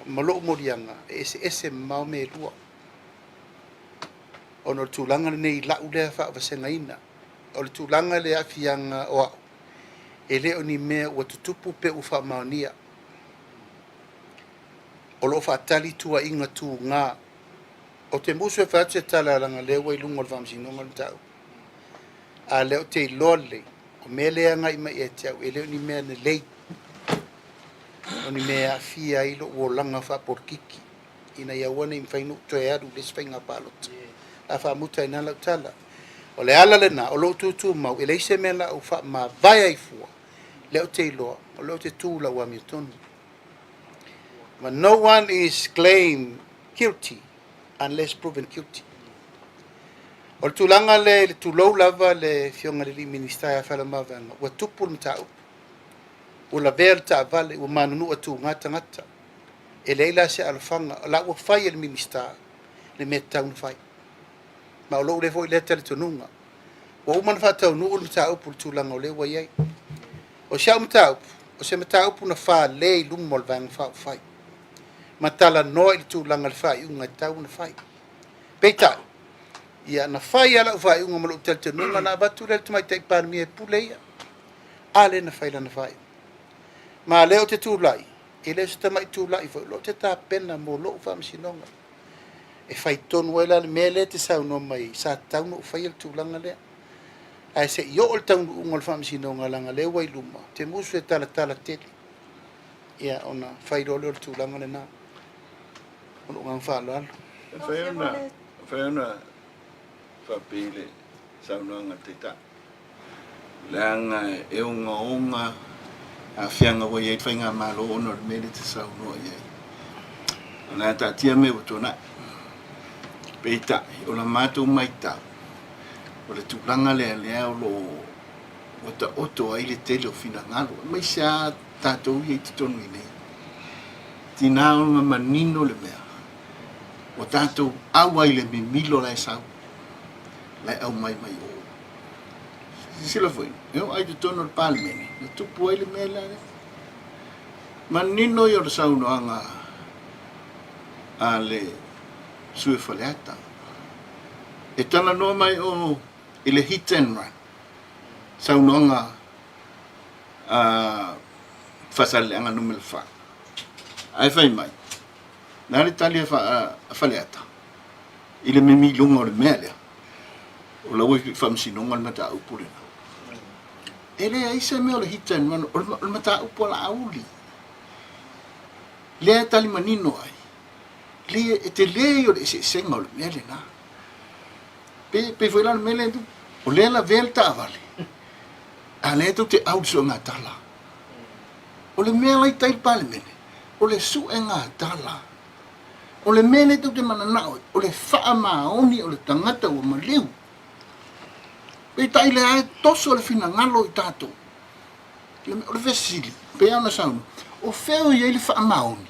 ma lou moliaga, e eseese mamao mea e lua. Ona o le tulaga lenei i lau lea faavasegaina, o le tulaga i le aafiaga o au, e le o ni mea ua tutupu pe ua faamaonia. O lo o faatali tuuaiga tuga. Ou te musu e fai atu se tala leaga o lea ua i luga o le Faamasinoga le mataupu. A o lea ou te iloa lelei, o mea lea e agai mai ia te au, e le o ni mea lelei, o ni mea e aafia ai lou olaga faapolokiki ina ia aua ne i mafai ona ou toe alu i le isi faiga palota. O le a faamuta ai i ina lau tala. O le ala lena o lou tutumau e leai se mea la ou faamavae ai fua, lea ou te iloa o lea ou te tu i lau amiotonu. Ma no one is claimed guilty unless proven guilty. O le tulaga lea i le tulou lava le Afioga i le alii Minisita ia Faleomavaega, ua tupu le mataupu, ua lavea le taavale, ua manunua tuga tagata. E leai la se alofaga, o la ua fai e le Minisita le mea e tatau ona fai. Ma o lou lea foi lea talitonuga. Ua uma ona faataunuu le mataupu i le tulaga o lea ua i ai. O si au mataupu, o se mataupu na fale i luma o le Vaega Faaupufai ma talanoa i le tulaga i le faaiuga e tatau ona fai. Peitai, ia na fai lava lau faaiuga ma lou talitonuga na avatu lea i le Tamaitai Palemia e pule ia. A lea na fai lana faaiuga. Ma lea ou te tulai, e le o se tamai tulai foi, o lea ou te tapena mo lou faamasinoga. E fai tonu ai la le mea lea e te saunoa mai ai, sa tatau ona ou faia le tulaga lea. Ae se i oo le taunuuga o le faamasinoga leaga o lea ua i luma, ou te musu e talatala tele, ia ona fai loa lea o le tulaga lena. Ma lou agaga faaaloalo. E mafai ona faapei le saunoaga a le Taitai, leaga e ogaoga aafiaga ua i ai le Faigamalo ona o le mea lea e te saunoa i ai. O le a taatia mea ua tuanai. Peitai, o la matou matau, o le tulaga lea lea o lo o ua taoto ai le tele o finagalo, aemaise lava tatou ia i totonu i inei. Tina ona manino le mea, ua tatou au ai i le mimilo la e sau, la e aumai mai o. Silasila foi, e oo lava i totonu o le Palemene, na tupu ai le mea lea. Manino ia o le saunoaga a le sui o Faleata, e talanoa mai o i le hit and run, saunoaga a Faasaleleaga Nu.4. Ae fai mai, le a le tali a Faleata i le mimiloga o le mea lea? O la ua i faamasinoga le mataupu lena. E leai se mea o le hit and run, o le mataupu a Laauli. Lea e tali manino ai, le, e tele ia o le eseesega o le mea lena. Pe, pei foi la o le mea lea, o lea e lavea le taavale, a lea tou te au i le suega tala. O le mea la i tai i le Palemene, o le suega tala. O le mea lea tou te mananao ai, o le faamaoni o le tagata ua maliu. Peitai lea e toso le finagalo i tatou. O le fesili, pei lava ona saunoa, o fea o i ai le faamaoni?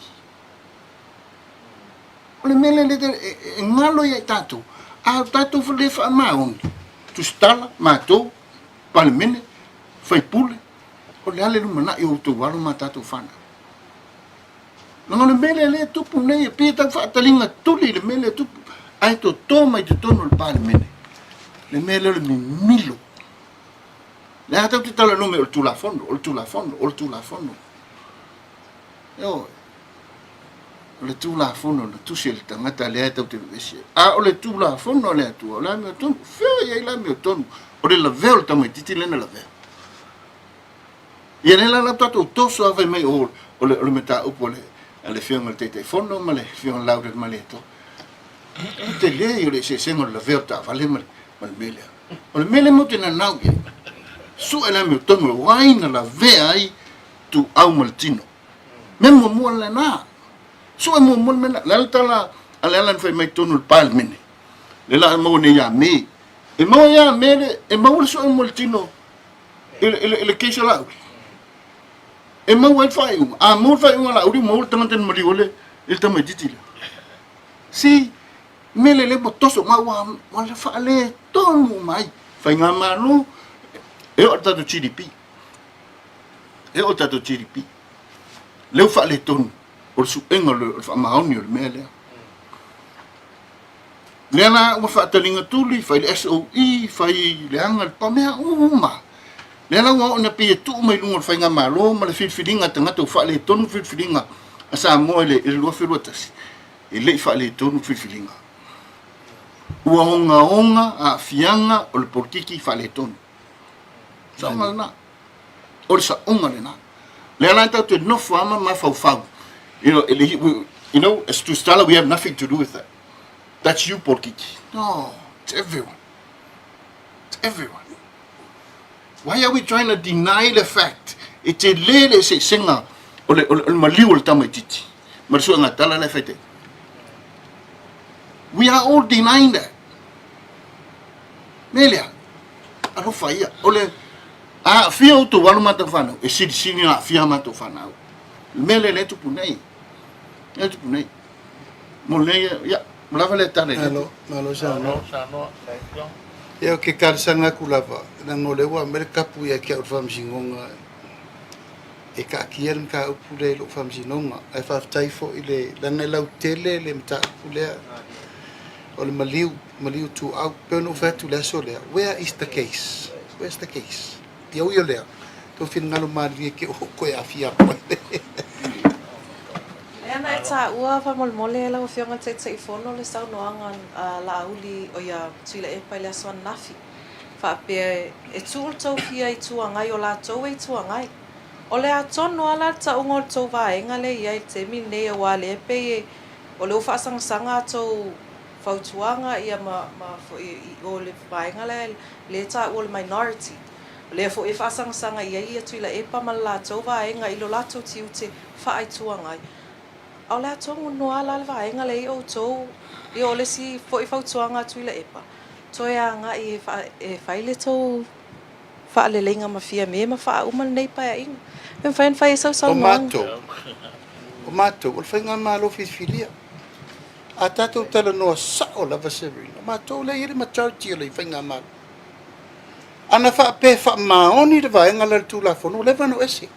O le mea lea e galo ia i tatou, a o tatou le faamaoni, tusitala, matou, Palemene, faipule, o le a le lumanai o outou alo ma tatou fanau? Leaga o le mea lea lea e tupu nei, e pei e tau faataliga tuli le mea lea e tupu, ae toto mai totonu o le Palemene le mea lea o le mimilo. Le a tatou te talanoa mai o le Tulafono, o le Tulafono, o le Tulafono. Ioe. O le Tulafono na tusi e le tagata lea e tatou te vevesi ai. A o le Tulafono a le Atua, o le amiotonu. Fea i ai le amiotonu? O le lavea o le tamaitiiti lea na lavea. Ia lea la la tatou toso lava fai mai o o le o le mataupu a le a le Afioga i le Taitaifono ma le Afioga i le Laaulialemalietoa. O le tele ia o le eseesega o le lavea o le taavale ma le ma le mea lea. O le mea lea matou te nanau i ai, sue le amiotonu o ai na lavea ai Ituau ma le tino. Mea muamua lena. Sue muamua le mea lena. O le a le tala a Leala na fai mai i totonu o le Palemene? Lea la a maua nei ia Me. E maua ia Me le, e maua le sue mo le tino i le, i le, i le case a Laauli. E maua ai le faaiuga. A maua le faaiuga a Laauli, maua le tagata na maliu ai le, i le tamaitiiti lea. See, mea lea ua toso ma ua, ua faaletonu uma ai Faigamalo, e oo i le tatou GDP. E oo i le tatou GDP. Lea ua faaletonu o le suega o le faamaoni o le mea lea. Lea la ua faataliga tuli, fai le SOE, fai leaga le pa, mea uma. Lea la ua oo ina pei e tuu mai luga o le faigamalo ma le filifiliga a tagata ua faaletonu filifiliga a Samoa i le 2021, e le i faaletonu filifiliga. Ua ogaoga aafiaga o le polokiki faaletonu. Saoga lena. O le saoga lena. Lea la tatou te nofo lava ma mafaufau. You know, you know, as Tusitala, we have nothing to do with that. That's you, polokiki. No, it's everyone. Everyone. Why are we trying to deny the fact e tele le eseesega o le, o le, o le maliu o le tamaititi ma le suega tala la e fai We are all denying that. Me lea, alofa ia. O le, a aafia outou alo ma matou fanau, e silisili ona aafia a matou fanau. Le mea lea lea e tupu nei. Lea e tupu nei. Mo lenei, ia, ua lava lea tala i le. Malo, malo saunoa. Ia, ou te talosaga atu lava, leaga o lea ua aumai le tapu ia te au i le Faamasinoga e taatia le mataupu lea i lou Faamasinoga. Ae faafetai foi i le, leaga e lautele le mataupu lea o le maliu, maliu ituau. E pei ona ou fai atu i le aso lea, where is the case? Where's the case? Ia ui o lea, tou finagalo malilie te o toe aafia atu ai. Lea na e taua faamolemole lau Afioga i le Taitaifono le saunoaga a Laauli o ia Tuilaepa i le aso ananafi, faapea e tuu le tou fia Itu Agai o latou e Itu Agai. O le a tonu lava la le tauga o le tou vaega lea e i ai i le taimi lenei aua lea e pei e o lea ua faasagasagaga a tou fautuaga ia ma ma foi i o le vaega lea lea e taua o le minority. O lea foi e faasagasaga i ai ia Tuilaepa ma le latou vaega i lo latou tiute faa-Itu Agai. A o le a tonu noa la le vaega lea i outou, ia o le isi foi fautuaga a Tuilaepa, toe agai e e fai le tou faaleleiga ma Fiame ma faauma lenei paeaiga. Pe mafai ona fai ai sau saunoaga? O matou, o matou, o le faigamalo filifilia. A tatou talanoa sao lava Severina, o matou lea e i ai le majority o le faigamalo. Ana faapea e faamaoni le vaega lea o le Tulafono, ua leva ona o ese.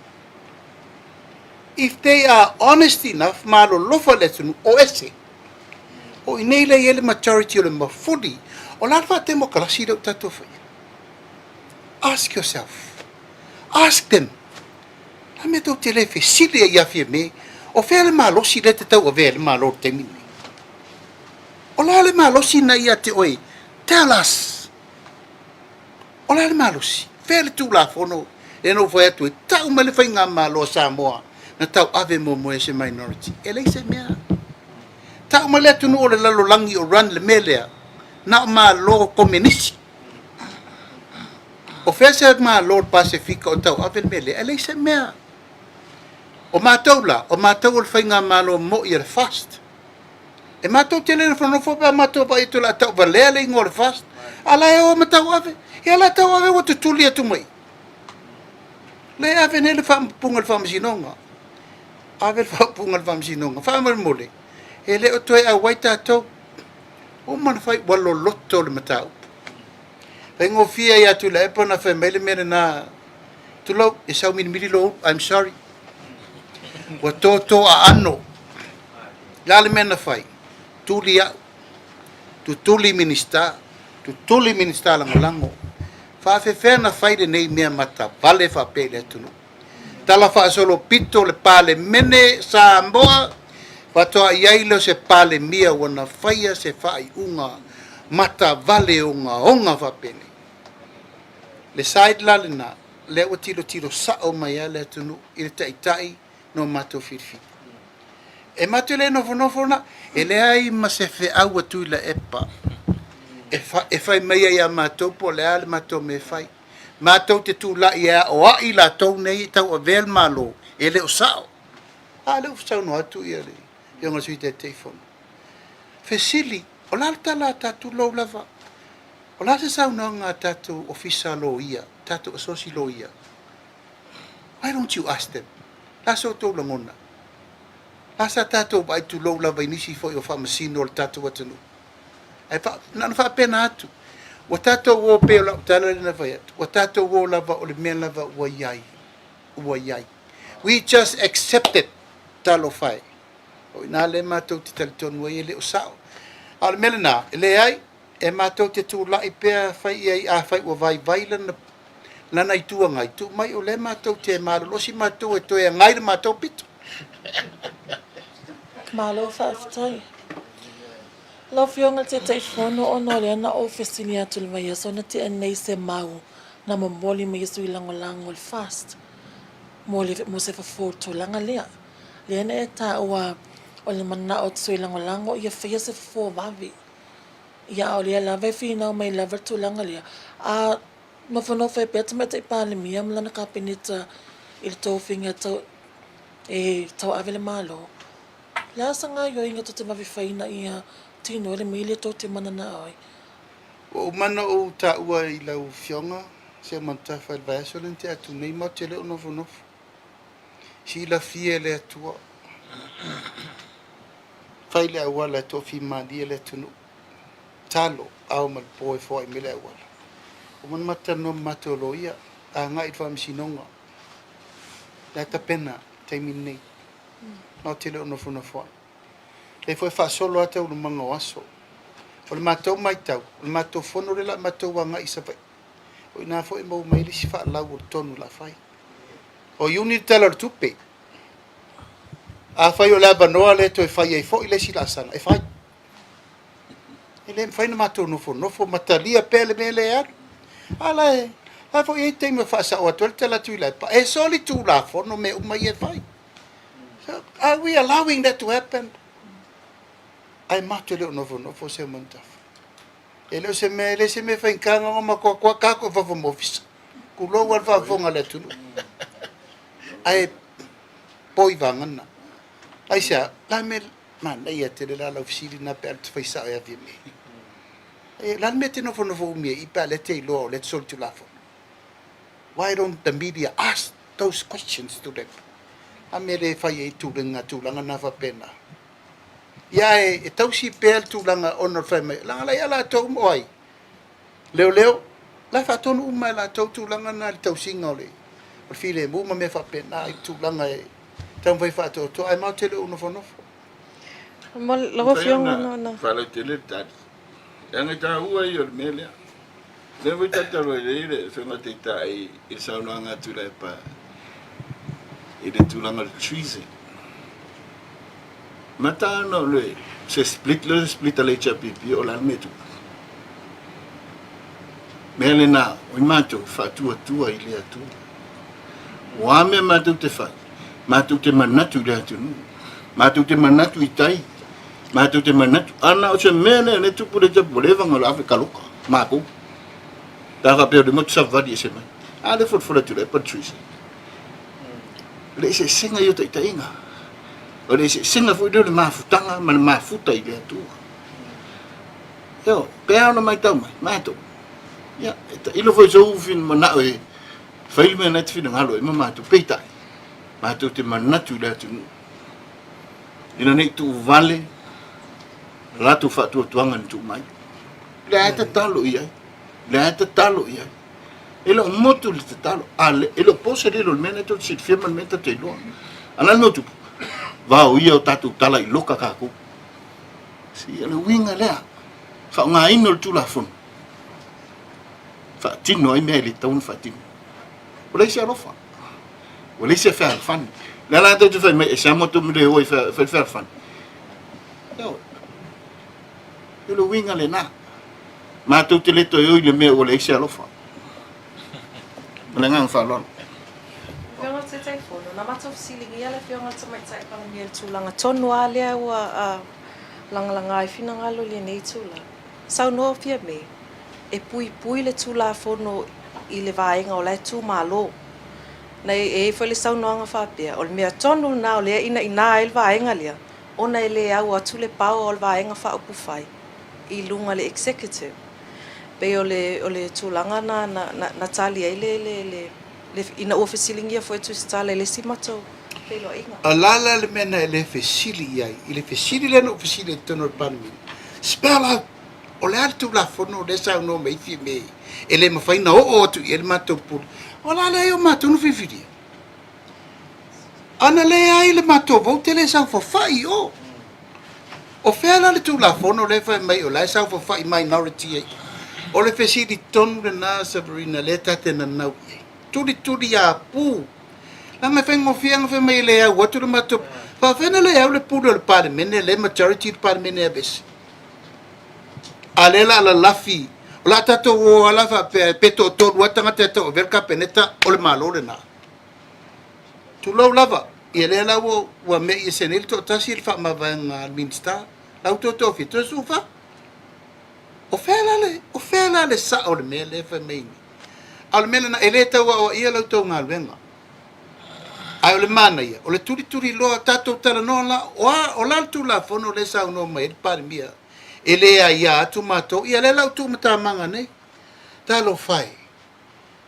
If they are honest enough, malolofa i le atunuu, o ese. O i inei lea e i ai le majority o le mafuli. O le a le faatemokarasi lea ua tatou faia? Ask yourself. Ask them. O le a le mea tou te le fesili ai ia Fiame, o fea le malosi lea e te tauavea ai le Malo i le taimi lenei? O le a le malosi na ia te oe? Tell us. O le a le malosi? Fea le Tulafono lea na ou fai atu ai, tau mai le Faigamalo a Samoa na tauave muamua e se minority. E leai se mea. Tau mai le atunuu o le lalolagi o run le mea lea, na o Malo Komenisi. O fea se Malo o le Pasefika o tauave le mea lea? E leai se mea. O matou la, o matou o le Faigamalo moi a le FAST. E matou te le nofonofo pe a matou vaai atu o le a tauvalea le igoa o le FAST, a la e o ma tauave. Ia la tauave ua tutuli atu mai. Le ave nei le faaupuga i le faamasinoga. Ave le faaupuga i le faamasinoga. Faamolemole, e le o toe auai tatou. Uma ona fai, ua loloto le mataupu. Faigofie ia Tuilaepa ona fai mai le mea lena, tulou, e saumilimili lou ulu, I'm sorry. Ua toto aano. O le a le mea na fai? Tuli au, tutuli Minisita, tutuli Minisita Lagolago. Faafefea na fai lenei mea matavale faapea i le atunuu? Tala faasolopito le Palemene Samoa, faatoa i ai lea o se Palemia ua na faia se faaiuga matavale ogaoga faapenei. Le side la lena, lea ua tilotilo sao mai lava le atunuu i le taitai no matou filifili. E matou le nofonofo na, e leai ma se feau a Tuilaepa e, fa, e fai mai ai ia matou po o le a le matou mea e fai. Matou te tulai e aoai latou nei e tauavea le Malo, e le o sao. A lea ua saunoa atu ia le Afioga i le Sui Taitaifono. Fesili, o le a le tala a tatou lou lava? O le a se saunoaga a tatou Ofisa Loia, tatou Asosi Loia? Why don't you ask them? O le a se outou lagona? O le a sa tatou vaai tulou lava i nisi foi o faamasino o le tatou atunuu? Ae fa, na ona faapena atu. Ua tatou o pei o lau tala lea na fai atu, ua tatou o lava o le mea lava ua i ai, ua i ai. We just accept it, talofa e. O i ina lea matou te talitonu ai e le o sao. A o le mea lena, e leai, e matou te tulai pea fai i ai afai ua vaivai lana lana Itu Agai, tuu mai o lea matou te malolosi matou e toe agai le matou pito. Malo faafetai. Lau Afioga i le Taitaifono, ona o lea na ou fesili atu i le vaiaso na tea nei se mau na momoli mai e sui lagolago o le FAST mo le mo se fofo o le tulaga lea. Lea na e taua o le manao o sui lagolago ia faia se fofo vave. Ia, a o lea lava e finau mai lava le tulaga lea, a nofonofo ai pea le Tamaitai Palemia ma lana Kapeneta i le tofiga e e tauave le Malo, o le a sa gaoioiga tou te vave fai ina ia tino ai le mea lea tou te mananao ai? Ua uma ona ou taua i lau Afioga Seumanutafa i le vaiaso lea na tea atu nei, matou te le o nofonofo. Silafia e le Atua, fai le auala e toafimalie le atunuu, talo ao ma le po e foai mai le auala. Ua uma ona matou talanoa ma matou loia, agai i le faamasinoga, la e tapena i le taimi lenei, matou te le o nofonofo ai. Lea foi e faasolo lava taualumaga o aso. O le matou matau, o le matou fono lea o le a matou agai i Savaii. O i ina foi e maua mai ai le isi faalau o le tonu o le a fai. O Iuni le Tala o le Tupe. Afai o le avanoa lea e toe fai ai foi le isi laasaga, e fai. E le mafai ona matou nofonofo ma talia pea le mea lea e alu. A la e, la foi e i ai taimi e faasao atu ai le tala atu i Tuilaepa, e solitulafono mea uma ia e fai. So, are we allowing that to happen? Ae matou te le o nofonofo Seumanutafa. E le o se mea, e le se mea faigata ona matou atu i fafo ma ofisa. Tulou lava le faafofoga a le atunuu. Ae poi vagana. Aisea, la mea manaia tele la lau fesili na pe a te fai sao e avia me. E, la le mea te nofonofo umi ai i pe a lea te iloa o lea te solitulafono. Why don't the media ask those questions to them? A mea le fai ai tulaga, tulaga na faapena. Ia e, e tausi pea le tulaga ona o le fai mai, leaga la ia latou mo ai? Leoleo, la e faatonu uma e latou tulaga na i le tausiga o le, o le filemu ma mea faapena i le tulaga e taumafai e faatoatoa, ae matou te le o nofonofo. Lau Afioga na. Faalautele le tali. Leaga e taua ia o le mea lea. O lea foi tatou i ai le Afioga i le Taitai i le saunoaga a Tuilaepa i le tulaga o le treason. Mata ona o le se split lea o le split a le HRPP o le a le mea e tupu. Mea lena, o i matou faatuatua i le Atua. O a mea matou te fai, matou te manatu i le atunuu, matou te manatu i tai, Matou te manatu, ana o se mea lea lea tupu le tapu, ua leva ona ave kaloka, matou. Pe a faapea o le motu savali ese mai. A lea folafola atu le Patricia. O le eseesega ia o taitaiga. O le eseesega foi lea o le mafutaga ma le mafuta i le Atua. Ioe, pe a ona matau mai, matou. Ia, e tailo foi i sou manao e fai le mea na e te finagalo ai ma matou. Peitai, matou te manatu i le atunuu. Ina ne i tuuvale le latou faatuatuaga na tuu mai. O lea e tatalo i ai. O lea e tatalo i ai. E le o motu le tatalo, a le, e le o po se lilo i le mea lea tou te silafia ma le mea tou te iloa. A o le a le mea o tupu? Vao ia o tatou tala i loka tatou. Si, o le uiga lea, faaaogaina o le Tulafono, faatino ai mea e le tatau ona faatino. Ua leai se alofa. Ua leai se fealofani. O le a la tou te fai mai, e seama tou le o e fai le fealofani. Ioe. O le uiga lena. Matou te le toe o i le mea ua leai se alofa. Ma le agaga faaaloalo. Afioga i le Taitaifono, na matou fesiligia le Afioga i le Tamaitai Palemia i le tulaga tonu lava lea ua lagalaga ai finagalo i lenei itula. Saunoa Fiame, e puipui le Tulafono i le vaega o la e tu malo. Na e i ai foi le saunoaga faapea, o le mea tonu lena o lea e inaina ai le vaega lea, ona e le au atu le power o le Vaega Faaupufai i luga le Executive. Pei o le o le tulaga na na na tali ai le le le le ina ua fesiligia foi e Tusitala i le isi matou feiloaiga. O la la le mea na e le fesili i ai, i le fesili lea na ou fesili ai i totonu o le Palemene, spell out, o le a le Tulafono lea e saunoa mai ai Fiame e le mafai ona oo atu i ai le matou pule? O la leai o matou na filifilia. Ana leai le matou vote e le saofafai i o. O fea la le Tulafono lea e fai mai o la e saofafai minority ai? O le fesili tonu lena Saverina lea ta te nanau i ai. Tulituliapu. Leaga e faigofie ona fai mai e le au atu le matou. Faafefea ona le au le pule o le Palemene lea e majority le Palemene e aveese? A lea o le a lalafi, o le a tatou o lava la faapea pe toatolu lava tagata e tauavea le Kapeneta, o le Malo lena. Tulou lava, ia lea la ua, ua me'i ese nei le toatasi i le faamavaega a le Minisita, la ua toe tofia, toe 14. O fea la le, o fea la le sao o le mea lea e fai mai nei? A o le mea lena, e le tau aoaia la outou galuega. Ae o le manaia, o le tulituliloa, tatou talanoa la, o a, o la le Tulafono lea e saunoa mai ai le Palemia, e le aia atu matou, ia lea la ua tuumatamaga nei. Talofa e,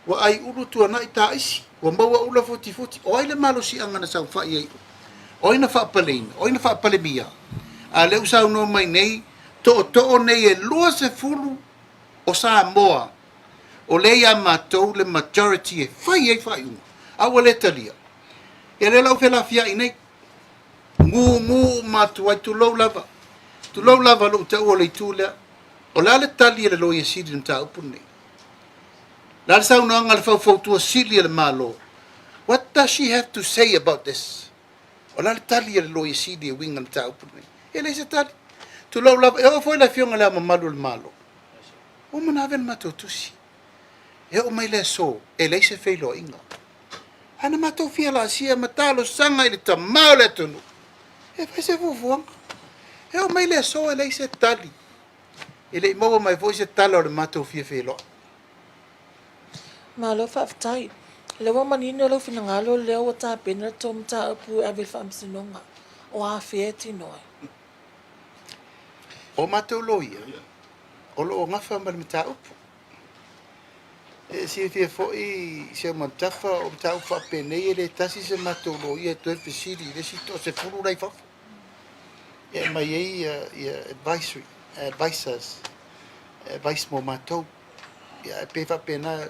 ua ai ulu tuanai taisi, ua maua ula futifuti, o ai le malosiaga na saofai ai? O ai na faapaleina? O ai na faapalemia? A lea ua saunoa mai nei, tootoo nei e 20 o Samoa, o lea ia matou le majority e fai ai faaiuga, a ua le talia. Ia lea la ua felafiai nei, gugu uma atu ai, tulou lava, tulou lava lou taua o le itu lea. O le a le tali a le Loia Sili i le mataupu lenei? O le a le saunoaga a le Faufautua Sili a le Malo? What does she have to say about this? O le a le tali a le Loia Sili e uiga i le mataupu lenei? E leai se tali. Tulou lava, e oo foi le Afioga i Le Ao Mamalu o le Malo, ua uma ona ave le matou tusi. E oo mai le aso, e leai se feiloaiga. Ae na matou fia laasia ma talosaga i le tama o le atunuu e fai se fuafuaga. E oo mai le aso e leai se tali. E le i maua mai foi se tala o le matou fia feiloai. Malo faafetai. O lea ua manino lou finagalo lea ua tapena le tou mataupu e ave i le Faamasinoga. O afea e tino ai? O matou loia, o lo o gafa ma le mataupu. E silafia foi Seumanutafa, o mataupu faapenei e le tasi se matou loia e toe fesili i le isi toasefulu la i fafo e aumai ai ia advisory, advisors, advice mo matou. Ia, e pei faapena,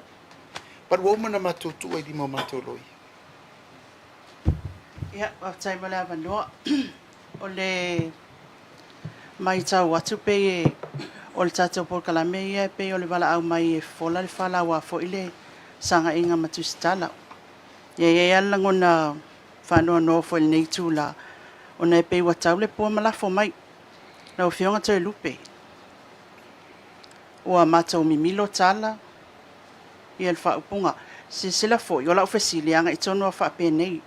but ua uma ona matou tuu ai i lima o matou loia. Ia, faafetai mo le avanoa. O le matau atu pei o le tatou polokalame ia e pei o le valaau mai e fofola le fala aua foi le sagaiga ma Tusitala. Ia e i ai lava le lagona faanoanoa foi i lenei itula ona e pei ua tau le pua ma lafo mai. Lau Afioga Toelupe, ua matou mimilo tala ia le faaupuga. Silasila foi, o lau fesili e agai tonu lava faapenei.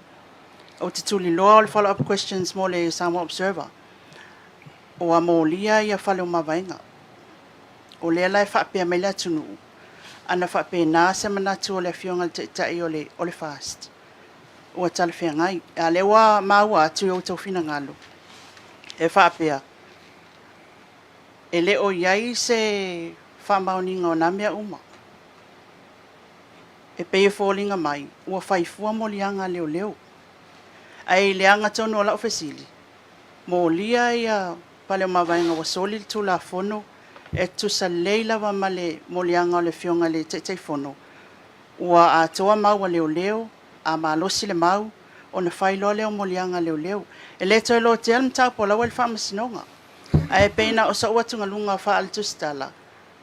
Ou te tuliloa o le follow up questions mo le Samoa Observer. Ua molia ia fale o mavaega. O lea la e faapea mai le atunuu, ana faapena se manatu o le Afioga i le Taitai o le o le FAST, ua talafeagai. A o lea ua maua atu i outou finagalo e faapea, e le o i ai se faamaoniga o na mea uma. E pei e foliga mai ua fai fua moliaga a leoleo. Ae i le aga tonu o lau fesili, molia ia pale o mavaega ua soli le Tulafono e tutusa lelei lava ma le moliaga o le Afioga i le Taitaifono, ua atoa mau a leoleo, a malosi le mau, ona fai loa lea o moliaga a leoleo. E le toe lotea le mataupu o la ua i le Faamasinoga. Ae pei na o sou atugaluga faale-tusitala,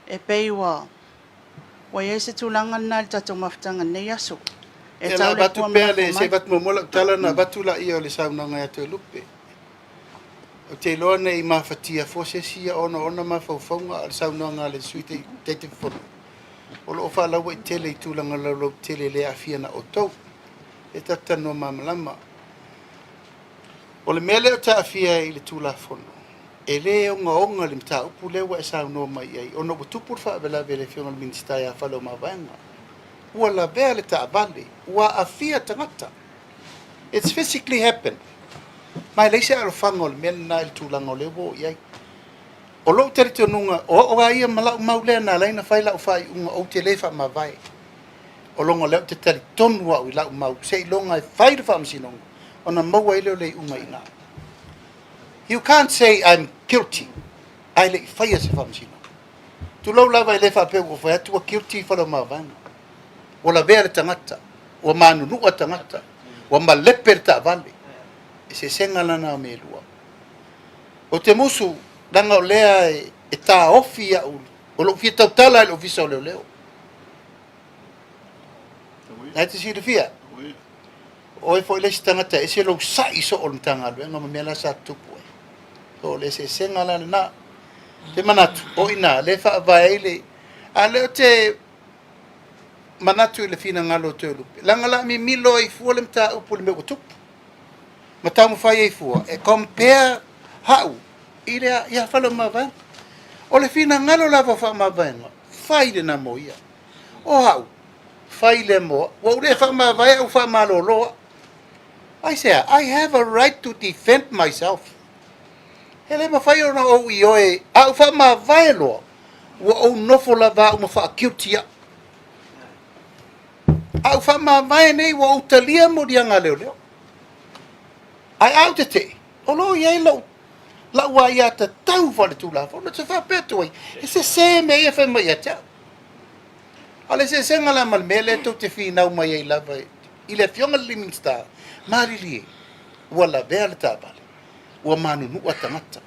e pei ua Ua i ai se tulaga lena i le tatou mafutaga i lenei aso. E Ia, tau le avatu pua ma pea lafo le, se i mai. avatu muamua lau tala ona avatu laia o le saunoaga ia Toelupe. Ou te iloa ne i mafatia fua se isi ia ona o ona mafaufauga, a o le saunoaga a le Sui Taitaifono, o lo o faalauaitele i tulaga laulautele e le aafia na outou. E tatou te talanoa malamalama. O le mea lea ou te aafia ai i le Tulafono, e le ogaoga le mataupu lea ua e saunoa mai i ai, ona ua tupu le faalavelave i le Afioga i le Minisita ia Faleomavaega. Ua lavea le taavale, ua aafia tagata. It's physically happened. Ma e leai se alofaga o le mea lena i le tulaga o lea ua oo i ai. O lou talitonuga, o au lava ia ma lau mau lea na ala ai ona fai lau faaiuga ou te le faamavae. O lona lea ou te talitonu au i lau mau seiloga e fai le faamasinoga ona maua ai lea o le iuga i ina. You can't say I'm guilty ae le i faia se faamasinoga. Tulou lava e le faapea ua fai atu ua guilty Faleomavaega. Ua lavea le tagata, ua manunua tagata, ua malepe le taavale. Eseesega lana o mea e lua. Ou te musu, leaga o lea e taofi au, o lou fia tautala i le Ofisa o Leoleo. Na e te silafia, o oe foi le isi tagata e ese lou sa'i soo o le Matagaluega ma mea la sa tutupu ai. So, o le eseesega la lena. Te manatu, o i ina, lea e faavae ai le... A o lea ou te manatu i le finagalo o Toelupe, leaga o le a mimilo ai fua le mataupu i le mea ua tupu. Ma taumafai ai fua e compare hau i le ia Faleomavaega. O le finagalo lava o faamavaega, fai lena mo ia. O au, fai lea mo au. Ua ou le faamavae ae ua faamalolo au. Aisea? I have a right to defend myself. E le mafai ona ou ioe, a ou faamavae loa, ua ou nofo lava au ma faa-guilty au. A ou faamavae nei ua ou talia moliaga a leoleo. Ae a ou tetee, o lo o i ai lou lau aiatatau faaletulafono, ou te faapea atu ai, e sese mea ia e fai mai ia te au. A o le eseesega la ma le mea lea tou te finau mai ai lava i le Afioga i le Minisita, malilie, ua lavea le taavale, ua manunua tagata.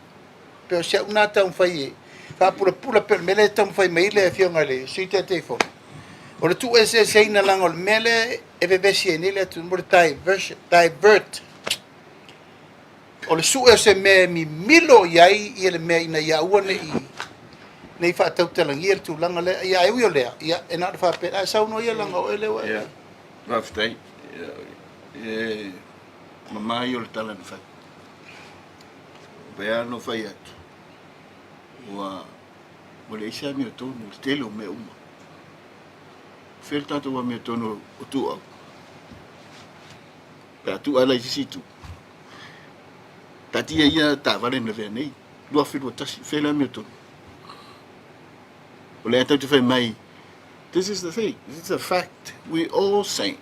Pei o si au lena taumafai e faapulapula pei o le mea lea e taumafai mai ai le Afioga i le Sui Taitaifono, o le tuueseeseina leaga o le mea lea e vevesi ai nei le atunuu, o le diversion, divert. O le sue o se mea e mimilo i ai ia le mea ina ia aua ne i ne i faatautalagia le tulaga lea. Ia ae ui o lea, ia e na o le faapea, ae saunoa ia leaga o oe lea ua e. Ia, faafetai. E mama ia o le tala na fai. Pei lava ona ou fai atu, ua ua leai se amiotonu i le tele o mea uma. O fea le tatou amiotonu o Tuuau? Pe a tuu ae la i se isi itu, taatia ia taavale na lavea nei, 2021, fea le amiotonu? O lea tatou te fai mai, this is the thing, this is a fact, we all saying,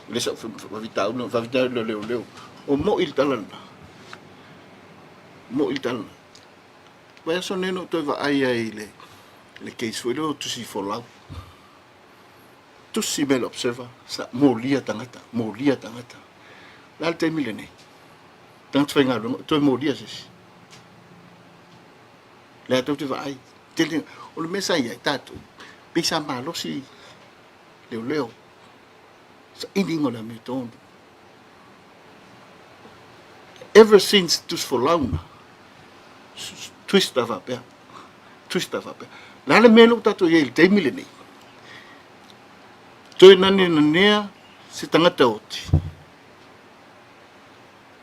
le sa faafitauli, faafitauli o leoleo, o mo'i le tala lena, mo'i le tala lena. Vaiaso nei na ou toe vaai ai i le, le case foi lea o Tusi Folau. Tusi mai le Observer, sa molia tagata, molia tagata. O le a le taimi lenei? Tagata faigaluega, toe molia se isi. Lea tou te vaai, tele, o le mea sa i ai tatou, pei sa malosi leoleo, sailiga o le amiotonu. Ever since Tusi Folau na, twist a faapea, twist a faapea. O le a le mea lea ua tatou i ai i le taimi lenei? Toe nanenanea se tagata oti.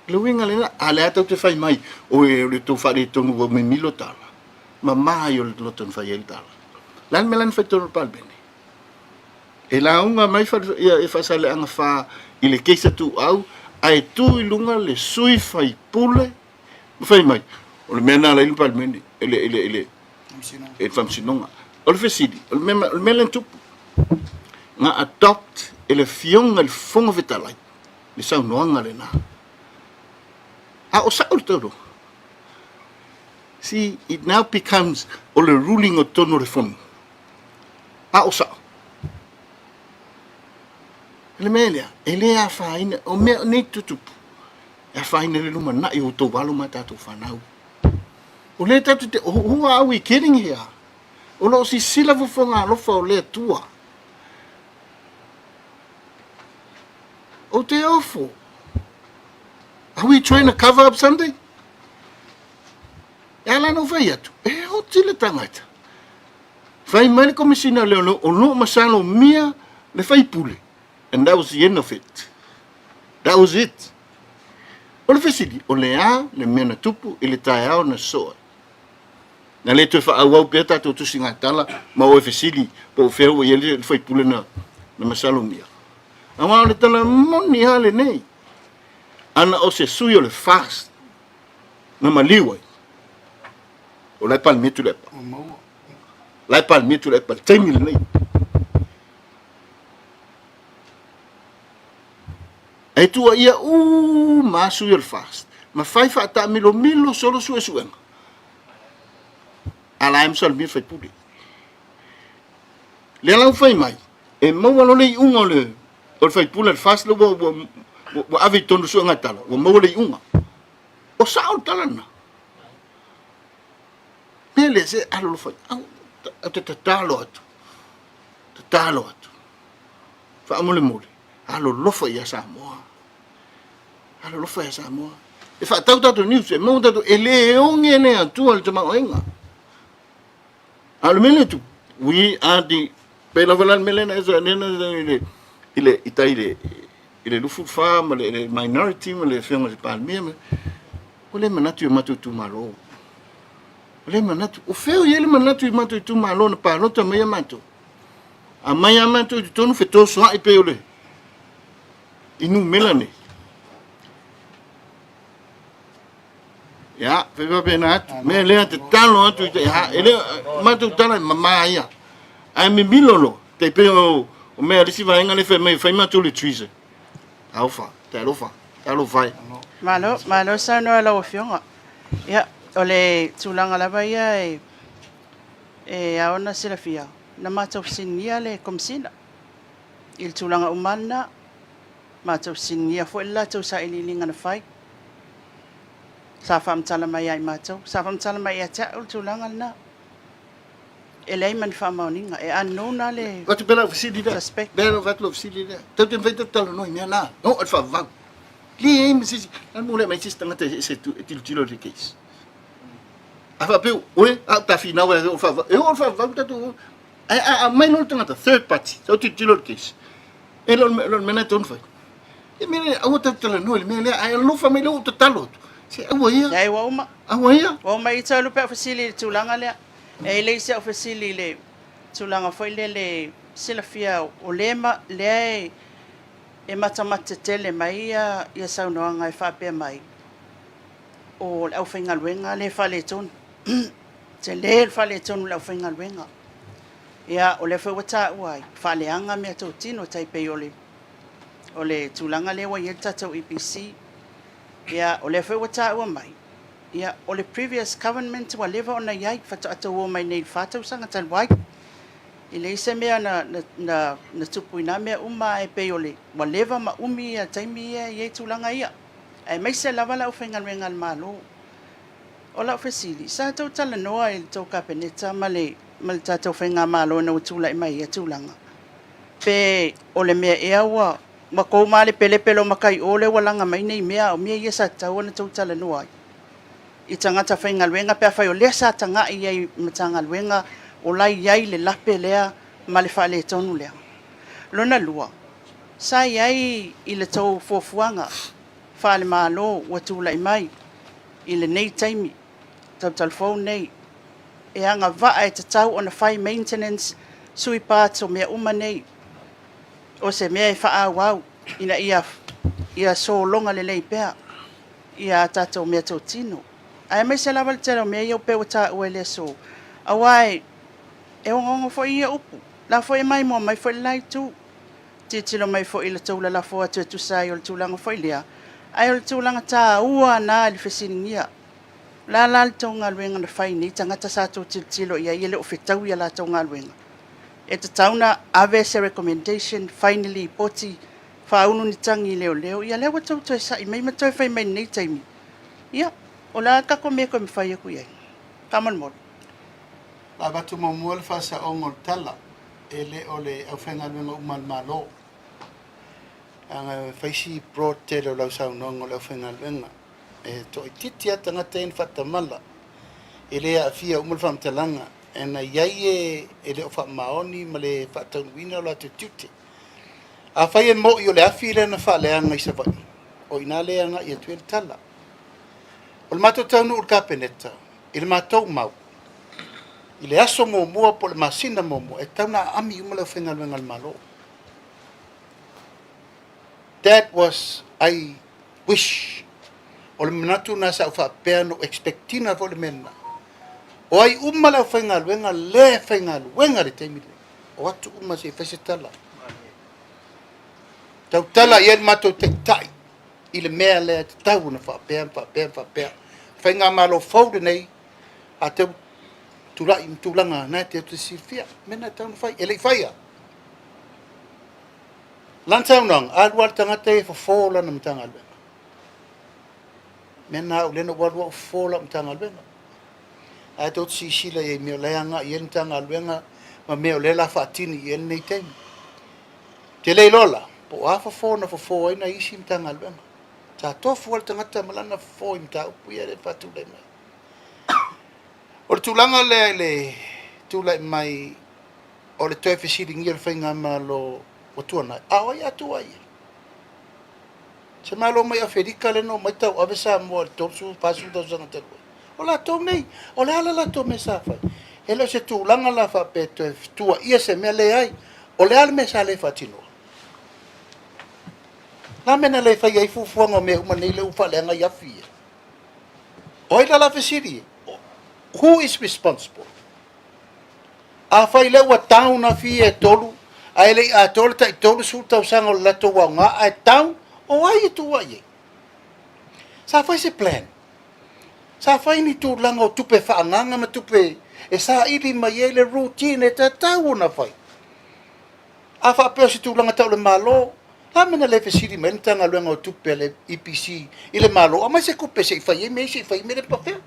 O le uiga lena, a lea tou te fai mai, oe o le tou faaletonu ua mimilo tala, mama ai o le loto na fai ai le tala. O le a le mea la na fai tonu le Palemene? E lauga mai ia e Faasaleleaga 4 i le keisa tuuau, ae tu i luga le sui faipule ma fai mai, o le mea lena la i le Palemene, i le, i le, i le, i le Faamasinoga. O le fesili, o le mea, o le mea lea na tupu, na adopt e le Afioga i le Fofoga Fetalai le saunoaga lena. A o sao le tauloa. See, it now becomes o le ruling o totonu o le Fono. A o sao. O le mea lea, e le afaina, o mea nei tutupu, e afaina le lumanai o outou alo ma tatou fanau. O lea tatou te, who are we kidding here? O lo o sisila fofoga alofa o le Atua. Ou te ofo. Are we trying to cover up something? E ala na fai atu, e oti le tagata. Fai mai le Komisina o Leoleo, o lo o masalomia le faipule. And that was the end of it. That was it. O le fesili, o le a le mea na tupu i le taeao na sosoo ai? Na le toe faaauau pea tatou tusiga tala ma o e fesili po o fea ua i ai le faipule na, na masalomia. Aua o le tala moni lava lenei, ana o se sui o le FAST na maliu ai, o la e Palemia Tuilaepa. La e Palemia Tuilaepa i le taimi lenei. E tuuaia uma lava sui o le FAST ma fai faataamilomilo solo suesuega a la e masalomia le faipule. Lea la ua fai mai, e maua loa le iuga o le, o le faipule a le FAST lea ua, ua, ua ave i totonu o suega tala, ua maua le iuga. O sao le tala lena. Mea lea se alolofa, au, au te tatalo atu, tatalo atu. Faamolemole, alolofa ia Samoa. Alolofa ia Samoa. E faatau tatou news, e maua tatou, e le oge le Atua le tamaoaiga. A o le mea lea e tupu, we are the, pei lava la le mea lea na e, na, i le, i le, i tai le, i le 24 ma le, le minority ma le afioga i le Palemia, ma, ua le manatu i o matou itumalo. O lea manatu, o fea o i ai le manatu i matou itumalo na palota mai a matou? Aumai a matou i totonu fetosoa'i pei o le i numera nei. Ia, fai faapena atu. Mea lea tatalo atu i te, ha, e le, matou tala e mamā ia. Ae mimilo loa, tai pei o, o mea a le isi vaega lea fai mai e fai matou le treason. Talofa, talofa, talofa e. Malo, malo saunoa i lau Afioga. Ia, o le tulaga lava ia e, e ao ona silafia, na matou fesiligia le Komesina i le tulaga uma lava lena. Matou fesiligia foi le latou sailiiliga na fai. Sa faamatala mai ia i matou, sa faamatala mai ia te au le tulaga lena. E leai ma ni faamaoniga, e unknown lava le Avatu pea lau fesili lea. suspect. Lea avatu lau fesili lea. Tatou te mafai tatou talanoa i mea na. Oo i le faavavau. Leai ma se isi, na mo le mai se isi tagata e ese e tilotilo i le case. A faapea, oe, a o ta finau e o le faavavau. E oo i le faavavau tatou, ae a aumai loa le tagata, third party, sau tilotilo i le case. E le o le mea lena e tatau ona fai. E mea lea, aua tatou talanoa i le mea lea, ae alofa mai lea ua ou tatalo atu. Se aua ia. Leai, ua uma. Aua ia. Ua uma i talu pe au fesili i le tulaga lea. E leai se au fesili i le tulaga foi lele silafia o lea lea e e matamata tele mai ia saunoaga e faapea mai o le aufaigaluega lea e faaletonu. Tele le faaletonu o le aufaigaluega. Ia, o lea foi ua taua ai, faaleaga meatotino e tai pei o le o le tulaga lea ua i ai le tatou EPC. Ia, o lea foi ua taua mai, ia, o le previous government ua leva ona i ai, faatoa tau o mai nei i le fa tausaga talu ai. E leai se mea na, na, na, na tupu i na mea uma, ae pei o le, ua leva ma umi ia taimi ia e i ai tulaga ia, aemaise lava le aufaigaluega a le Malo. O lau fesili, sa tou talanoa i le tou Kapeneta ma le, ma le tatou Faigamalo ina ua tulai mai ia tulaga, pe o le mea ea ua, ua tou malepelepe loa matai o lea ua laga mai nei mea, a o mea ia sa tatau ona tou talanoa ai i tagata faigaluega pe afai o lea sa tagai i ai i Matagaluega o la e i ai le lape lea ma le faaletonu lea. Lona lua, sa i ai i le tou fuafuaga faale-Malo ua tulai mai i lenei taimi talutalufou nei e agavaa e tatau ona fai maintenance, sui parts o mea uma nei, o se mea e faaauau ina ia ia sologa lelei pea ia a tatou meatotino, aemaise lava le tele o mea ia pei ua taua i le aso, aua e ogaoga foi ia upu, la foi e maimoa mai foi le la itu, tilotilo mai foi i le tou lalafo atu e tusa ai o le tulaga foi lea, ae o le tulaga taua na i le fesiligia. O le a la le tou galuega na fai i nei tagata sa tou tilotilo i ai e le o fetaui a latou galuega? E tatau ona ave se recommendation, fai ni lipoti, faaulu ni tagi i leoleo, ia lea ua tou toe sa'i mai ma toe fai mai i lenei taimi. Ia, o le a le tatou mea e toe mafai atu i ai? Faamolemole. Na avatu muamua le faasaoga o le tala, e le o le aufaigaluega uma a le Malo. Leaga e fai si broad tele o lau saunoaga o le aufaigaluega. E toaitiiti lava tagata ia na faatamala, e le aafia uma le faamatalaga, e na i ai e e le o faamaoni ma le faataunuuina o latou tiute. Afai e mo'i o le afi lea na faaleaga i Savaii, o i ina lea e agai atu ai le tala. O le matou taunuu i le Kapeneta, i le matou mau, i le aso muamua po o le masina muamua, e tatau ona aami uma le aufaigaluega a le Malo. That was I wish. O le manatu lena sa ou faapea na ou expect ina foi le mea lena. O ai uma le aufaigaluega lea e faigaluega i le taimi lenei, o atu uma se i fai se tala. Tautala i ai le matou taitai i le mea lea e tatau ona faapea ma faapea ma faapea. Faigamalo fou lenei, a tau tulai ma tulaga na e te silafia, mea na e tatau ona fai. E le i faia. Lana saunoaga, alu lava le tagata ia e fofo lana Matagaluega. Mea na au lea na ou alu au fofo lau Matagaluega. Ae tou te silasila i ai i mea o la e agai i ai le Matagaluega ma mea o lea o le a faatini i ai lenei taimi. Ou te le iloa la, po o a fofo na fofo ai nai isi Matagaluega. Sa tofu lava le tagata ma lana fofo i mataupu ia lea e faatulai mai. O le tulaga lea i le tulai mai o le toe fesiligia o le faigamalo ua tuanai, a o ai a tua i ai? Se Malo mai Aferika lea na omai tauave Samoa i le 30, 40 tausaga talu ai. O latou nei, o le a le latou mea sa fai? E le o se tulaga la faapea e toe tuuaia se mea, leai. O le a le mea sa le faatinoa? O le a le mea na le faia ai fuafuaga o mea uma nei lea ua faaleaga ai afi ia? O ai la la fesili? Who is responsible? Afai lea ua down afi ia e tolu, ae le i atoa le tai 30 tausaga o le latou aoga ae down, o ai e tuuai ai? Sa fai se plan? Sa fai ni tulaga o tupe faaagaaga ma tupe e saili mai ai le routine e tatau ona fai? A faapea o se tulaga tau le Malo, le a mea na le fesili mai ai le Matagaluega o Tupe a le EPC i le Malo, aumai se tupe se i fai ai mea ia, se i fai ai mea ia ma faapefea?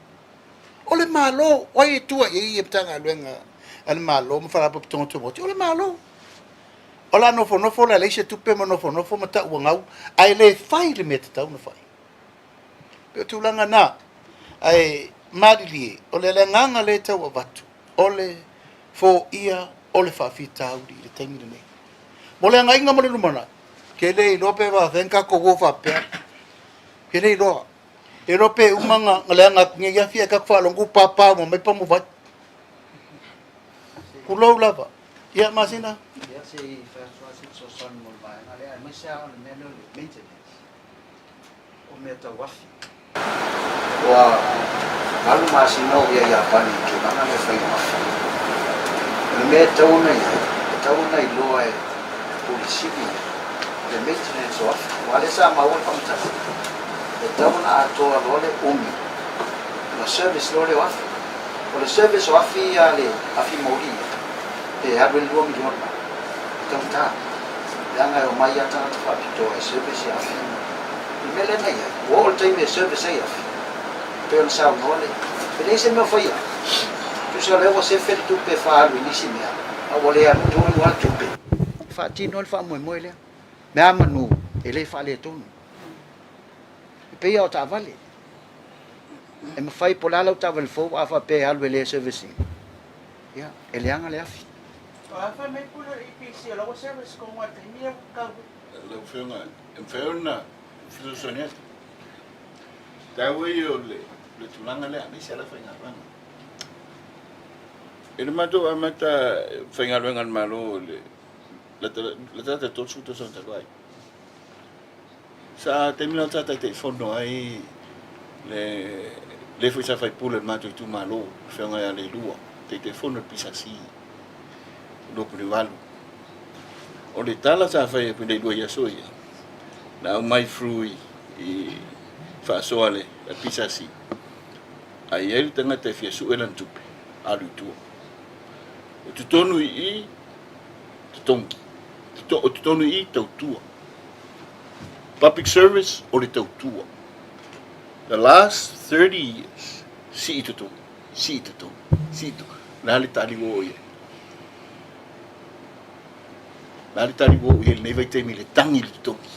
O le Malo, o ai e tua i ai Matagaluega a le Malo ma Faalapotopotoga Tumaoti? O le Malo. O le a nofonofo la e leai se tupe ma nofonofo ma tauagau ae le fai le mea e tatau ona fai. Pei o tulaga na, ae malilie, o le agaga lea e tau avatu, o le foia o le faafitauli i le taimi lenei. Mo le agaiga mo le lumanai, ke le iloa pe faafefea ona tatou o faapea, ke le iloa. E iloa pe uma na leaga atu nei afi ae tatou faalogo ua papa uma mai pamuvai. Tulou lava. Ia, Masina. Ia, se i fai atu lava se fesoasoani mo le vaega lea, aemaise lava o le mea lea o le maintenance o mea tau afi. Ua 8 masina o ou i ai Iapani i le tulaga lea o le faiga o afi. O le mea e tatau ona i ai, e tatau ona iloa e le Pule Sili ia le maintenance o afi. Aua o lea sa maua le faamatalaga, e tatau ona atoa loa le umi ona service loa lea o afi. O le service o afi ia a le afi moli ia, pe alu ai le $2 miliona, e taugata. Leaga e omai lava tagata faapitoa e service ia afi. O le mea lea na i ai, ua oo i le taimi e service ai afi, e pei ona saunoa le, e leai se mea o faia. Tusa o lea ua sefe le tupe e faaalu i nisi mea, a ua le alu tonu lava le tupe. E faatino ai le faamoemoe lea. Meamanu e le faaletonu. E pei lava o taavale. E mafai po o le a lau taavale fou a faapea e alu e le service ina, ia, e leaga le afi. O a fai mai pule o le EPC o la ua service tonu lava i le taimi ia ua tau. Lau Afioga, e mafai ona fesoasoani atu. Taua ia o le tulaga lea, aemaise lava le aufaigaluega. I le matou amata faigaluega a le Malo i le latalata i le 30 tausaga talu ai, Sa taimi lena sa Taitaifono ai le le foi sa faipule o le matou itumalo, le Afioga ia Leilua, Taitaifono o le PSC 2008. O le tala sa fai e Leilua i aso ia, na aumai through i faasoa le PSC, a i ai le tagata e fia sue lana tupe, alu i tua. O totonu i i, totogi. O totonu i i, tautua. Public service o le tautua. The last 30 years, sii totogi, sii totogi, sii totogi. O le a le tali ua oo i ai? O le a le tali ua oo i ai i lenei vaitaimi i le tagi i le totogi?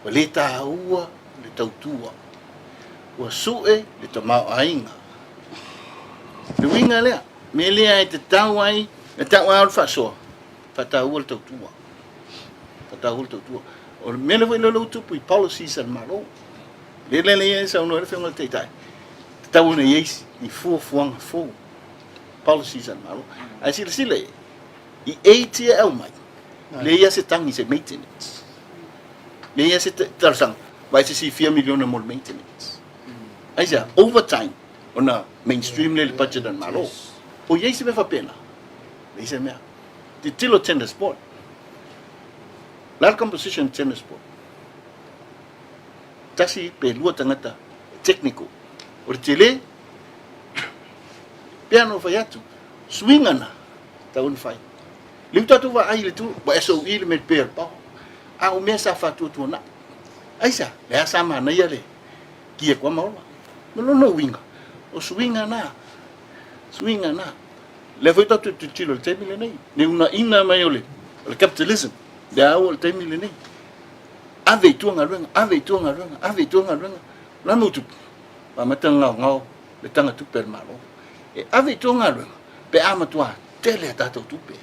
Ua le taua le tautua. Ua sue le tamaoaiga. Le uiga lea, mea lea e tatau ai, e tau ai o le faasoa, faataua le tautua. Faataua le tautua. O le mea lea foi lea ua tupu i policies a le Malo. Le lea lea e saunoa ai le Afioga i le Taitai, tatau ona i ai ni fuafuaga fou, policies a le Malo. Ae silasila i ai, i aids ia e aumai, leai lava se tagi i se maintenance. Leai lava se talosaga, vaai se isi fia miliona mo le maintenance. Aisea? Overtime, ona mainstream lea i le budget a le Malo. O i ai se mea faapena? Leai se mea. Tilotilo tenders board. O le a le composition tenders board? Tasi pe lua tagata technical. O le tele, pei ona ou fai atu, suiga na, tatau ona fai. Lea ua tatou vaai i le tu, ua SOE le mea pay o le power. A o mea sa faatuatuanai. Aisea? Lea sa manaia le kia kua maola. Ma lona uiga, o suiga na, suiga na. Lea foi tatou te tilotilo i le taimi lenei, le uunaina mai o le capitalism, lea ua oo i le taimi lenei. Ave i tua galuega, ave i tua galuega, ave i tua galuega. O le a le mea ua tupu? Ua amata ona gaogao le taga tupe a le Malo. E ave i tua galuega pe a matua tele a tatou tupe.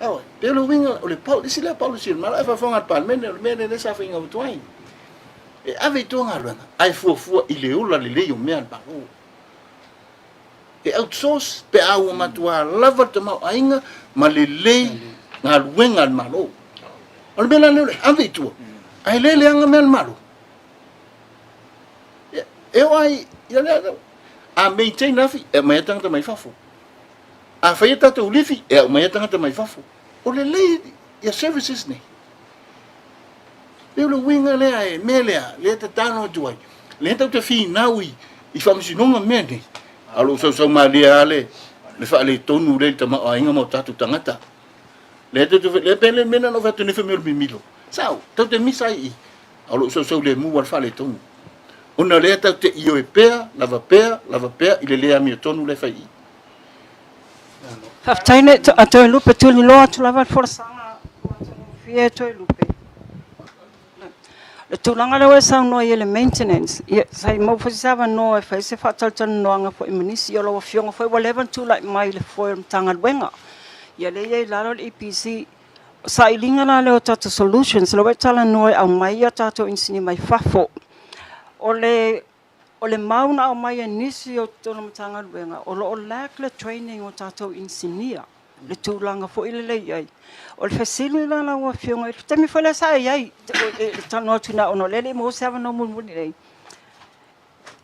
Ioe, pei o le uiga, o le isi lea policy a le Malo, ae faafofoga le Palemene, o le mea lea sa faiga atu ai. E ave i tua galuega, ae fuafua i le ola lelei o mea a le Malo. E outsource pe a ua matuā lava le tamaoaiga ma lelei galuega a le Malo. O le mea la lea o le ave i tua, ae le leaga mea a le Malo. E oo lava i lea, a maintain afi, e aumai lava tagata mai fafo. A fai a tatou lifi, e aumai lava tagata mai fafo. O lelei ia services nei. Pei o le uiga lea e mea lea, lea e tatalo atu ai. Lea tatou te finau i, i faamasinoga mea nei. A o lou sausau malie lava le, le faaletonu lea i le tamaoaiga ma o tatou tagata. Lea tatou te, lea pei le mea lena na ou fai atu nei fai mai o le mimilo. Sao, tatou te misa ai i i. A o lou sausau lemu lava le faaletonu. Ona o lea tatou te ioe pea, lava pea, lava pea i le le amiotonu lea e fai i i. Faafetai le a Toelupe tuliloa atu lava le folasaga ua matagofie e Toelupe. Le tulaga lea ua e saunoa i ai i le maintenance, ia sa i maua foi se avanoa e fai ai se faatalatalanoaga foi ma nisi. Ia o lau Afioga foi ua leva ona tulai mai i le foe o le Matagaluega, ia lea e i ai i lalo le EPC. O sailiga la lea o tatou solutions, lea ua e talanoa e aumai a tatou inisinia mai fafo. O le O le mau na aumai e nisi o totonu o Matagaluega, o lo o lack le training o tatou inisinia, le tulaga foi lele i ai. O le fesili la lau Afioga, i le taimi foi lea sa e i ai, e talanoa atu i ina ona o lea e le i maua se avanoa mulimuli nei,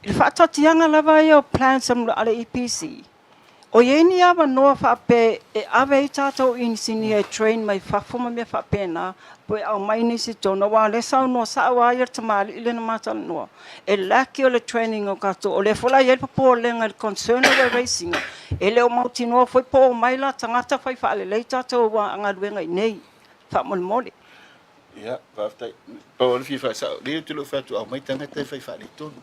i le faataatiaga lava ia o plans a le EPC, O i ai ni avanoa faapea e ave ai tatou inisinia e train mai fafo ma mea faapena, po e aumai nisi i totonu? Aua o lea e saunoa sao lava ia le tamalii lea na ma talanoa, e lack o le training o tatou. O lea foi la e i ai le popolega i le concern lea ua e raise ina, e le o mautinoa foi po o omai la tagata fai faalelei tatou galuega i inei, faamolemole. Ia, faafetai. Pau lava le fia faasao, leai ou te le o fai atu aumai tagata e fai faaletonu.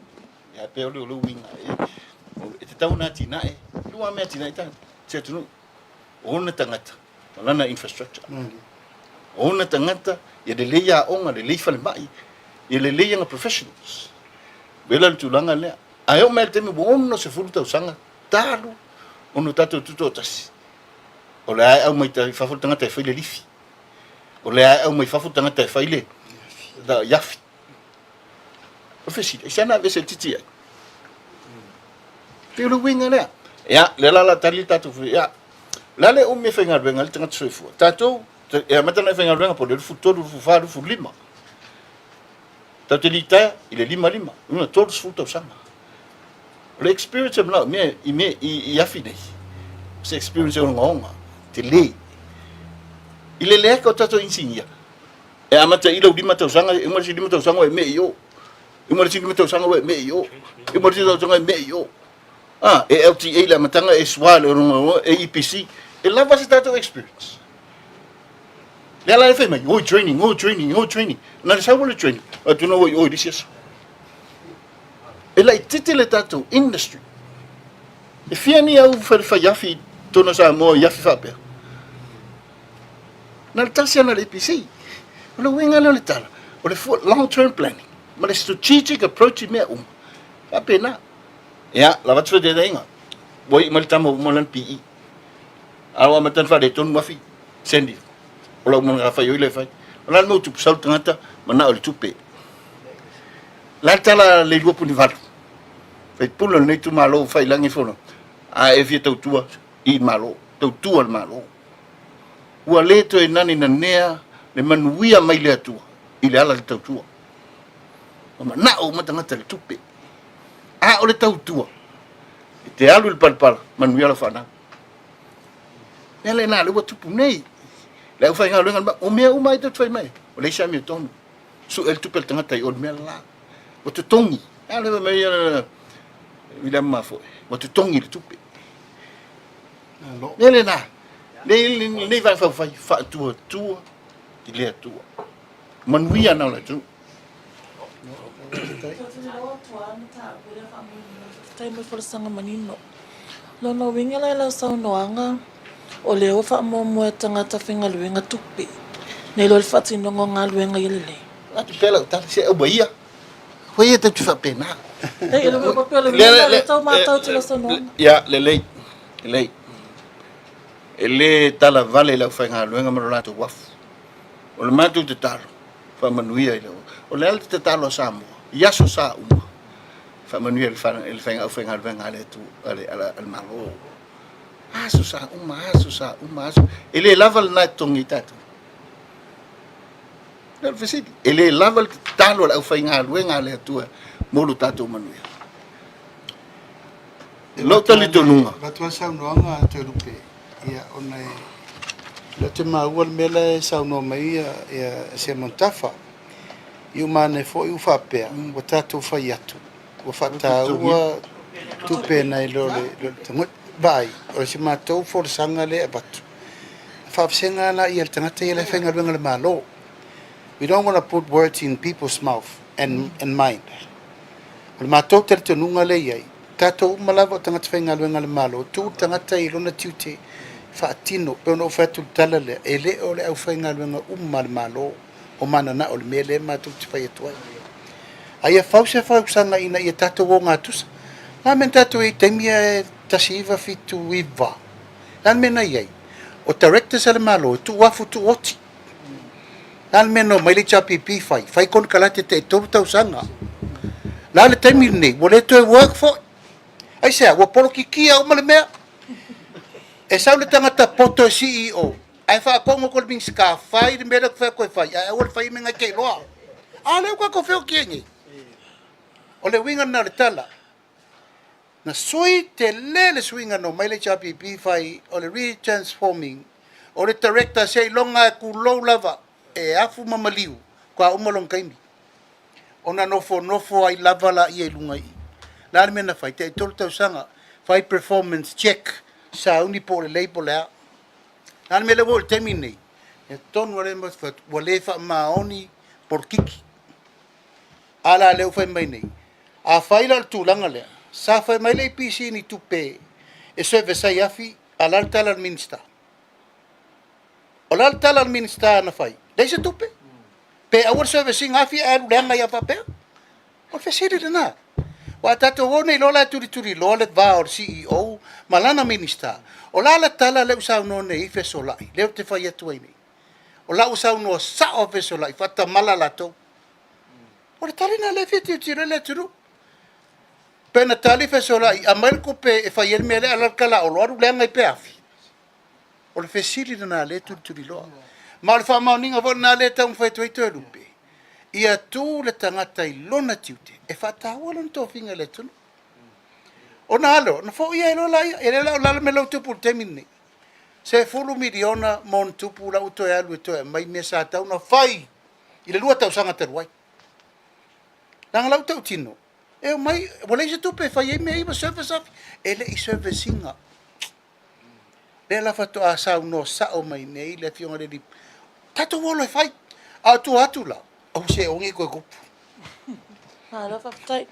Ia, pei o le uiga, e tatau ona atinae, e lua lava mea e atinae ai se atunuu, o ona tagata ma lana infrastructure. O ona tagata, ia lelei aoga, lelei falemai, ia lelei ana professionals. E pei la o le tulaga lea. Ae oo mai lava i le taimi ua 60 tausaga talu ona tatou tutoatasi, o lea e aumai i fafo le tagata e fai le lifi. O lea e aumai fafo tagata e fai le iafi. O fesili, aisea na aveese ai le TTI? Pei o le uiga lea. Ia, lea la la tali le tatou ia. O le a le umi e faigaluega ai le tagata soifua? Tatou, e amata ona e faigaluega po o le 23, 24, 25. Tatou te litaea i le 55, lona 30 tausaga. O le experience e manaomia i mea i afi nei, o se experience e ogaoga, tele. I le leaka o tatou inisinia, e amata i lou 5 tausaga, e uma le isi 5 tausaga ua e mee i o. E uma le isi 5 tausaga ua e mee i o. E uma le isi tausaga e mee i o. Ah, e LTA le amataga, e SWA le ogaoga, e EPC. E lava se tatou experience. Lea la e fai mai, oi training, oi training, oi training. Na le sau o le training, atu na oi oi le isi aso. E laitiiti le tatou industry. E fia ni au faiafi i totonu o Samoa i afi faapea? Na le tasi ana le EPC. O le uiga lea o le tala, o le long term planning ma le strategic approach i mea uma. Faapena. Ia, lava atu feteataiga. Ua iu mai le tama ua uma lana PE. A ua amata ona faaletonu afi, send ifo. O lau matafaioi lea e fai. O le a le mea ua tupu? Sau le tagata manao i le tupe. O le a le tala a Leilua Punivalu, faipule o lenei itumalo ua faiilagi le fono, a e fia tautua i le Malo, tautua le Malo. Ua le toe nani nanea le manuia mai le Atua i le ala i le tautua. Ua manao uma tagata i le tupe. A o le tautua, e te alu i le palapala, manuia lau fanau. Mea lena lea ua tupu nei. Le aufaigaluega, o mea uma ai tatou te fai mai, o leai se amiotonu. Sue le tupe a le tagata i o le mea la. Ua totogi. A lea mai ia William Mafoe. Ua totogi le tupe. Mea lena. Nei nei vae faufai faatuatua i le Atua. Manuia na o le atunuu. Faafetai mo le folasaga manino. Lona uiga la i lau saunoaga, o lea ua faamuamua e tagata faigaluega tupe nei lo le faatinoga o galuega ia lelei. Atu pea lau tala, se aua ia. Koe ia tatou te faapena. Ei, e le faapea le mea lea tau matau atu i lau saunoaga. Ia, lelei, lelei. E le tala vale i le aufaigaluega ma lo latou afu. O le matou tatalo, faamanuia i le... O le a le tatalo a Samoa? I aso sa uma, faamanuia i le faiga aufaigaluega a le Atua, a le, a le Malo. Aso sa uma, aso sa uma, aso. E le lava lena e totogi ai tatou. O le fesili, e le lava le tatalo a le aufaigaluega a le Atua mo lo tatou manuia. Lou talitonuga. Avatu lava saunoaga a Toelupe, ia, ona e lea ou te maua le mea la e saunoa mai ia Simon Tafa. I uma ane foi ua faapea, ua tatou fai atu, ua faataua tupe nai lo le Vaai, o si matou folasaga lea e avatu, faavasega la ia le tagata ia la e faigaluega i le Malo. We don't want to put words in people's mouth and, and mind. O le matou talitonuga lea e i ai, tatou uma lava o tagata faigaluega a le Malo, tuu le tagata i lona tiute faatino, pei ona ou fai atu i le tala lea, e le o le aufaigaluega uma a le Malo o mananao i le mea lea matou te fai atu ai. A ia fau se fausaga ina ia tatou ogatusa. O le a le mea na tatou i ai i taimi ia e 1979? O le a le mea na i ai? O directors a le Malo e tuuafu tuuoti. O le a le mea na omai le HRPP fai? Fai konekarate tai 3 tausaga. O le a le taimi lenei? Ua le toe work foi. Aisea? Ua polokikia uma le mea. E sau le tagata poto e CEO, ae faakogo ko le Minisita, fai le mea lea ou te fai atu e fai, ae aua le faia mea na e te iloa. A lea ua tatou feoti ai nei. O le uiga lena o le tala. Na sui tele le suiga na omai le HRPP fai o le re-transforming o le director seiloga e kulou lava e afu ma maliu faatoa uma lona taimi ona nofonofo ai lava laia i luga i i. Le a le mea na fai? Tai 3 tausaga fai performance check sauni po o lelei po o le a. Le a le mea lea ua oo i le taimi lenei? Ia tonu lava lea ma fai atu ua le faamaoni polokiki. A la lea ua fai mai nei, afai la o le tulaga lea, sa fai mai le EPC i ni tupe e service ai afi, a o le a le tala a le Minisita? O le a le tala a le Minisita na fai? Leai se tupe. Pe aua le service ina afi ae alu leaga ai lava faapea? O le fesili lena. Aua a tatou o nei loa la e tulituliloa le va o le CEO ma lana Minisita, o le a le tala lea ua saunoa nei ai Fesolai, lea ou te fai atu ai nei? O la ua saunoa sao a Fesolai, faatamala latou. O le tali lena lea e fia tilotilo ai le atunuu. Pe na tali Fesolai, aumai le tupe e fai ai le mea lea, a o le a le tala a Olo, alu leaga ai pe afi. O le fesili lena lea e tulituliloa. Ma o le faamaoniga foi lena lea e taumafai atu ai Toelupe, ia tu le tagata i lona tiute e faataua lona tofiga i le atunuu. Ona a lea, ona foia ai loa laia, e le la o le a le mea la ua tupu i le taimi lenei. $10 miliona ma ona tupu la ua toe alu e toe aumai mea sa tatau ona fai i le 2 tausaga talu ai. Leaga lau tautino, e omai, ua leai se tupe e fai ai mea ia ma service afi. E le i service ina. Lea la faatoa saunoa sao mai nei le Afioga i le Alii, tatou o loa e fai. A o tua atu la, aua se aua ne i toe tupu. Malo faafetai.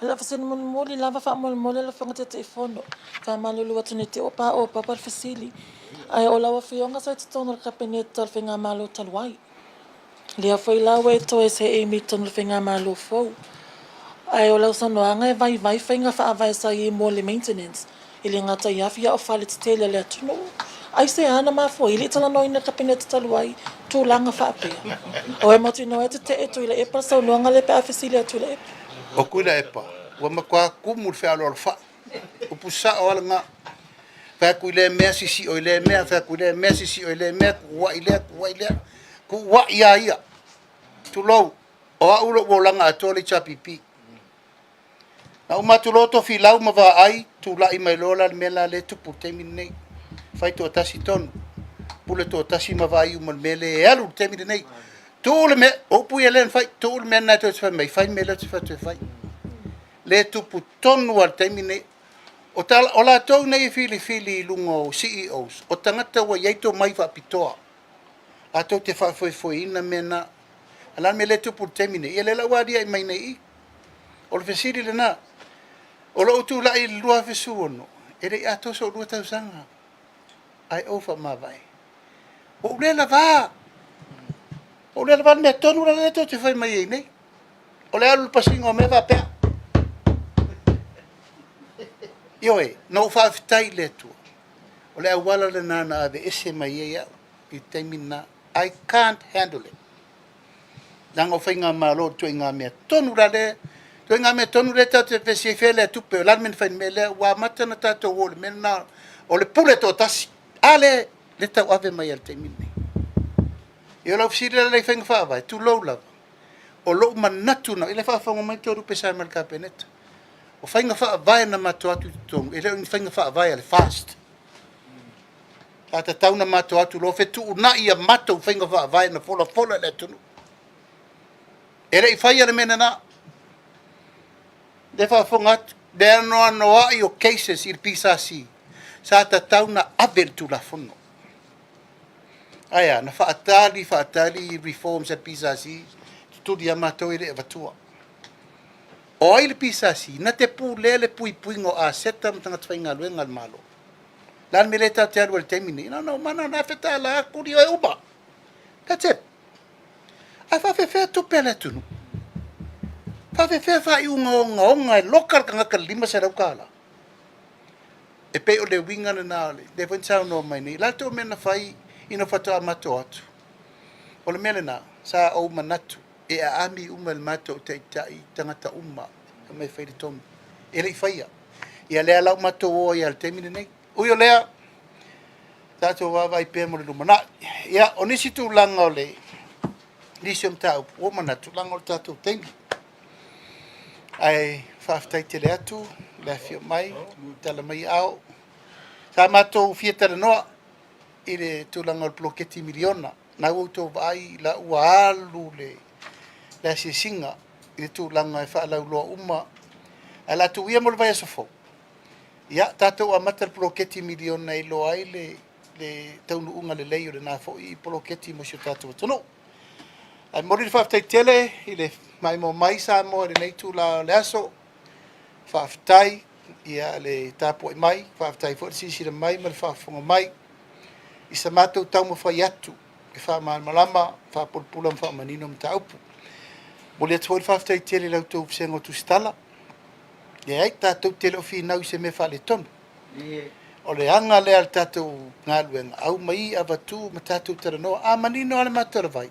O lau fesili mulimuli lava faamolemole lau Afioga Taitaifono, faamalulu atu nei te i ua paopapa le fesili, ae o lau Afioga sa i totonu o le Kapeneta o le Faigamalo talu ai. Lea foi la ua e toe seei mai totonu o le Faigamalo fou. Ae o lau saunoaga e vaivai faiga faavae sa i ai mo le maintenance, e le gata i afi a o fale tetele a le atunuu. Aisea na mafua ai e le i talanoaina e le Kapeneta talu ai tulaga faapea? O e mautinoa e tetee Tuilaepa le saunoaga lea pe a fesili atu Tuilaepa. O Tuilaepa, ua matua tumu i le fealoalofai. Upu sao lava lena. Fai atu i lea mea, sisio i lea mea, fai atu i lea mea, sisio i lea mea, tuuai lea, tuuai lea. Tuuai lava ia. Tulou, o au lou olaga atoa le HRPP. Na uma atu loa Tofilau ma Vaai, tulai mai loa la le mea la lea e tupu i le taimi lenei. Fai toatasi tonu, pule toatasi ma vaai uma i le mea lea e alu i le taimi lenei. Tuu le mea, o upu ia lea na fai, tuu le mea lena tou te fai mai, fai le mea lea ou te fai atu e fai. Lea e tupu tonu lava i le taimi lenei. O, ta, o latou nei e filifili i luga o CEOs, o tagata ua i ai tomai faapitoa, latou te faafoefoeina mea na. A o le a le mea lea e tupu i le taimi nei? Ia lea la ua aliae mai nei i i. O le fesili lena. O lou tulai i le 2016, e le i atoa sou 2 tausaga, ae ou faamavae. Ua ou le lavā. Ua ou le lavā le mea tonu la lea tou te fai mai ai nei. O le alu i le pasiga o mea faapea. Ioe, na ou faafetai i le Atua. O le auala lena na aveese mai ai au i le taimi lena. I can't handle it. Leaga o faigamalo o le ituaiga mea tonu la lea, ituaiga mea tonu lea tatou te vevesi ai, fea lea tupe, o le a le mea na fai i le mea lea, ua amata ona tatou o i le mea lena o le pule toatasi. A lea, lea e tauave mai lava i le taimi lenei. Ia o lau fesili la i faiga faavae, tulou lava, o lou manatu lena, ia lea e faafofoga mai Toelupe Sae ma le Kapeneta, o faiga faavae na matou o atu i totonu, e le o ni faiga faavae a le FAST. Sa tatau ona matou o atu loa fetuunai a matou faiga faavae na folafola i le atunuu. E le i faia le mea lena. Lea e faafofoga atu, le anoanoai o cases i le PSC, sa tatau ona ave le Tulafono. Ae a, na faatali faatali reforms a le PSC, tutuli lava matou e le i avatua. O ai le PSC? Na te pulea le puipuiga o aseta ma tagata faigaluega a le Malo. Le a le mea lea tatou te alu ai i le taimi lenei? Na ona uma na ona $1,000 kuli oe uma. That's it. Ae faapefea tupe a le atunuu? Faapefea faaiuga ogaoga e loka le tagata i le $500? E pei o le uiga lena o le, lea foi na saunoa mai nei, o le a le tou mea na fai ina faatoa matou o atu? O le mea lena, sa ou manatu e aami uma e le matou taitai tagata uma e omai e fai le tonu. E le i faia. Ia lea la ua matou o ai lava i le taimi lenei. Ui o lea, tatou vaavaai pea mo le lumanai. Ia, o nisi tulaga o le nisi o mataupu, ua ou manatu, leaga o le tatou taimi. Ae faafetai tele atu le afio mai, tala mai ao. Sa matou fia talanoa i le tulaga o le poloketi miliona. Na ua outou vaai la ua alu le le asiasiga i le tulaga e faalauiloa uma. Ae o le a tuu ia mo le vaiaso fou. Ia, tatou amata le poloketi miliona e iloa ai le le taunuuga lelei o lena foi poloketi mo si o tatou atunuu. Ae momoli le faafetai tele i le maimoa mai Samoa i lenei itula o le aso. Faafetai ia le tapuai mai, faafetai foi le silasila mai ma le faafofoga mai i sa matou taumafai atu e faamalamalama, faapulapula ma faamanino mataupu. Momoli atu foi le faafetai tele i la outou vasega o Tusitala. Leai, tatou te le o finau i se mea faaletonu. O le aga lea a le tatou galuega, aumai avatu ma tatou talanoa. A manino lava le matou alavai,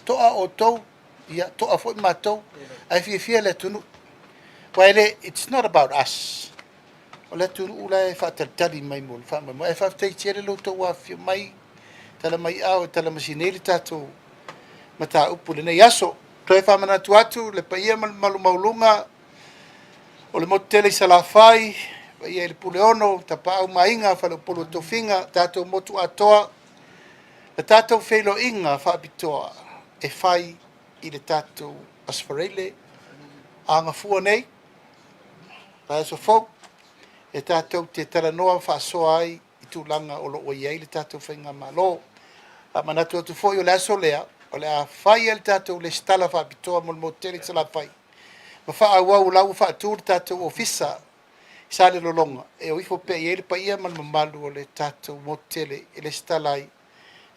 toa outou, ia toa foi matou, ae fiafia le atunuu. Aua e le, it's not about us. O le atunuu la e faatalitali mai mo le faamoemoe. Ae faafetai tele lo outou afifio mai, tala mai ao e tala masina ai le tatou mataupu i lenei aso. Toe faamanatu atu le paia ma le mamalu maualuga o le motu tele i Salafai, paia i le Puleono, Tapaau ma Aiga, Faleupolu o Tofiga, tatou motu atoa, le tatou feiloaiga faapitoa e fai i le tatou Aso Faraile a gafua nei, vaiaso fou, e tatou te talanoa ma faasoa ai i tulaga o lo o i ai le tatou faigamalo. Faamanatu atu foi o le aso lea, o le a fai ai le tatou lesitala faapitoa mo le motu tele i Salafai ma faaauau o la ua faatu le tatou ofisa i Salelologa e o ifo pea i ai le paia ma le mamalu o le tatou motu tele e lesitala ai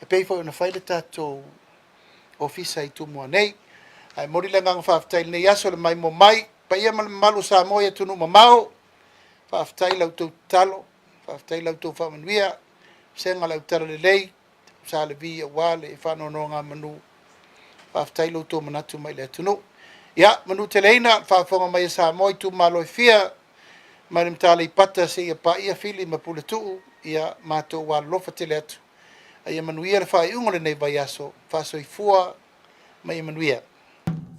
e pei foi ona fai le tatou ofisa i Tumua nei. Ae momoli le agaga faafetai i lenei aso le maimoa mai, paia ma le mamalu o Samoa i atunuu mamao. Faafetai i la outou tatalo, faafetai i la outou faamanuia, vasega le autalalelei, Sa Levi aua le faanonogamanu. Faafetai lo outou manatu mai le atunuu. Ia, manuteleina le faafofoga mai a Samoa i itumalo e fia, mai le Matā Aleipata seia paia Fili ma Puletuu, ia matou alolofa tele atu. A ia manuia le faaiuga o lenei vaiaso. Faasoifua ma ia manuia.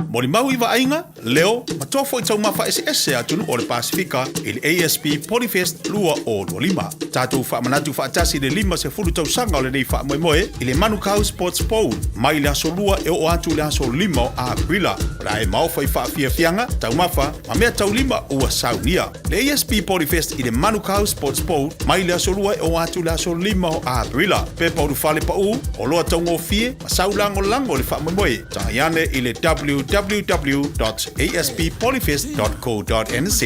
Molimau i vaaiga, leo, ma toa foi taumafa eseese a atunuu o le Pasefika i le ASP Polyfest 2025. Tatou faamanatu faatasi i le 50 tausaga o lenei faamoemoe i le Manukau Sports Bowl mai le aso Lua e oo atu i le aso 5 o Aperila. O le a e maofa i faafiafiaga, taumafa, ma mea taulima ua saunia. Le ASP Polyfest i le Manukau Sports Bowl mai le aso Lua e oo atu i le aso 5 o Aperila. Pepa ulufale paū, oloa taugofie, ma sau lagolago i le faamoemoe. Tagai ane i le www.asppolyfest.co.nz.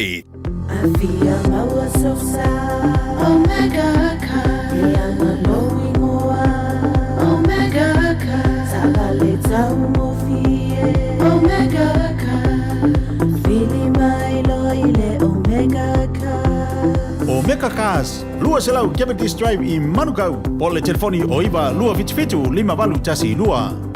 Afia maua sosa Omega Car E anga lou ingoa Omega Car Taavale taugofie Omega Car Vili mai loa i le Omega Car Omega Cars, 200 Cavendish Drive i Manukau. Po o le telefoni o 9 277 5812.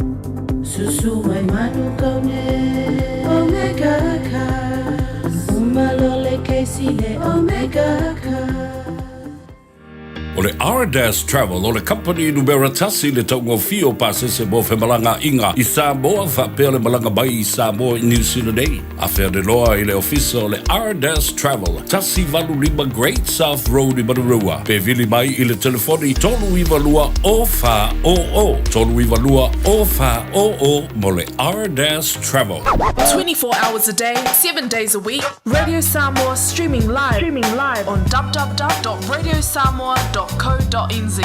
Susu mai manu kau nei Omega Cars Uma loa le keisi le Omega Cars. O le Ardas Travel o le kamupani numera tasi i le taugofie o pasese mo femalagaaiga i Samoa faapea le malaga mai i Samoa i Niu Sila nei. Afea loa i le ofisa o le Ardas Travel, 185 Great South Road i Manurewa, pe vili mai i le telefoni 392 0400, 392 0400 mo le Ardas Travel. 24 hours a day, 7 days a week, Radio Samoa streaming live, streaming live on www.radiosamoa.co.nz.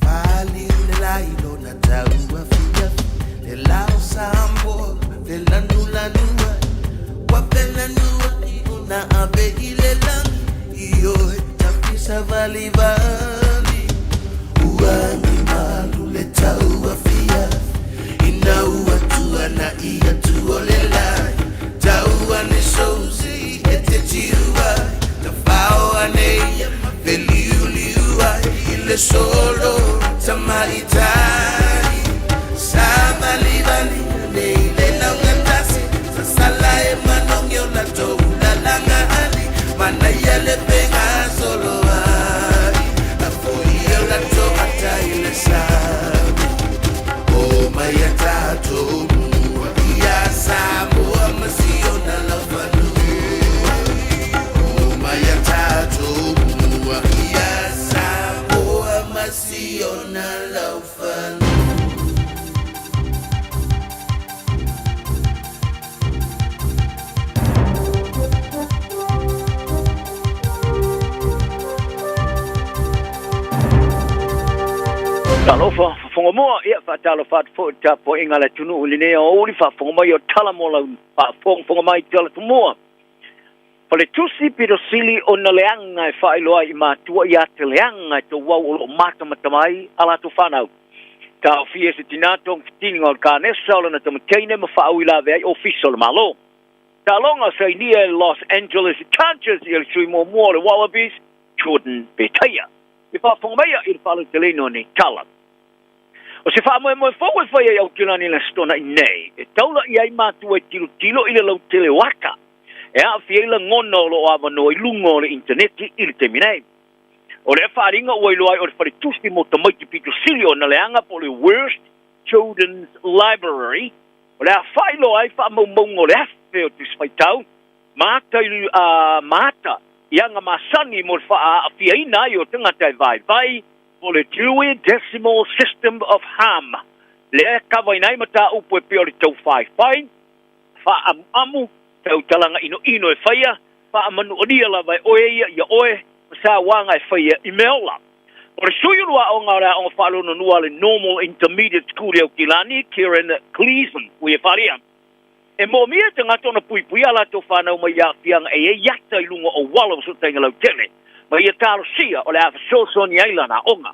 Faliu le lai lona tau afiafi Le lao Samoa felanulanua Ua felanua i ona ave i le lagi Ioe tafisa valivali Ua agi malu le tau afiafi Ina ua tuana'i atu o le lai Tau ane sousi e te tiu ai Tafao ane ia ma feliuliu ai I le solo tamaitai Savalivali ane i le laugatasi Sasala e manogi o latou lalaga ali Manaia le fegasolo ai Lafoia o latou ata i le sami O mai a tatou mua Ia Samoa ma si ona laufanua O mai a tatou mua Ia Samoa ma si ona laufanua. Talofa, fofoga mua, ia faatalofa atu foi i le tapuaiga a le atunuu i lenei aoauli, faafofoga mai o tala mo lau faafogafoga mai tala tumua. Faletusi pito sili ona leaga e faailoa ai i matua ia te leaga e touau o lo o matamata mai a latou fanau. Taofia e se tinā togafitiga o le kanesa o lana tamateine ma faauilavea ai ofisa o le Malo. Taaloga sainia e le Los Angeles Chargers ia le sui muamua o le Wallabies, Jordan Petaia. I faafofoga maia i le faalauteleina o nei tala. O se faamoemoe fou e fai ai Aotearoa i le Aso Toonai nei, e taula i ai matua e tilotilo i le lautele o ata e aafia ai lagona o lo o avanoa i luga o le initaneti i le taimi nei. O lea faaaliga ua iloa ai o le faletusi mo tamaiti pito sili ona leaga po o le Worst Children's Library, o le a faailoa ai faamaumauga o le afe o tusi faitau ma ata i, ma ata i aga masani mo le faaaafiaina ai o tagata e vaivai po o le Dewey Decimal System of Harm, lea e kavaina ai mataupu e pei o le taufaifai, faaamuamu, tautalaga inoino e faia, faamanualia lava e oe ia ia oe ma sauaga e faia i mea ola. O le sui ulu aoga o le Aoga Faalononua a le Normal Intermediate School i Aukilani, Kieran Gleeson, ua ia faaalia, E moomia e tagata ona puipuia a latou fanau mai aafiaga e i ai ata i luga o auala o fesootaiga lautele, ma ia talosia o le a fesoasoani ai lana aoga.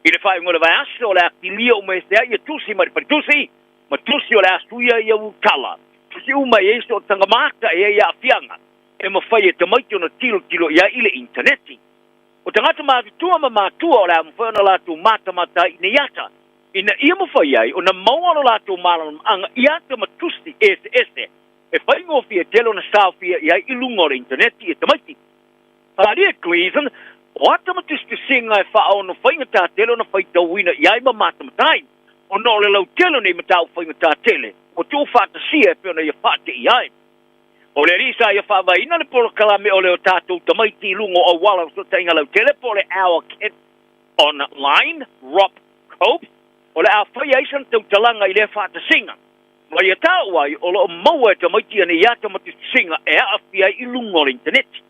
I le faaiuga o le vaiaso, o le a kilia uma ese ai ia tusi mai le faletusi, ma tusi o le a suia ia utala. Tusi uma e i ai sootaga maata e i ai aafiaga e mafai e tamaiti ona tilotilo i ai i le initaneti. O tagata matutua ma matua o le a mafai ona latou matamata ai i nei ata, ina ia mafai ai ona maua lo latou malamalamaaga i ata ma tusi eseese e faigofie tele ona saofia i ai i luga o le initaneti e tamaiti. Faaalia e Gleeson, o ata ma tusitusiga e faaono faigata tele ona faitauina i ai ma matamata ai, ona o le lautele o nei mataupu faigata tele ua tuufaatasia e pei ona ia faateia ai. O le alii sa ia faavaeina le polokalame o le o tatou tamaiti i luga o auala o fesootaiga lautele po o le Our Kids Online, Rob Cope, o le a faia ai sana tautalaga i lea faatasiga. Ma ia taua ai o lo o maua e tamaiti ia nei ata ma tusitusiga e aafia ai i luga o le initaneti.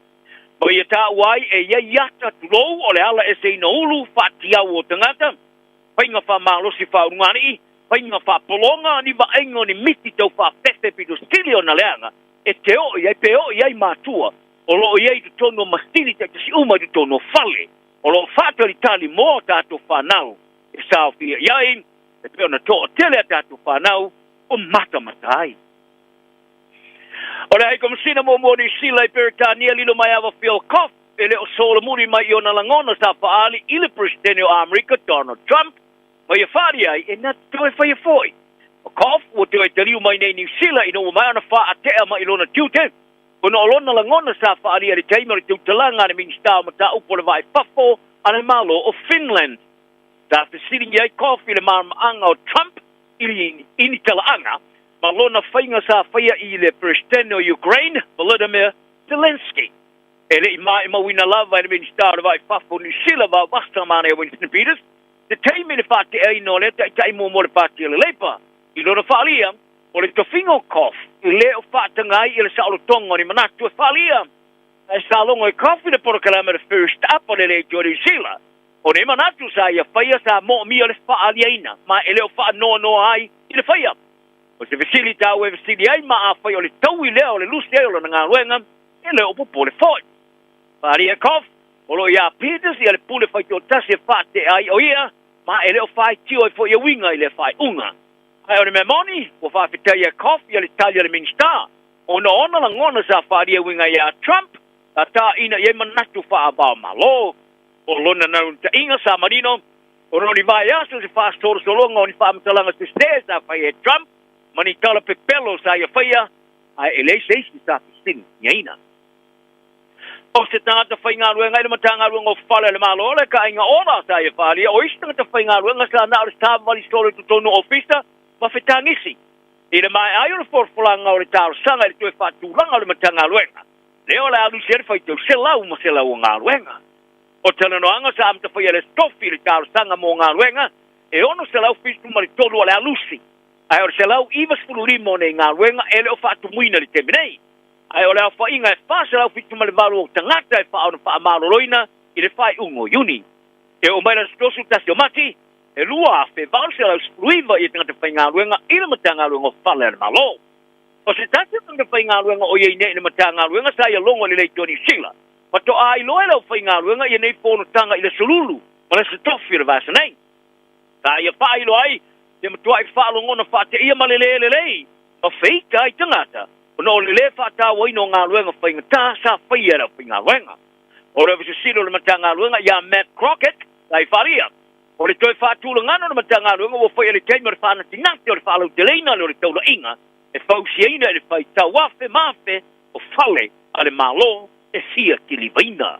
Ma ia taua ai e i ai ata, tulou, o le ala eseina ulu faatiau o tagata, faiga faamalosi faaulugalii, faiga faapologa, ni vaaiga o ni miti tau faafefe pito sili ona leaga e te oo i ai pe oo i ai matua o lo o i ai i totonu o masini taitasi uma i totonu o fale o lo o faatalitali mo a tatou fanau e saofia i ai e pei ona toatele a tatou fanau o matamata ai. O le Haikomisina muamua o Niu Sila i Peretania lilo mai ava Phil Koff e le o solomuli mai i ona lagona sa faaali i le Peresetene o Amerika Donald Trump ma ia faaali ai e na te toe faia foi. O Koff ua toe taliu mai nei i Niu Sila ina ua maea ona faatea mai i lona tiute ona o lona lagona sa faaalia i le taimi o le tautalaga a le Minisita o Mataupu o le Vaa i Fafo a le Malo o Finland. Sa fesiligia ai Koff i le malamaanga o Trump i ni talaaga ma lona faiga sa faia i le Peresetene o Ukraine, Volodymyr Zelenskyy. E le i maimauina lava e le Minisita o le Vaa i Fafo o Niu Sila, Vawasa Manaia Winston Peters, se taimi i le faateaina o lea taitai muamua o le Pati a le Labour. I lona faaalia, o le tofiga o Koff e le o faataga ai i le saolotoga o ni manatu e faaalia. Ae sa logo e Koff i le polokalame o le First Up o le Leitio a Niu Sila. O nei manatu sa ia faia sa moomia le faaliaina ma e le o faanoanoa ai i le faia. O se fesili tāua e fesili ai ma afai o le taui lea o le lusi ai o lona galuega, e le o popole foi. Faaalia e Koff, o lo o iā Peters ia le pule faitoatasi e faatea ai o ia ma e le o faitio ai foi ia uiga i lea faaiuga. Ae o le mea moni, ua faafetaia e Koff ia le tali a le Minisita, ona o ona lagona sa faaalia e uiga iā Trump, sa tāina i ai manatu faavaomalo. O lona naunautaiga sa manino, ona o ni vaiaso se faasolosologa o ni faamatalaga sese sa faia e Trump ma ni tala pepelo sa ia faia, ae e leai se isi sa fesiligiaina. O se tagata faigaluega i le Matagaluega o Fale a le Malo le kaaiga ola sa ia faaalia, o isi tagata faigaluega sa na o le savavali solo i totonu o ofisa ma fetagisi. I le maea ai o le folafolaga o le talosaga i le toe faatulaga o le Matagaluega, lea o le a lusi ai le faitau selau ma selau o galuega. O talanoaga sa amata faia e le Tofi i le talosaga mo galuega e 673 o le a lusi, ae o le 195 o nei galuega e le o faatumuina i le taimi nei. Ae o le aofaiga e 478 o tagata e faaono faamaloloina i le faaiuga o Iuni. E oo mai le aso 31 o Mati, e 2,819 ia tagata faigaluega i le Matagaluega o Fale a le Malo. O se tasi o tagata faigaluega o i ai nei i le Matagaluega sa ia logo i le Leitio Niu Sila, faatoa iloa e le aufaigaluega ia nei fonotaga i le Aso Lulu ma le Aso Tofi o le vaiaso nei. Sa ia faailoa ai te matuai faalogona faateia ma le lē lelei ma feita ai tagata ona o le lē faatauaina o galuega faigata sa faia e le aufaigaluega. O le Ofisa Sili o le Matagaluega ia Matt Crockett sa i faaalia, o le toe faatulagana o le Matagaluega ua faia i le taimi o le faanatinati o le faalauteleina lea o le taulaiga e fausiaina i le faitau afe ma afe o fale a le Malo e fia kilivaina.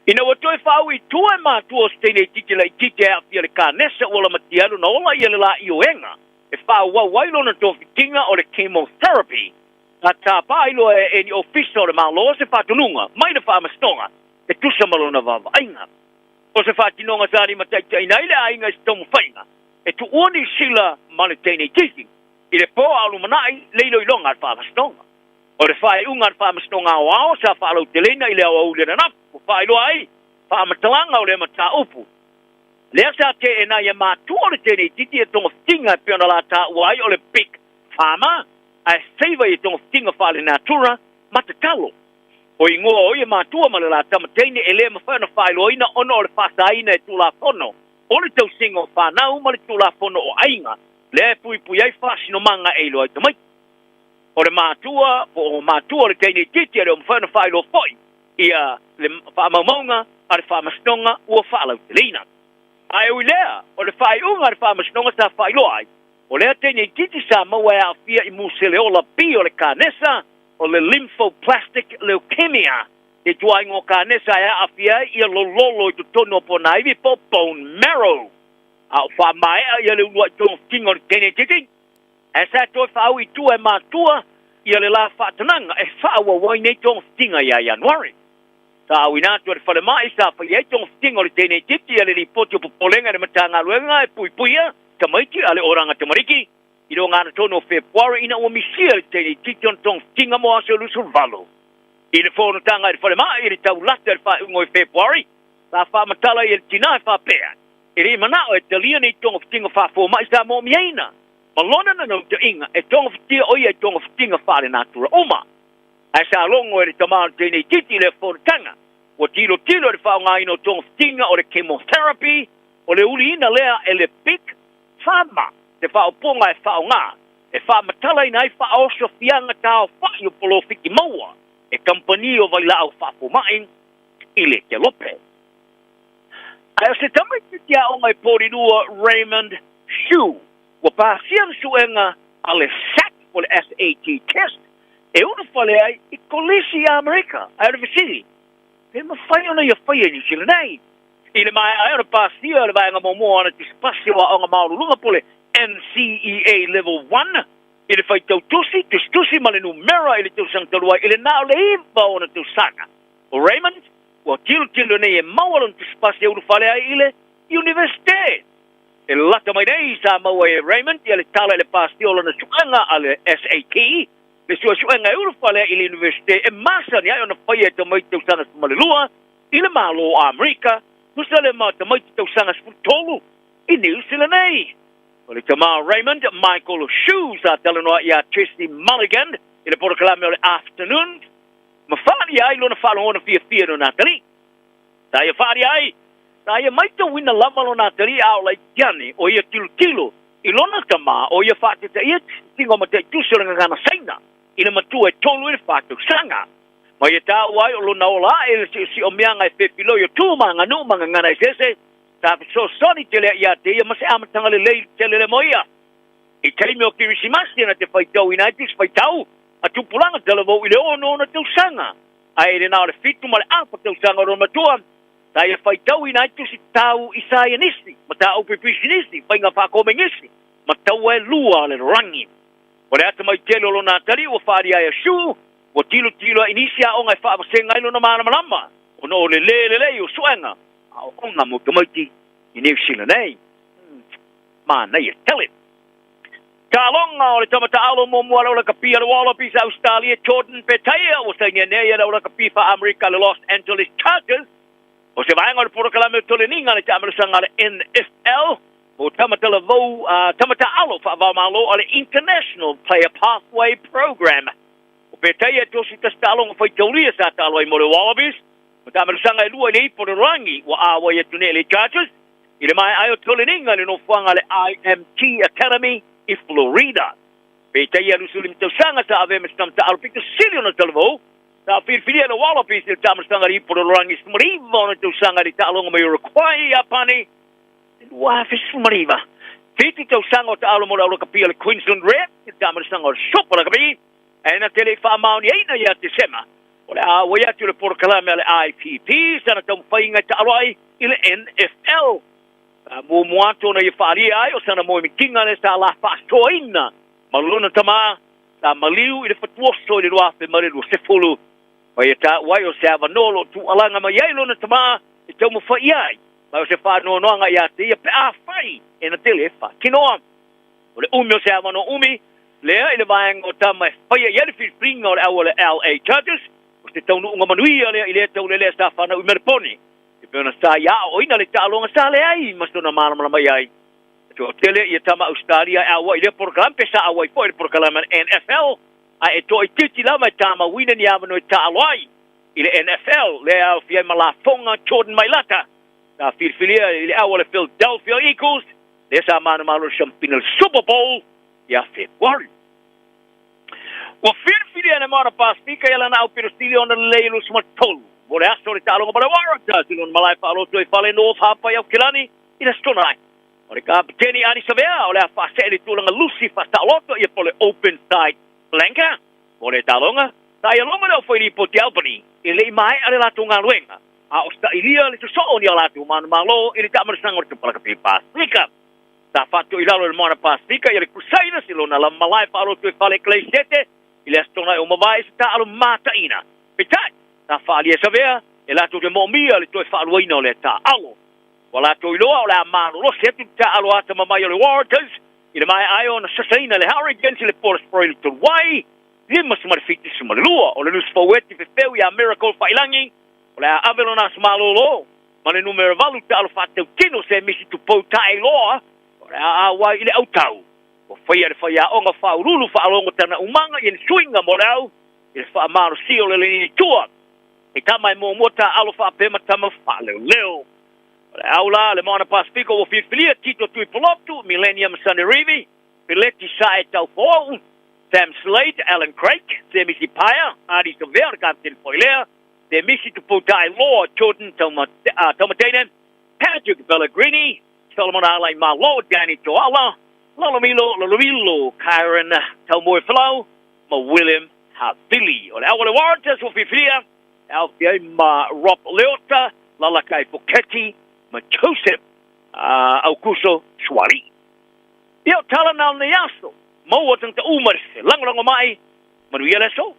Ina ua toe faaui i tua e matua o se teine itiiti laitiiti e aafia le kanesa ua lamatia ai lona ola ia le lāioega e faaauau ai lona togafitiga o le chemotherapy, na tapa ai loa e ni ofisa o le Malo se faatonuga mai le Faamasinoga e tusa ma lona vaavaaiga. O se faatinoga sa limataitaiina ai le aiga i se taumafaiga e tuua Niu Sila ma le teine itiiti i le po a o lumanai le iloiloga a le Faamasinoga. O le faaiuga a le Faamasinoga Aoao sa faalauteleina i le aoauli ananafi ua faailoa ai faamatalaga o lea mataupu. Lea sa teena ai e matua o le teine itiiti e togafitiga e pei ona la taua ai o le Big Pharma ae favour i togafitiga faalenatura ma tatalo. O igoa o ia matua ma le la tama teine e le mafai ona faailoaina ona o le faasaina e Tulafono o le tausiga o fanau ma le Tulafono o Aiga lea e puipui ai faasinomaga e iloa ai tamaiti. O le matua po o matua o le teine itiiti e le o mafai ona faailoa foi ia le faamaumauga a le Faamasinoga ua faalauteleina. Ae ui lea, o le faaiuga a le Faamasinoga sa faailoa ai, o lea teine itiiti sa maua e aafia i museleola B o le kanesa o le lymphoplastic leukemia, te ituaiga o kanesa e aafia ai ia lololo i totonu o ponaivi po o bone marrow. A o faamaea ia le uluai togafitiga o le teine itiiti, Ae sa toe faaui i tua e matua ia le la faatanaga e faaauau ai nei togafitiga ia Ianuari. Sa auina atu e le falemai sa faia ai togafitiga o le teine itiiti ia le lipoti o popolega i le Matagaluega e puipuia tamaiti a le Oranga Tamariki i le ogatotonu o Fepuari ina ua misia le teine itiiti ona togafitiga mo aso e 28. I le fonotaga i le falemai i le taulata i le faaiuga o Fepuari, sa faamatala ia le tina e faapea, E le i manao e talia nei togafitiga faafomai sa moomiaina ma lona nanautaiga e togafitia o ia i togafitiga faalenatura uma. Ae sa logo e le tama o le teine itiiti i lea fonotaga, ua tilotilo i le faaaogaina o togafitiga o le chemotherapy, o le uliina lea e le Big Pharma te faaupuga e faaaoga e faamatalaina ai faaosofiaga taofa'i o polofiti maua e kamupani o vailaau faafoma'i i le Kelope. Ae o se tamaitiiti aoga i Porirua Raymond Hsu ua pasia le suega a le SAT po le SAT test e ulufale ai i kolisi i Amerika. Ae o le fesili, pe mafai ona ia faia i Niu Sila nei? I le maea ai ona pasia le vaega muamua o ana tusipasi o aoga maualuluga po le NCEA Level 1 i le faitau tusi, tusitusi ma le numera i le tausaga talu ai i le na o le 9 o ona tausaga. O Raymond, ua tilotilo nei e maua lona tusipasi e ulufale ai i le Iunivesite. E lata mai nei sa maua e Raymond ia le tala i le pasia o lana suega a le SAT, le suesuega e ulufale ai i le Iunivesite e masani ai ona faia e tamaiti tausaga 12 i le Malo o Amerika, tusa lea ma tamaiti tausaga 13 i Niu Sila nei. O le tama o Raymond, Michael Hsu, sa talanoa iā Tracey Mulligan i le polokalame o le Afternoon, ma faaalia ai lona faalogona fiafia i lona atalii. Sa ia faaalia ai, sa ia maitauina lava lona atalii a o laiti ane o ia tilotilo i lona tama o ia faatetaia tino mataitusi o le gagana Saina i le matua e tolu i le fa tausaga. Ma ia taua ai o lona ola ae i le siosiomieaga e fefiloi o tu ma aganuu ma gagana eseese, sa fesoasoani tele ai ia te ia ma se amataga lelei tele le mo ia. I taimi o Kirisimasi na te faitauina ai tusi faitau a tupulaga talavou i le ono ona tausaga, ae i le na o le fitu ma le afa tausaga o lona matua, sa ia faitauina ai tusi tau i saienisi, mataupu i pisinisi, faiga faakomenisi, ma taua e lua a le lalolagi. O le atamai tele o lona atalii ua faaalia ai a Sue, ua tilotilo ai i nisi aoga e faavasega ai lona malamalama ona o le lē lelei o suega aoaoga mo tamaiti i Niu Sila nei. Manaia tele! Taaloga o le tama taalo muamua a le aulakapi a le Wallabies a Ausetalia Jordan Petaia ua sainia nei e le aulakapi faa-Amerika a le Los Angeles Chargers o se vaega o le polokalame o toleniga a le taamilosaga a le NFL mo tama talavou tama taalo faava-o-Malo a le International Player Pathway Program. O Petaia e 31 taaloga faitaulia sa taalo ai mo le Wallabies ma taamilosaga e lua i le ipu o le lalolagi ua āwai atu nei e le Chargers i le maea ai o toleniga i le nofoaga a le IMG Academy i Florida. Peitai ia 25 tausaga sa avea ma se tama taalo pito sili ona talavou, sa filifilia e le Wallabies i le taamilosaga a le ipu o le lalolagi 19 ona tausaga i le taaloga mai Uruguay i Iapani i 2019. Fitu tausaga o taalo mo le aulakapi a le Queensland Reds i le taamilosaga o le Super Rugby, ae na te le i faamaoniaina ia Tesema o le a auai atu i le polokalame a le IPP sana taumafaiga e taalo ai i le NFL. Sa muamua atu ona ia faaalia ai o sana moemitiga lea sa la faasoaina ma lona tama sa maliu i le fatuoso i le 2020. Ma ia taua ai o se avanoa o lo o tuualaga mai ai lona tama e taumafai ai ma o se faanoanoaga ia te ia pe afai e na tele e faatinoa. O le umi o se avanoa umi lea i le vaega o tama e faia i ai le filifiliga o le au o le LA Chargers, o se taunuuga manuia lea i lea taulelea sa fanau i Melepone. E pei ona sa ia aoaoina le taaloga sa leai ma sona malamalama i ai. E toatele ia tama Ausetalia e auai i lea polokalame pe sa auai foi i le polokalame a le NFL, ae e toaitiiti lava e tamauina ni avanoa e taalo ai i le NFL, lea e aofia ai ma lafoga Jordan Mailata, sa filifilia i le au a le Philadelphia Eagles, lea sa manumalo i le siampina i le Super Bowl ia Fepuari. Ua filifilia e le Moana Pasefika ia lana au pilosili ona lelei i 23 mo le aso o le taaloga ma le Waratahs i lona malae faaloto i fale North Harbour i Aukilani i le Aso Toonai. O le Kapeteni Ardie Savea o le a faasee i le tulaga lusi faasaoloto ia po o le open side flanker mo le taaloga. Sa ia logo le ofo i lipoti a Albany e le i maea le latou galuega a o sailia le sosoo ni a latou manumalo i le taamanasaga o le Tupalakapi Pasefika. Sa faatoʻi lalo e le Moana Pasefika ia le Crusaders i lona lava malae faaloto e fale Ekeleisiete i le Aso Toonai ua mavae i se taaalo mataina. Peitai, sa faaalia e Savea e latou te moomia le toe faaluaina o lea taaalo. Ua latou iloa o le a malolosi atu le taaalo atamamai o le Waratahs i le maea ai ona sasaina e le Hurricanes i le Port Spray i le toluai 57-2. O le Lusi Faueti fefeu iā Miracle Faiilagi o le a ave lona aso malolo ma le numera valu taalo faatautino se misi tupou taeiloa o le a auai i le autau. Ua faia le faiaoga faauluulu faalogo tana umaga i ni suiga mo le au i le faamalosia o le linitua i tama e muamua taaalo faapea ma tama faaleoleo. O le au la le Moana Pasefika ua filifilia Tito Tuipulotu, Millennium Sanerivi. Peleti Sae Taufoou, Sam Slade, Alan Craig, Semisi Paea, Ardie Savea o le kapeteni foi lea, Semisi Tupoutai Law, Jordan Taumateine, Patrick Pellegrini, Solomon Alai Malo, Danny Toala, Lalomilo Lolomilo, Kyron Taumoefolau ma William Havili. O le au o le Warriors ua fiafilia e aofia ai ma Rob Leota, Lalakai Foketi ma Joseph Aukuso Suaalii. Ia o tala na o lenei aso, maua tagata uma le lagolago mai, manuia le aso.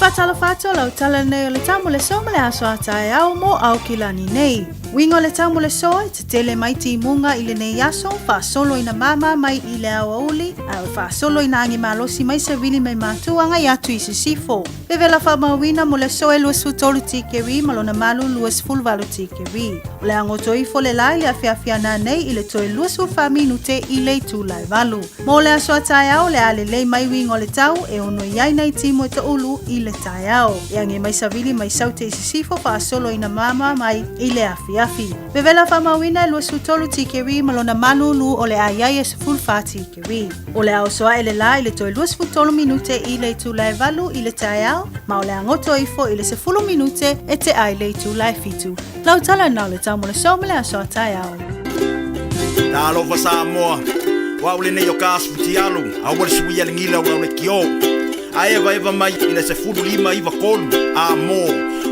Faatalofa atu lau tala nei o le tau mo le so ma le aso a taeao mo Aokilani nei. Uiga o le tau mo le so e tetele mai timuga i lenei aso, faasolo ina māmā mai i le aoauli, a e faasolo ina agi malosi mai se vili mai Matu agai atu i Sisifo. Vevela faamauina mo le aso e 23 tikeri ma lona malu 28 tikeri. O le a goto ifo le la i le afiafi ana nei i le toe 24 minute i le itula e valu. Mo le aso a taeao, le a lelei mai uiga o le tau e ono i ai nai timu e toulu i le taeao. E age mai savili mai Saute i Sisifo faasolo ina māmā mai i le afiafi. Vevela faamauina e 23 tikeri ma lona malulu o le a i ai e 14 tikeri. O le a oso ae le la i le toe 23 minute i le itula e valu i le taeao, ma o le a goto ifo i le 10 minute e tea i le itula e fitu. Lau tala na o le tau mo le so ma le aso a taeao. Talofa Samoa, o au lenei o ka asu futialu, aua le suia le gila o lau lekiō. A evaeva mai i le 15 93 a mo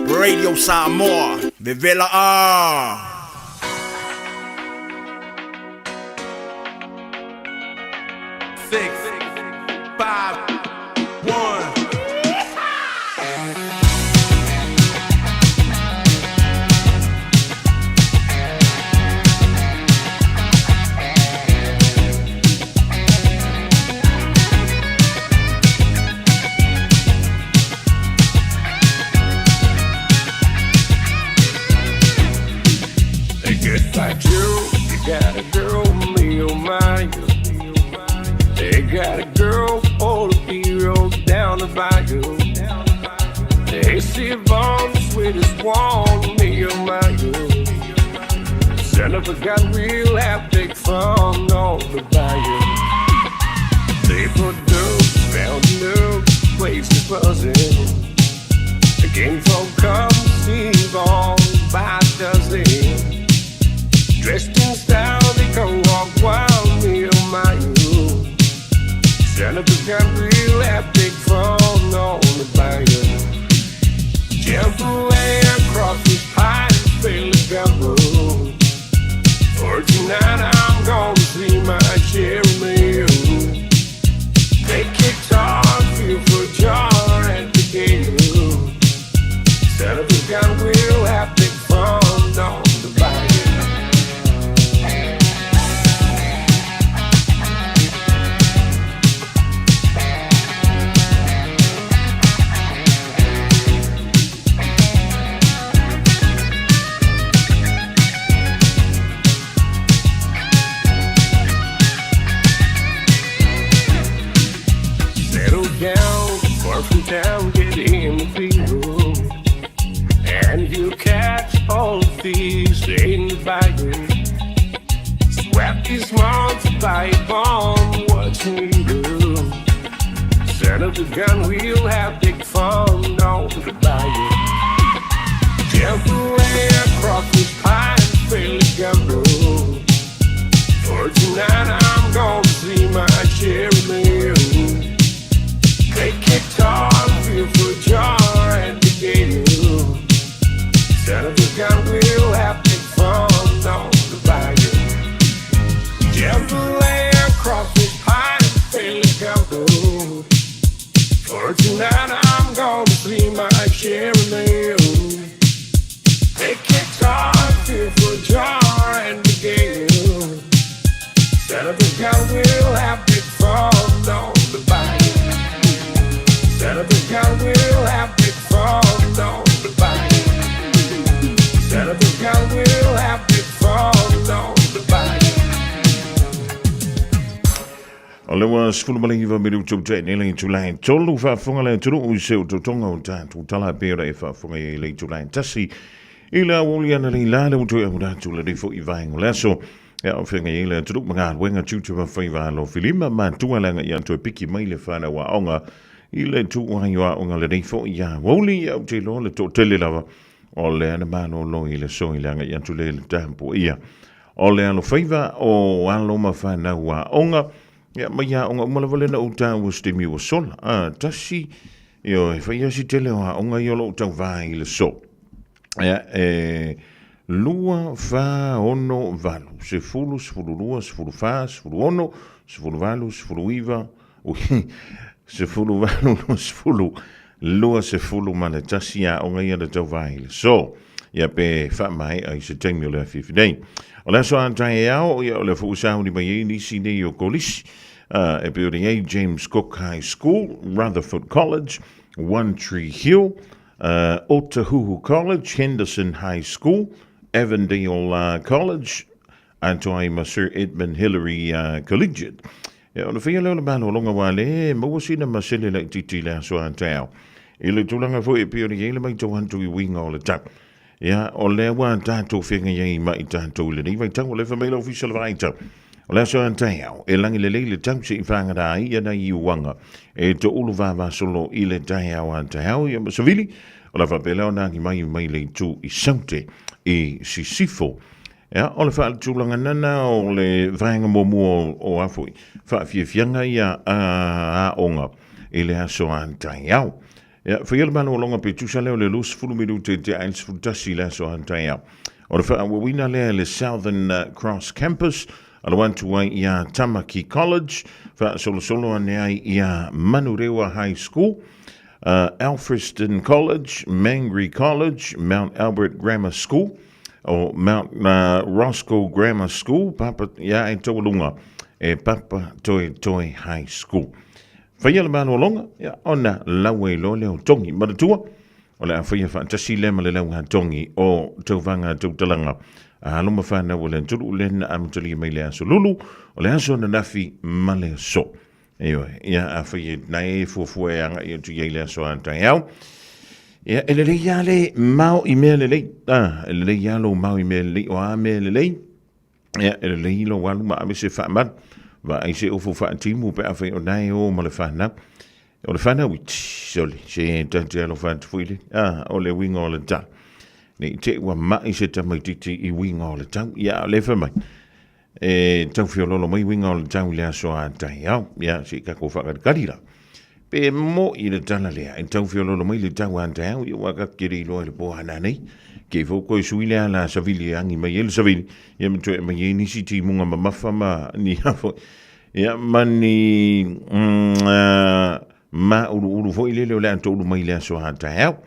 Radio Samoa, vevela a! Six, five, one. They get like you, you got a girl, me oh my. They got a girl full of heroes down the bayou. They see Yvonne, the sweetest one, me oh my. Son of a gun, we'll have big fun on the bayou. They put dukes, found new places buzzing. The king folk come see Yvonne by dozen. Dressed in style, they go walk wild, me oh my. Son of a gun, we'll have big fun on the bayou. Jump away across this pine, fill the gumbo. For tonight I'm gonna see my Cherry Mill. Take guitar, feel for jar at the gate. Son of a gun, we'll have big fun on the bayou. Settle down, far from town, get in the field. And you catch all the thieves in the bayou. Sweat these months by bomb, what you do? Son of a gun, we'll have big fun on the bayou. Jump away across this pine, fill the gumbo. For tonight I'm gonna see my Cherry Mill. Take guitar, feel for jar at the gate. Son of a gun, we'll have big fun on the bayou. Jump away across this pine, fill the gumbo. For tonight I'm gonna see my Cherry Mill. Take guitar, feel for jar at the gate. Son of a gun, we'll have big fun on the bayou. Son of a gun, we'll have big fun on the bayou. Son of a gun, we'll have big fun on the bayou. 19 minutu te nei le itula e tolu faafofoga le atunuu i se otootoga o tatou tala e pei ona e faafofoga i ai le itula e tasi i le aoauli analeila le ua toe auina atu lenei foi vaega o le aso e aofia ai le atunuu ma galuega tiute ma faiva alofilima matua le agaia toe piki mai le fanau aoga i le tuuai o aoga lenei foi aoauli. Ou te iloa le toatele lava o lea na malolo i le aso i le agai atu lea i le tapuaia o le alofaiva o alo ma fanau aoga, ia, mai aoga uma lava lea na ou taua i se taimi ua sola. A, tasi, ioe, fai lava si tele o aoga ia o lo o tauva i le aso. Ia, e 2, 4, 6, 8, 10, 12, 14, 16, 18, 19, ui, 18, 20, 21 aoga ia na tauva i le aso. Ia pe faamaea i se taimi o le afiafi nei. O le aso a taeao, ia o lea foi ua sauni mai ai nisi nei o kolisi, e pei ona i ai James Cook High School, Rutherford College, One Tree Hill, Otahuhu College, Henderson High School, Avondale College, atoa ai ma Sir Edmund Hillary Collegiate. Ia, ona faia lea o le malologa aua le maua sina masele laitiiti i le aso a taeao. I le tulaga foi e pei ona i ai le matau atu i uiga o le tau. Ia, o lea ua tatou feagai ai ma i tatou i lenei vaitau, o lea fai mai le Ofisa o le Vaai Tau. O le aso a taeao, e lagi lelei le tau se'i fagata ai ia nai iuaga e toulu vavasolo i le taeao a taeao, ia ma savili, o le a faapea lea ona agi mai mai le itu i Saute i Sisifo. Ia, o le faaletulaga nana o le vaega muamua o a foi faafiafiaga ia a aoga i le aso a taeao. Ia, faia le malologa pe tusa lea o le 20 minute i te ai le 11 i le aso a taeao. O le faaauauina lea i le Southern Cross Campus, alo atu ai iā Tamaki College, faasolosolo ane ai iā Manurewa High School, Alfriston College, Mangere College, Mount Albert Grammar School, o Mount Roskill Grammar School, papa, ia e taualuga e Papa Toi Toi High School. Faia le malologa, ia, ona laua i loa lea o Tongi. Manatua, o le a faia faatasi lea ma le lauga Tongi o Tauvaga Tautalaga. A alo ma whanau o le atunuu lea na amatalia mai le aso lulu, o le aso ananafi ma le aso. Ioe, ia a fai e nai e fuafua e agai atu i ai le aso a taeao. Ia, e lelei lava le mao i mea lelei. Ah, e lelei lava lou mao i mea lelei, o a mea lelei. Ia, e lelei lou alu ma ave se faamalu. Vaai se ofu faatimu pe afai o nae o ma le whanau. O le whanau iti, sole, se tate alofa atu foi le. Ah, o le uiga o le tala. Nei te ua mai se tamaititi i uiga o le tau. Ia, o le fai mai. E tau feoloolo mai uiga o le tau i le aso a taeao. Ia, se i tatou faakalikali la. Pe mo'i le tala lea, e tau feoloolo mai le tau a taeao, ia ua tatou te le iloa i le po a nanei. Kei fou koe sui lea la savili e agi mai ai le savili, ia ma toe aumai ai nisi timuga mamafa ma ni a foi. Ia, ma ni māuluulu foi lele o le a toulu mai i le aso a taeao.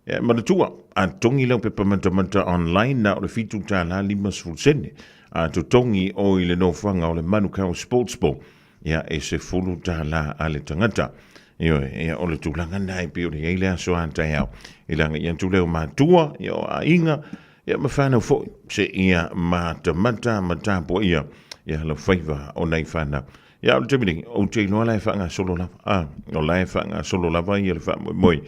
E manatua, a totogi lau pepa matamata online na o le $7.50 sene. A totogi o i le nofoaga o le Manukau Sports Bowl, ia e $10 a le tagata. Ioe, ia o le tulaga lena e pei ona i ai le aso a taeao. I le agai atu lea o matua, ia o aiga, ia ma whanau foi, se ia matamata ma tapuaia ia lau faiva o nai whanau. Ia, o le taimi nei, ou te iloa la e faagasolo lava, a, o la e faagasolo lava ia le faamoemoe.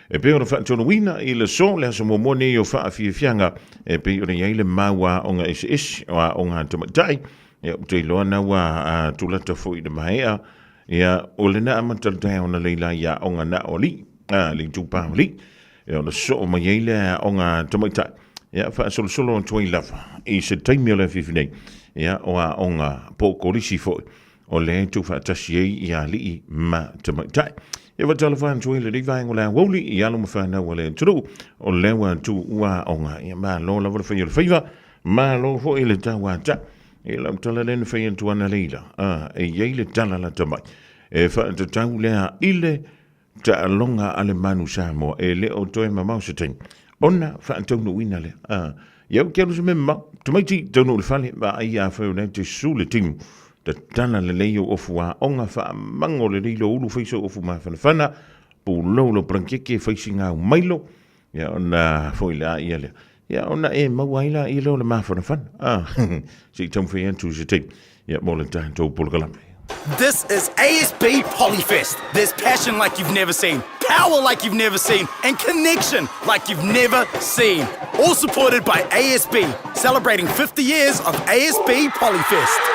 E pei ona faatonuina i le aso, le aso muamua nei o faafiafiaga, e pei ona i ai le mau aoga eseese, o aoga a tamaitai, ia, ou te iloa na ua tulata foi i le maea, ia, o lena amata le taeao na leila i aoga na o alii, a, le itupa o alii, ia, ona sosoo mai ai lea aoga a tamaitai, ia, faasolosolo atu ai lava i se taimi o le afiafi nei, ia, o aoga po o kolisi foi, o lea e tuufaatasi ai i alii ma tamaitai. Ia faatalofa atu ai lenei vaega o le aoauli i alo ma fanau a le atunuu, o lea ua tuua aoga, ia malo lava le fai o le faiva, malo foi le tauata. I lau tala lea na fai atu ana leila, a, e i ai le tala lata mai, e faatatau lea i le Taaloga a le Manu Samoa e le o toe mamao se taimi ona faataunuuina lea. A, ia ou te alu se mea mamao, tamaiti taunuu i le fale, vaai afai o lea e te susu le timu, tatala lelei ou ofu aoga, faamago lelei lou ulu, fai sou ofu mafanafana, pulou lou palanakeke, fai sina au mailo, ia ona foi lea ia lea. Ia ona e maua ai la ia lea o le mafanafana. A, se i taumafai atu i se taimi, ia mo le tatou polokalame. This is ASB Polyfest. There's passion like you've never seen, power like you've never seen, and connection like you've never seen. All supported by ASB, celebrating 50 years of ASB Polyfest.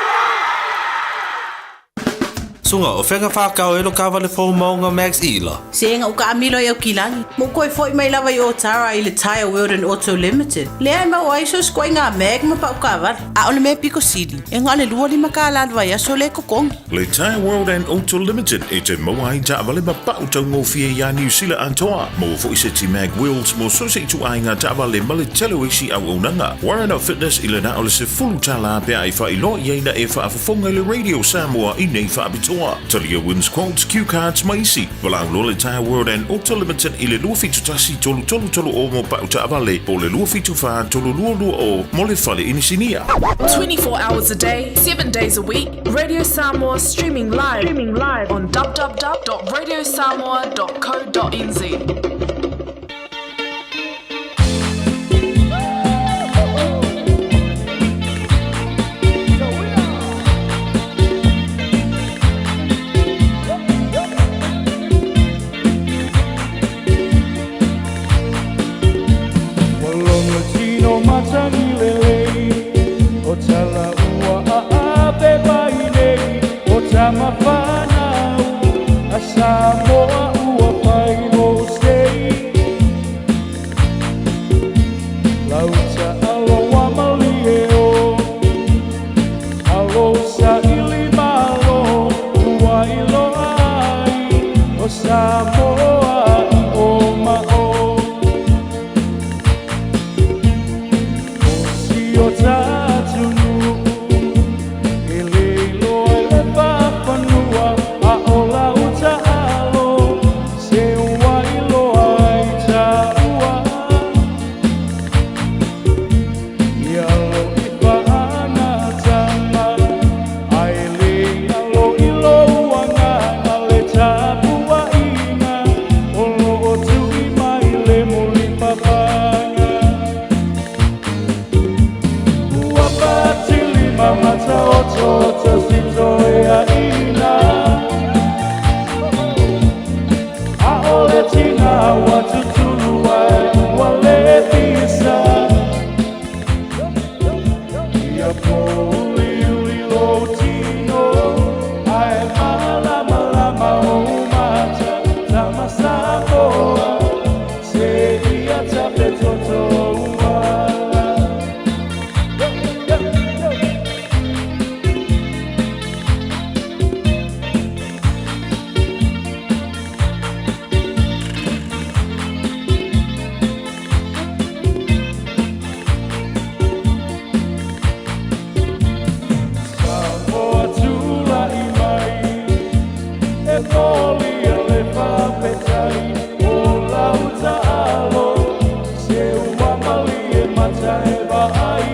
Suga, o fea ka whākau e lo kāwale fou maunga Max Ila? Se ega uka amilo i Aukilani. Mo koe foi mai lava i Otara i le Tyre World and Auto Limited. Lea e maua ai so sikoa i ngā mag ma pau kāwale. A o le mea piko sili, e ngā le 25 kālā le vaiaso le kokongi. Le Tyre World and Auto Limited e te maua ai taavale ma pau taugofie iā Niu Sila atoa. Maua foi se ti mag wheels mo so se ituaiga taavale ma le tele o isi auaunaga. Warren Fitness i le na o le $10 pe a e faailoa i ai na e faafofoga i le Radio Samoa i nei faapitoa. Talia wins quotes, cue cards ma isi. Valaau loa le Tyre World and Auto Limited i le 271 3330 mo pau taavale po o le 274 3220 mo le fale inisinia. 24 hours a day, 7 days a week, Radio Samoa streaming live, streaming live on www.radiosamoa.co.nz. Ua logo tino matagi lelei O tala ua aape mai nei O tama fanau A Samoa ua fai mo sei Lauta alo wa malie o Alo sa ili malo Ua iloa ai O Samoa i o ma o Si o tātunu E le iloa i le papanua A o lau taalo Se ua iloa ai tāua Ia lo i paana tama Ai le alo i lou agaga le tapuaiga O lo o tui mai le mulipapaga Ua patilima mataototo sitoeaina Aole tina ua tutulu ai ua le pisa Ia pouliuli lou tino Ae malamalama ou mata Tama Samoa Se ia tapetoto uala. Samoa tulai mai e moli le faafetai o lau taalo se ua malie mata e vaai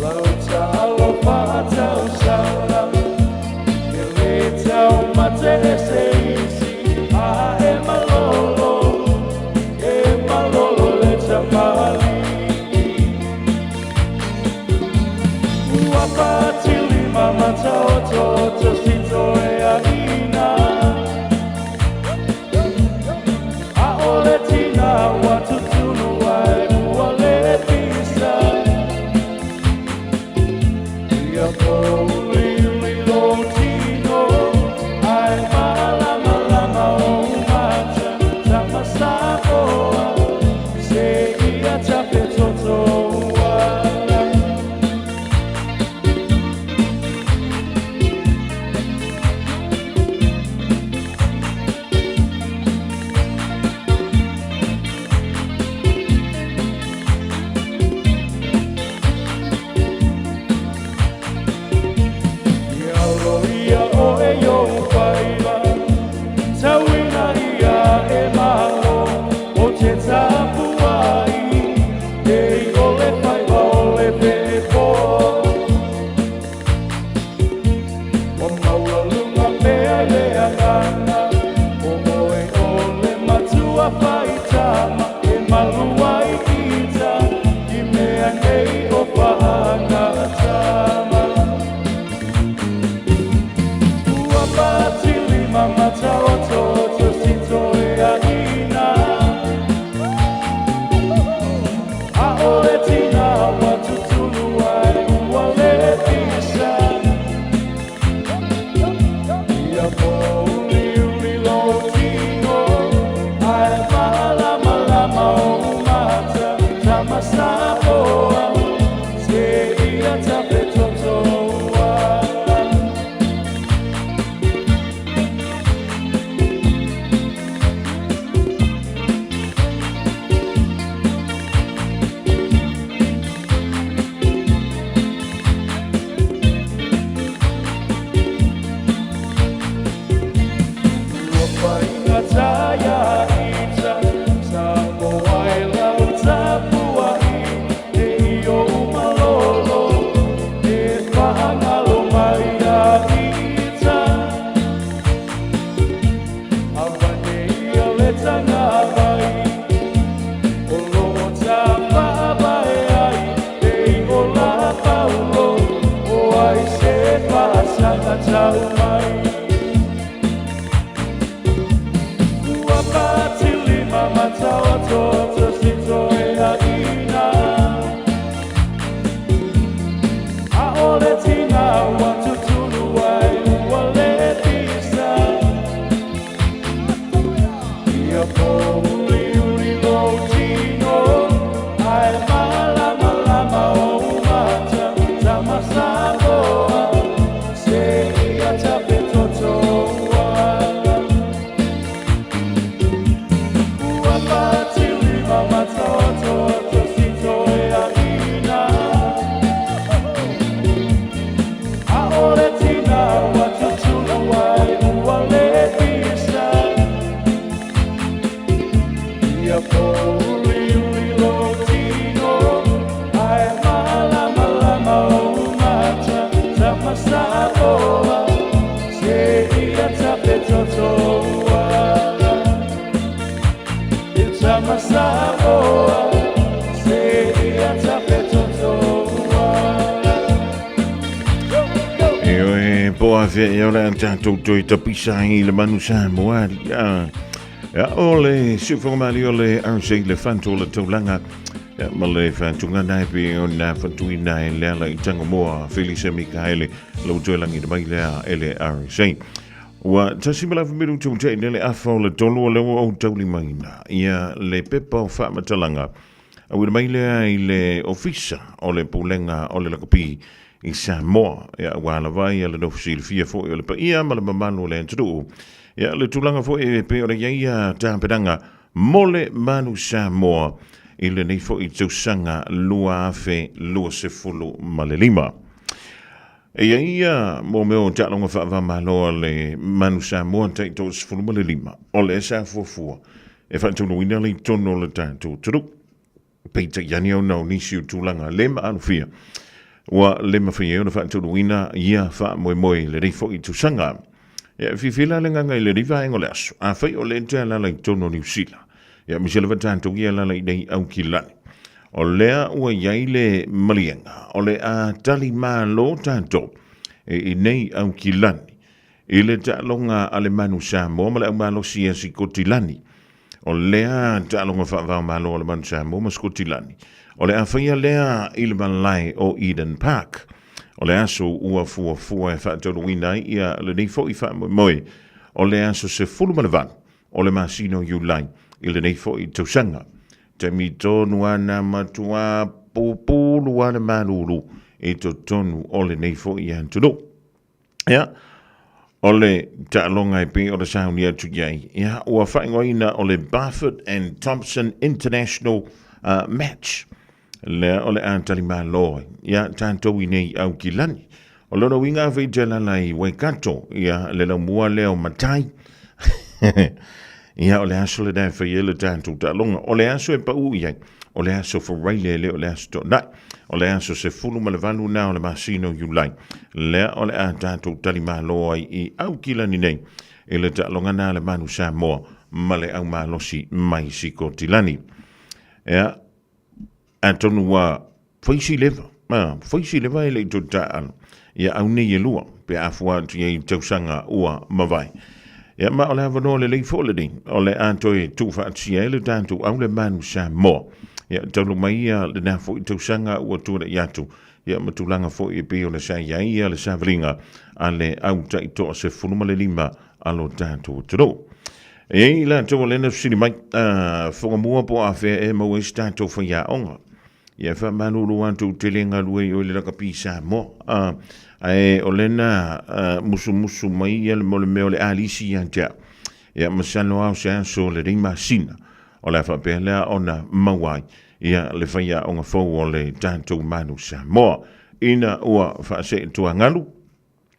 lau taalo faatausala e lē taumate e se isi a e malolo e malolo le tamalii Ua patilima mataototo sitoeaina Aole tina ua tutulu ai ua le pisa Ia pouliuli lou tino Ae malamalama ou mata Tama Samoa Se ia tapetoto uala. Ioe, po a fea e ora tātou toi tapisa i le manu Samoa. Ia, o le siufonga mali o le RC le whanto le taulanga. Ia, ma le whantunga nai pe o nā whantuina e le ala i tanga moa Felisa Mikaele lau toe langi na mai lea e le RC. Ua tasi ma le afa minutu te i le afa o le tolu o le ua o taulimaina. Ia le pepa o whaamatalaga. Auina mai lea i le Ofisa o le Pulega o le Lakapi i Samoa, ia ua lava ia le nofo silafia foi o le paia ma le mamalu o le atunuu. Ia le tulaga foi e pei ona i ai ia tapenaga mo le Manu Samoa i lenei foi tausaga 2025. E i ai ia mo mea o taaloga faava-o-Malo a le Manu Samoa tai 35 o lea sa fuafua e faataunuuina le i totonu o le tatou atunuu. Peitai ane ona o nisi o tulaga le maalofia ua le mafai ai ona faataunuuina ia faamoemoe i lenei foi tausaga. Ia, e fiafia la le agaga i lenei vaega o le aso, afai o lea e te alaala i totonu o Niu Sila, ia aemaise lava tatou ia alaala i nei Aukilani, o lea ua i ai le maliega o le a tali malo tatou i nei Aukilani i le taaloga a le Manu Samoa ma le aumalosi ia Sikotilani. O lea taaloga faava-o-Malo a le Manu Samoa ma Sikotilani, o le a faia lea i le malae o Eden Park. O le aso ua fuafua e faataunuuina ai ia lenei foi faamoemoe, o le aso 18 o le masina o Iulai i lenei foi tausaga. Taimi tonu ana matuā pupulu a le malulu i totonu o lenei foi atunuu. Ia, o le taaloga e pei o le sauni atu i ai, ia, ua faaigoaina o le Barfoot and Thompson International Match. Lea o le a talimalo ai, ia, tatou i nei Aukilani. O lona uiga afai te alaala i Waikato, ia, le laumua lea o Matai. Ia, o le aso lena e fai ai le tatou taaloga. O le aso e pau i ai, o le aso Faraile e le o le aso Toonai. O le aso 18 na o le masina o Iulai. Lea o le a tatou talimalo ai i Aukilani nei i le taaloga na a le Manu Samoa ma le aumalosi mai Sikotilani. Ia, atonu ua fai si leva, fai si leva e le i toe taaalo ia au nei e lua, pe a fua atu i ai i tausaga ua mavae. Ia, ma o le avanoa lelei foi lenei, o le a toe tuufaatasia ai le tatou au le Manu Samoa. Ia, talu mai ia lena foi tausaga ua tuanai atu, ia ma tulaga foi e pei ona sa i ai ia le savaliga a le au taitoa 15 a lo tatou atunuu. E i ai i latou o lea na fesili mai, Fogamua po o afea ea e maua ai se tatou faiaoga. Ia e faamalulu atu ou te le galue i o i le lakapi Samoa. Ae o lea na musumusu mai ia le mo le mea o le a lisi ia te au. Ia masalo lava o se aso o lenei masina o le a faapea lea ona maua ai ia le faiaoga fou o le tatou Manu Samoa. Ina ua faaseetuagalu,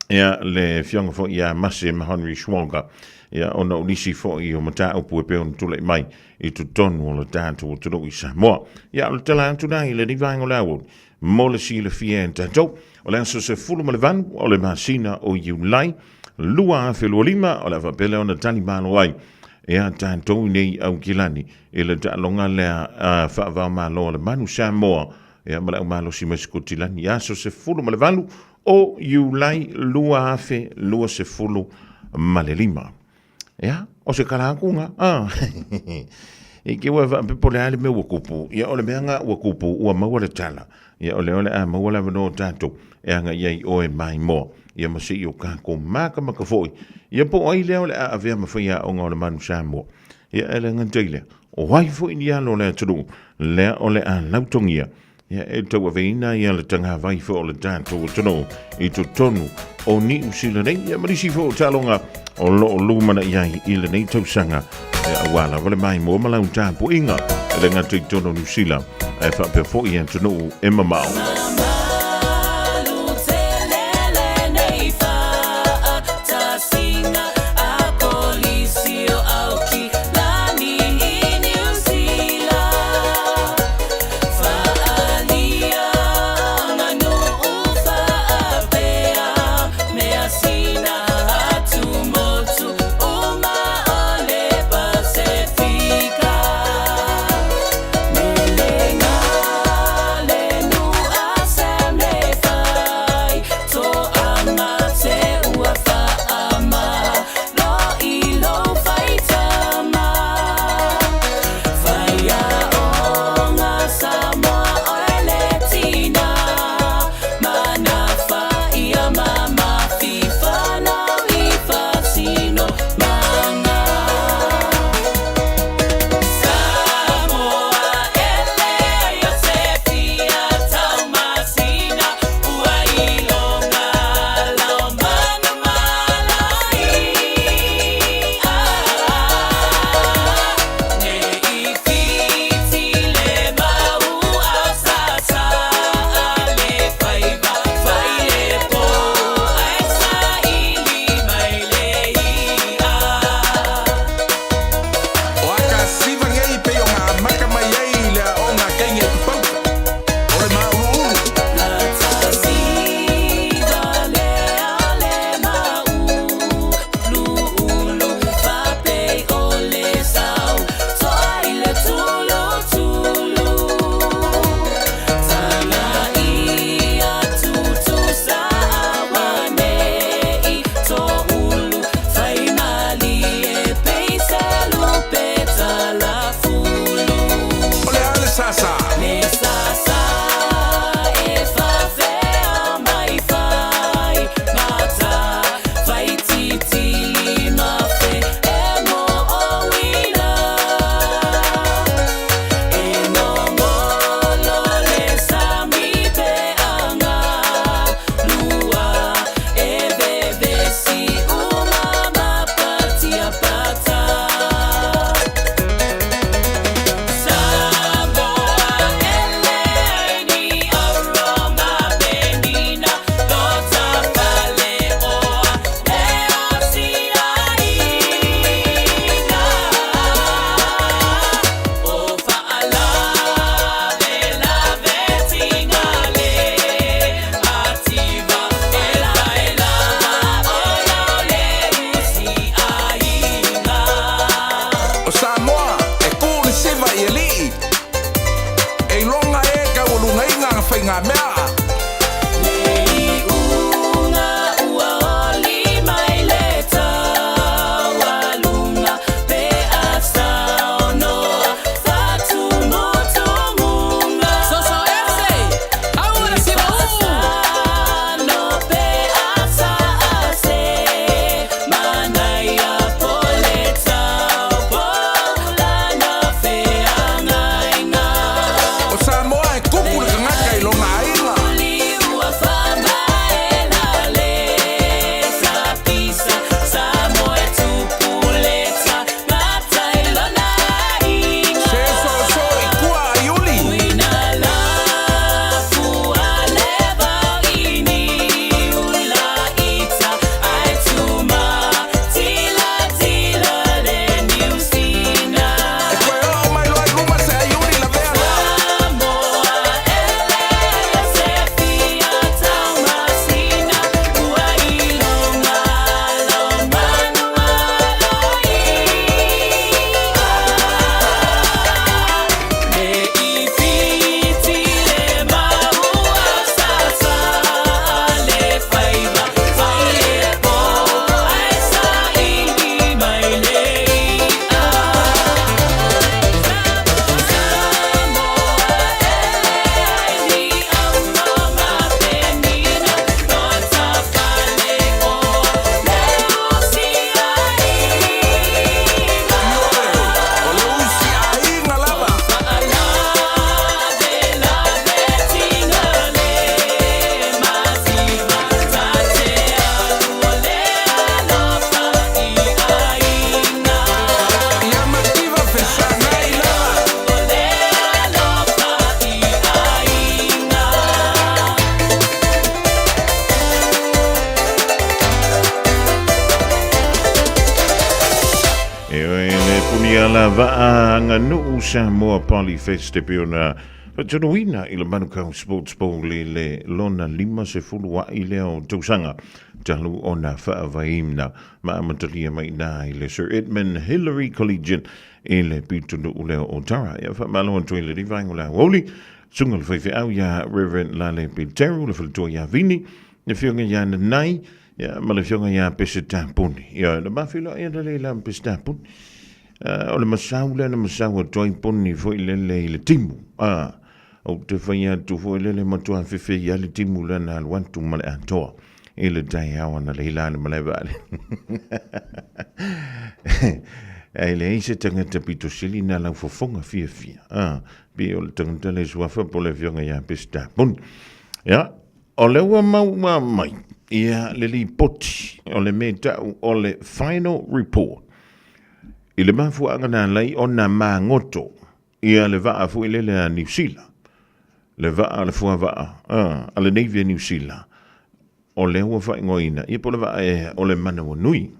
Ia, le afioga foi ia Mase Mahonri Schwalger, ia, ona o nisi foi o mataupu e pei ona tulai mai i totonu o le tatou atunuu i Samoa. Ia, o le tala atu la i lenei vaega o le aoauli, mo le silafia e tatou, o le aso 18 o le masina o Iulai 2025, o le a faapea lea ona tali malo ai ia tatou i nei Aukilani i le taaloga lea faava-o-Malo a le Manu Samoa, ia, ma le aumalosi mai Sikotilani, aso 18 o Iulai 2025. Ia, o se kala akuga, a. I ke ua faapepo le a le mea ua kupu. Ia, o le mea nga ua kupu, ua maua le tala. Ia, o lea o le a maua le avanoa o tatou e agai ai oe maimoa. Ia, ma se i o kākou makamaka foi. Ia, po o ai lea o le a avea ma faiaoga o le Manu Samoa. Ia, e le gata i lea, o ai foi ni alo o le atunuu lea o le a lautogia Ia, e tauaveina ia le tagavai foi o le tatou atunuu i totonu o Niu Sila nei, ia ma nisi foi o taaloga o lo o lumanai ai i lenei tausaga, ia, aua lava le maimoa ma lau tapuaiga e le gata i totonu o Niu Sila, ae faapea foi i atunuu e mamao. Puniala Vaa Aganuu Samoa Polyfest e pei ona faatinoina i le Manukau Sports Bowl i le lona 50 a'i lea o tausaga talu ona faavaeina ma amatalia mai i ina i le Sir Edmund Hillary Collegiate i le pitonuu lea o Tara. Ia faamalo atu i lenei vaega o le aoauli, susuga i le faifeau ia Reverend Lale Peteru, le faletua ia Vini, le afioga ia Nanai, ia ma le afioga ia Peseta Puni. Ia, na mafeiloai ana le la ma Peseta Puni. O le masau lea na masau atu ai Puni foi lele i le timu. Ou te fai atu foi lele matua fefe ia le timu lea na alu atu ma le atoa i le taeao ana le ila le malae vaale. Ai leai se tagata pito sili na lau fofoga fiafia. Pei o le tagata le suafa po le afioga ia Peseta Puni. Ia, O lea ua maua mai ia le lipoti o le mea tau o le final report i le mafuaaga na ala ai ona magoto ia le vaa foi lele a Niu Sila, le vaa le fuavaa a le Navy a Niu Sila, o lea ua faaigoaina ia po o le vaa ea o le Manawanui.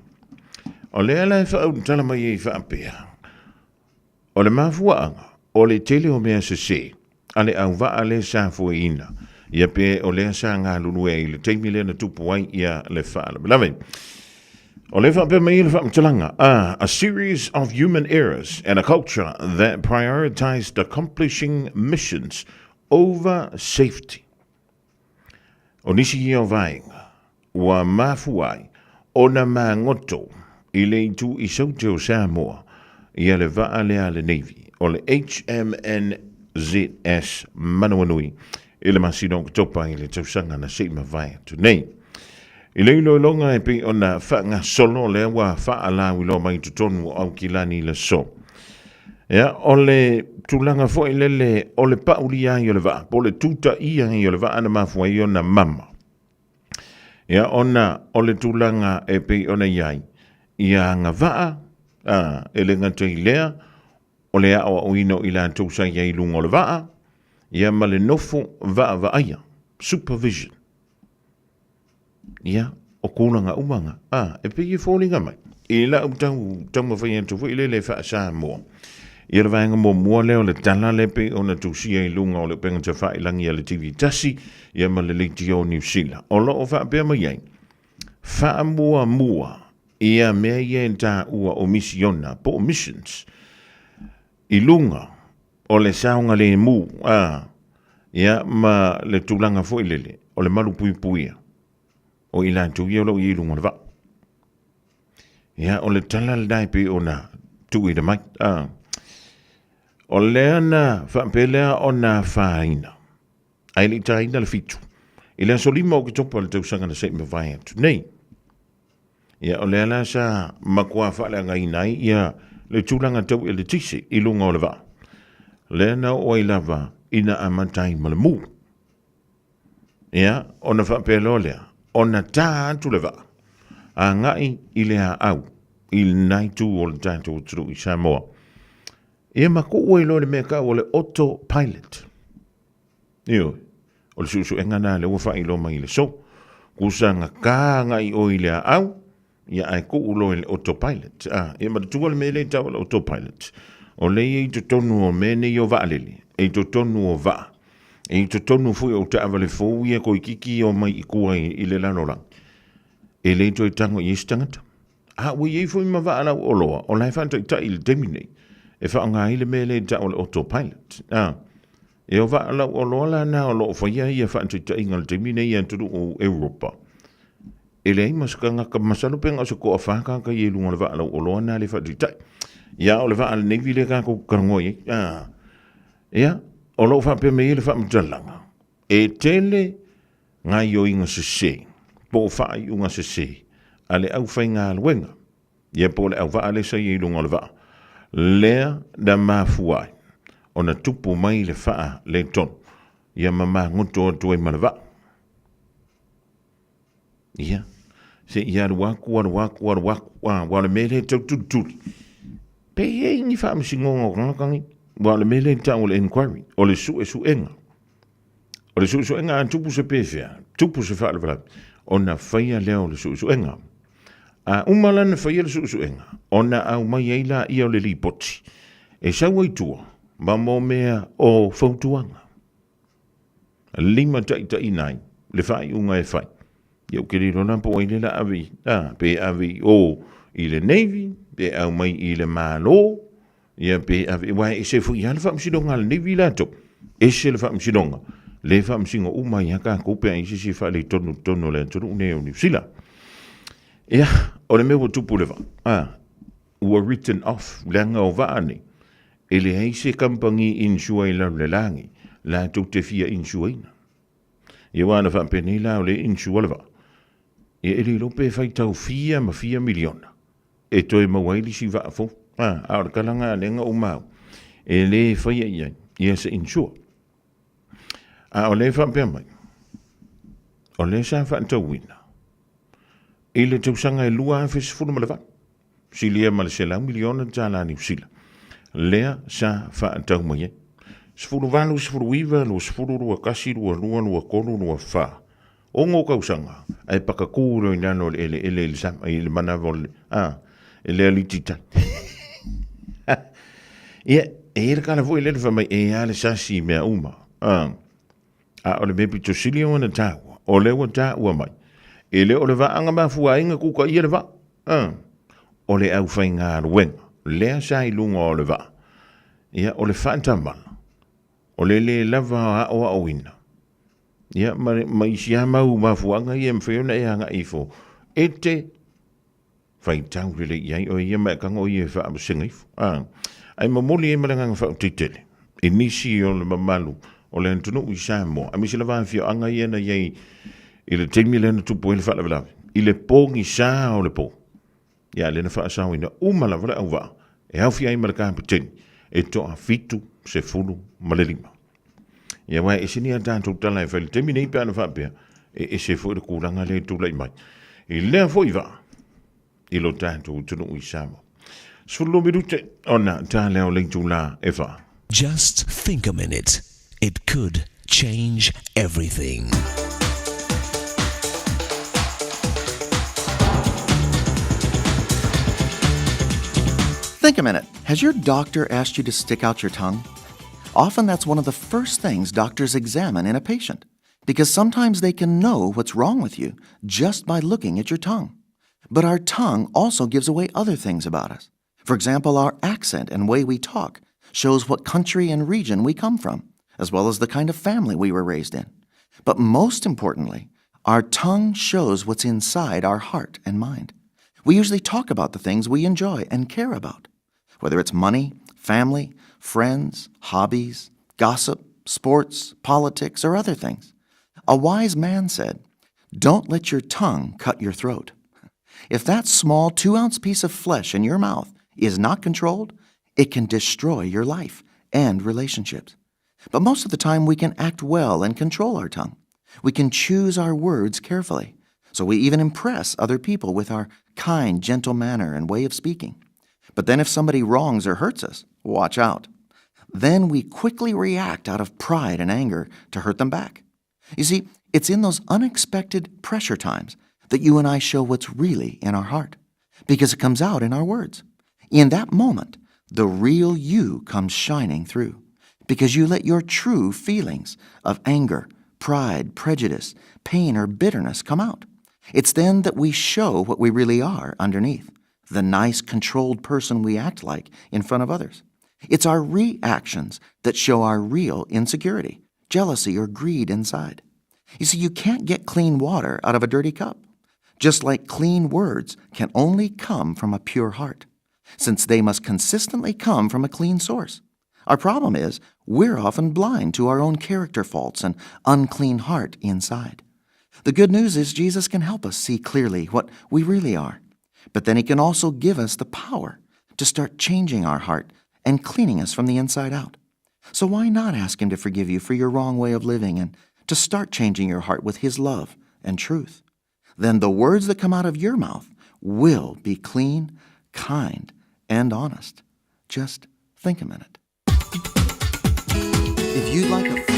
O lea la e faaulutala mai ai faapea, O le mafuaaga, o le tele o mea sese a le auvaa lea sa foeina ia pe o lea sa galulue ai i le taimi lea na tupu ai ia le faalavelave. O lea faapea mai ai le faamatalaga, a a series of human errors and a culture that prioritized accomplishing missions over safety. O nisi ia o vaega ua mafua ai ona magoto i le itu i Saute o Samoa ia le vaa lea a le Navy o le HMNZS Manawanui i le masina o Oketopa i le tausaga na se i mavae atu nei. I le iloiloga e pei ona faagasolo lea ua faalauiloa mai i totonu o Aukilani i le aso. Ia, o le tulaga foi lele o le paulia ai o le vaa, po o le tutaia ai o le vaa na mafua ai ona mama. Ia, ona o le tulaga e pei ona i ai, ia agavaa, a, e le gata i lea, o le aoaoina o i latou sa i ai i luga o le vaa, ia ma le nofo vaavaaia, supervision. Ia, o tulaga uma na, a, e pei e foliga mai i lau tau taumafai atu foi lele e faa-Samoa. Ia le vaega muamua lea o le tala lea pei ona tusia i luga o le upega tafailagi a le TV tasi, ia ma le Leitio o Niu Sila. O lo o faapea mai ai, faamuamua ia mea ia e taua o misiona po o missions i luga o le saogalemu, a, ia, ma le tulaga foi lele, o le malupuipuia o i latou ia o lo o i ai i luga o le vaa. Ia, o le tala lena e pei ona tuuina mai. A, o lea na faapea lea ona afaina, ae le i taina le 7, i le aso 5 o Oketopa o le tausaga na se i mavae atu nei. Ia, o lea la sa matua faaleagaina ai ia le tulaga tau eletise i luga o le vaa. Lea na oo ai lava ina amata ai ma le mu. Ia, ona faapea loa lea, ona tā atu le vaa, agai i le aau, i lena itu o le tatou atunuu i Samoa. Ia ma tuu ai loa le mea tau o le auto pilot. Ioe, o le suesuega lena lea ua faailoa mai i le aso. Kusa na ta agai oe i le aau, ia ae tuu loa i le autopilot. Ah, ia manatua le mea lea e tau o le autopilot. O lea e i ai i totonu o mea nei o vaalele, e i totonu o vaa, e i totonu foi o taavale fou ia toeitiiti omai i tua i le lalolagi. E le toe tago i ai se tagata. A ua i ai foi ma vaa lauoloa o la e faataitai i le taimi nei e faaaoga ai le mea lea e tau o le autopilot. Ah, e o vaa lauoloa la na o lo o faia ia faataitaiga i le taimi nei i atunuu o Europa. E leai ma se tagata, masalo pe na o se toafa tagata ia i luga o le vaa lauoloa na le faataitai. Ia o le vaa a le Navy lea tatou talanoa i ai. Ah, ia, o lo o faapea mai ai le faamatalaga, e tele gaoioiga sese po o faaiuga sese a le aufaigaluega, ia po o le auvaa lea sa i ai i luga o le vaa, lea na mafua ai ona tupu mai le faaletonu, ia ma magoto atu ai ma le vaa. Ia, se i alu atu, alu atu, alu atu, a, aua o le mea lea e tau tulituli, pe i ai ni faamasinoga o tagata nei, aua o le mea lea e tau o le inquiry, o le suesuega. O le suesuega a tupu se pefea, tupu se faalavelave, ona faia lea o le suesuega. A uma la ona faia le suesuega, ona aumai ai laia o le lipoti e sau ai tua ma mo mea o fautuaga. Limataitaiina ai le faaiuga e fai. Ia ou te le iloa la po o ai lea la ave i, a, pe ave i o i le Navy, pe aumai i le Malo, ia pe ave, aua e ese foi lava le faamasinoga a le Navy latou, ese le faamasinoga, lea e faamasino uma ai lava tatou pe a i ai se isi e faaletonu i totonu o le atunuu nei o Niu Sila. Ia, o le mea ua tupu i le vaa, a, ua written off, leaga o vaa nei, e leai se kamupani insure i lalo i le lagi, latou te fia insure ina. Ia aua ana faapenei la o lea e insure le vaa, ia e le iloa pe faitau fia ma fia miliona e toe maua ai le isi vaa fou. A, a o le tala lena lea na ou maua, e le faia i ai ia se insure. A o lea e faapea mai, o lea sa faatauina i le tausaga e 2018, silia ma le $100 miliona tala Niu Sila, lea sa faatau mai ai. 18, 19, 20, 21, 22, 23, 24, ono tausaga, ae pakatū loa i lalo o le eleele i le sama, i le manawa o le, a, e le aliti tai. Ia, e i ai le tala foi lea na fai mai, e a le sasi i mea uma. A, a o le mea pito sili ona taua, o lea ua taua mai, e le o le vaa na mafua ai na kūkaia le vaa, a, o le aufaigaluega, lea sa i luga o le vaa. Ia, o le faatamala, o le lē lava aoaoina, ia, ma, ma isi lava mau mafuaaga ia e mafai ona e agai ifo, e te faitau lelei i ai oe ia ma e tago ia e faavasega ifo. A, ae momoli ai ma le agaga faaotetele i nisi o le mamalu o le atunuu i Samoa, aemaise lava afioaga ia na i ai i le taimi lea na tupu ai le faalavelave, i le pogisa o le po. Ia, lea na faasaoina uma lava le auvaa e aofia ai ma le kapeteni e toa 75. Ia, aua e ese ni a tatou tala e fai i le taimi nei pe ana faapea, e ese foi le tulaga lea e tulai mai. I lea foi vaa, i lo tatou atunuu i Samoa. 12 minute ona ta lea o le itula e fa. Just think a minute. It could change everything. Think a minute. Has your doctor asked you to stick out your tongue? Often that's one of the first things doctors examine in a patient, because sometimes they can know what's wrong with you just by looking at your tongue. But our tongue also gives away other things about us. For example, our accent and way we talk shows what country and region we come from, as well as the kind of family we were raised in. But most importantly, our tongue shows what's inside our heart and mind. We usually talk about the things we enjoy and care about, whether it's money, family, friends, hobbies, gossip, sports, politics, or other things. A wise man said, Don't let your tongue cut your throat. If that small 2-ounce piece of flesh in your mouth is not controlled, it can destroy your life and relationships. But most of the time, we can act well and control our tongue. We can choose our words carefully. So we even impress other people with our kind, gentle manner and way of speaking. But then if somebody wrongs or hurts us, watch out. Then we quickly react out of pride and anger to hurt them back. You see, it's in those unexpected pressure times that you and I show what's really in our heart, because it comes out in our words. In that moment, the real you comes shining through, because you let your true feelings of anger, pride, prejudice, pain, or bitterness come out. It's then that we show what we really are underneath, the nice, controlled person we act like in front of others. It's our reactions that show our real insecurity, jealousy, or greed inside. You see, you can't get clean water out of a dirty cup, just like clean words can only come from a pure heart, since they must consistently come from a clean source. Our problem is we're often blind to our own character faults and unclean heart inside. The good news is Jesus can help us see clearly what we really are, but then he can also give us the power to start changing our heart and cleaning us from the inside out. So why not ask him to forgive you for your wrong way of living and to start changing your heart with his love and truth? Then the words that come out of your mouth will be clean, kind, and honest. Just think a minute. If you'd like a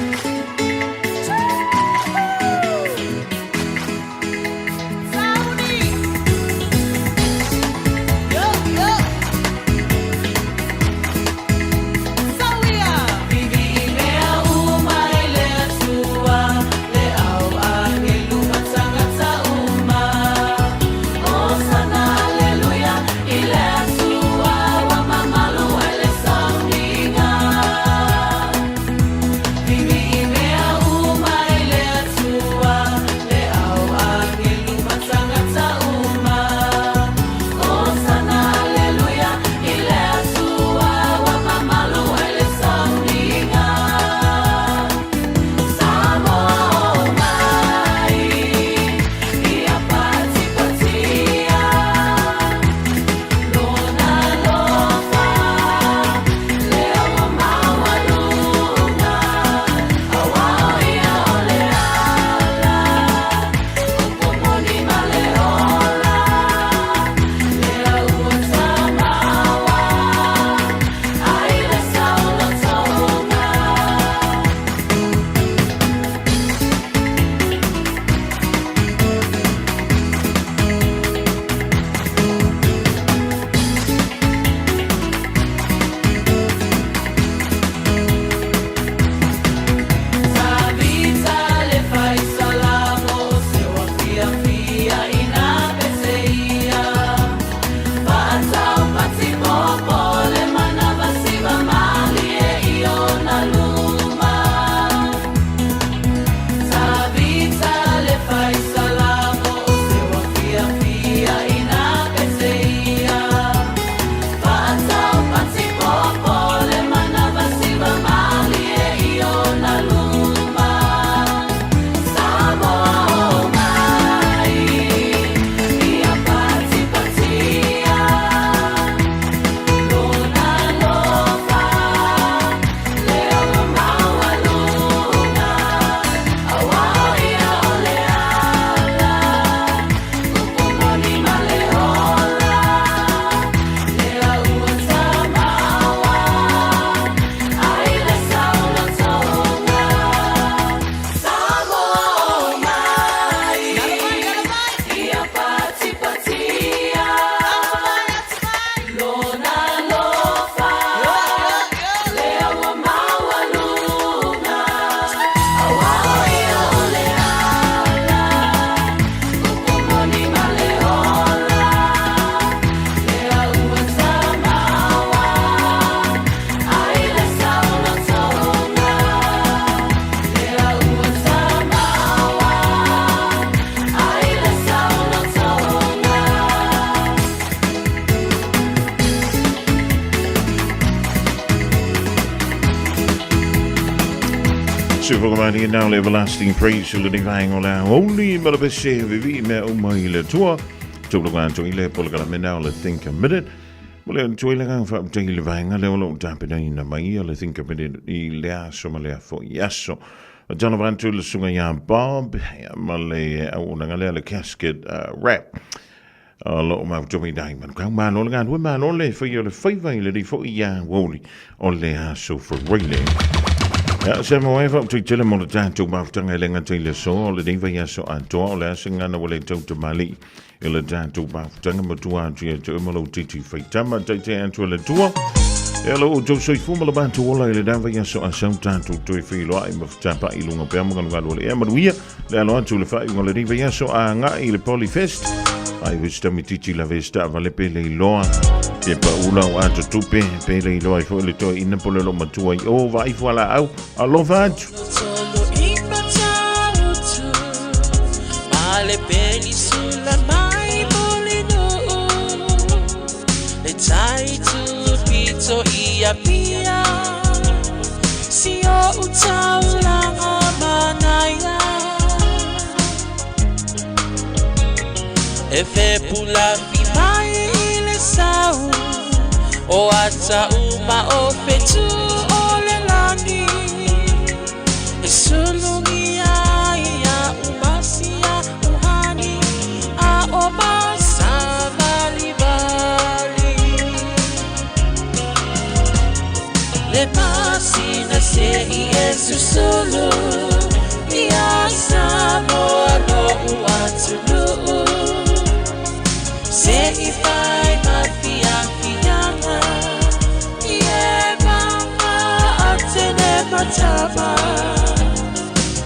Se whakamani nā le everlasting praise le ni vaenga o le aouli ma le pese vivi mea uma i le tua. Tūlunga atu i le polokala mena o le Think a Minute. Mo le atu i le ngā whaaputei le vaenga le o lou tapenaina mai o le Think a Minute i le aso ma le afo i aso. O tala atu le sunga iā Bob ma le auaunaga lea le casket wrap. O loo matou i dai manu kau malo le galue malo le fai o le faiva i le nei foi ia uauli o le aso Friday. Ia se mo e fau tele mo le tatou mafutaga e le gata i le aso o lenei vaiaso atoa o le aso gana ua le tau tamalii i le tatou mafutaga matua atu ia te oe ma lou titi faitama taitai atu e le Atua. Ia lo outou soifua ma le matou ola i le na vaiaso a sau tatou toe feiloai ma fetapa'i i luga pea ma galugalu o le ea manuia. Le alo atu le faaiuga o lenei vaiaso a agai i le Polyfest. Ai wisdom i titi la vesta a vale pe le iloa. Pe pa ula o ato tupe, pe le iloa i fo le toa ina po le lo matua i o va ifo ala au. Alofa atu. Tolo i Matautu, ma le penisula mai Mulinuu, le tai tupito i Apia, si o utaulanga manaia. E fepulafi mai i le sau, o ata uma o fetu o le lani. E sulugia ia umasia uhani, a o masavalivali. Le masina se i e susulu, ia Samoa lo'u atunuu. Se i fai mafiafiaga, i e mama atene matama.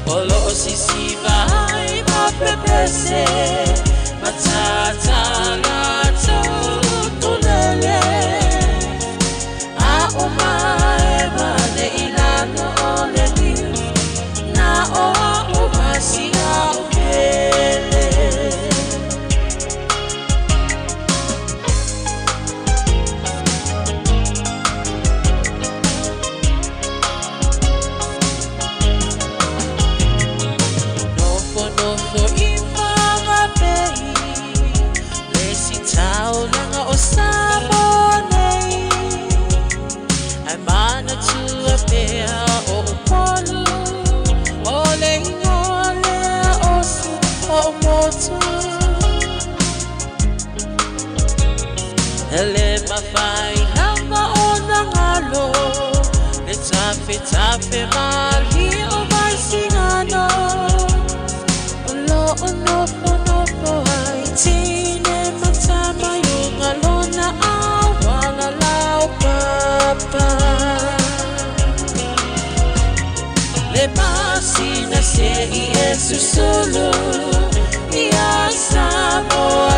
O loo sisiva ai mapepese, matatala tulele. A o mae mane i lalo o le niu, na o a o masia o pele. Nofo nofo i whangapei, le si taulaga o Samoa nei. Ai manatua pea o Upolu, o le ingoa lea o si o motu. E le mafai lava ona galo, le tafetafe malie o Vaisigano. O loo nofonofo ai teine ma tama i uga lona auala laupapa. Le masina se i e susulu, ia Samoa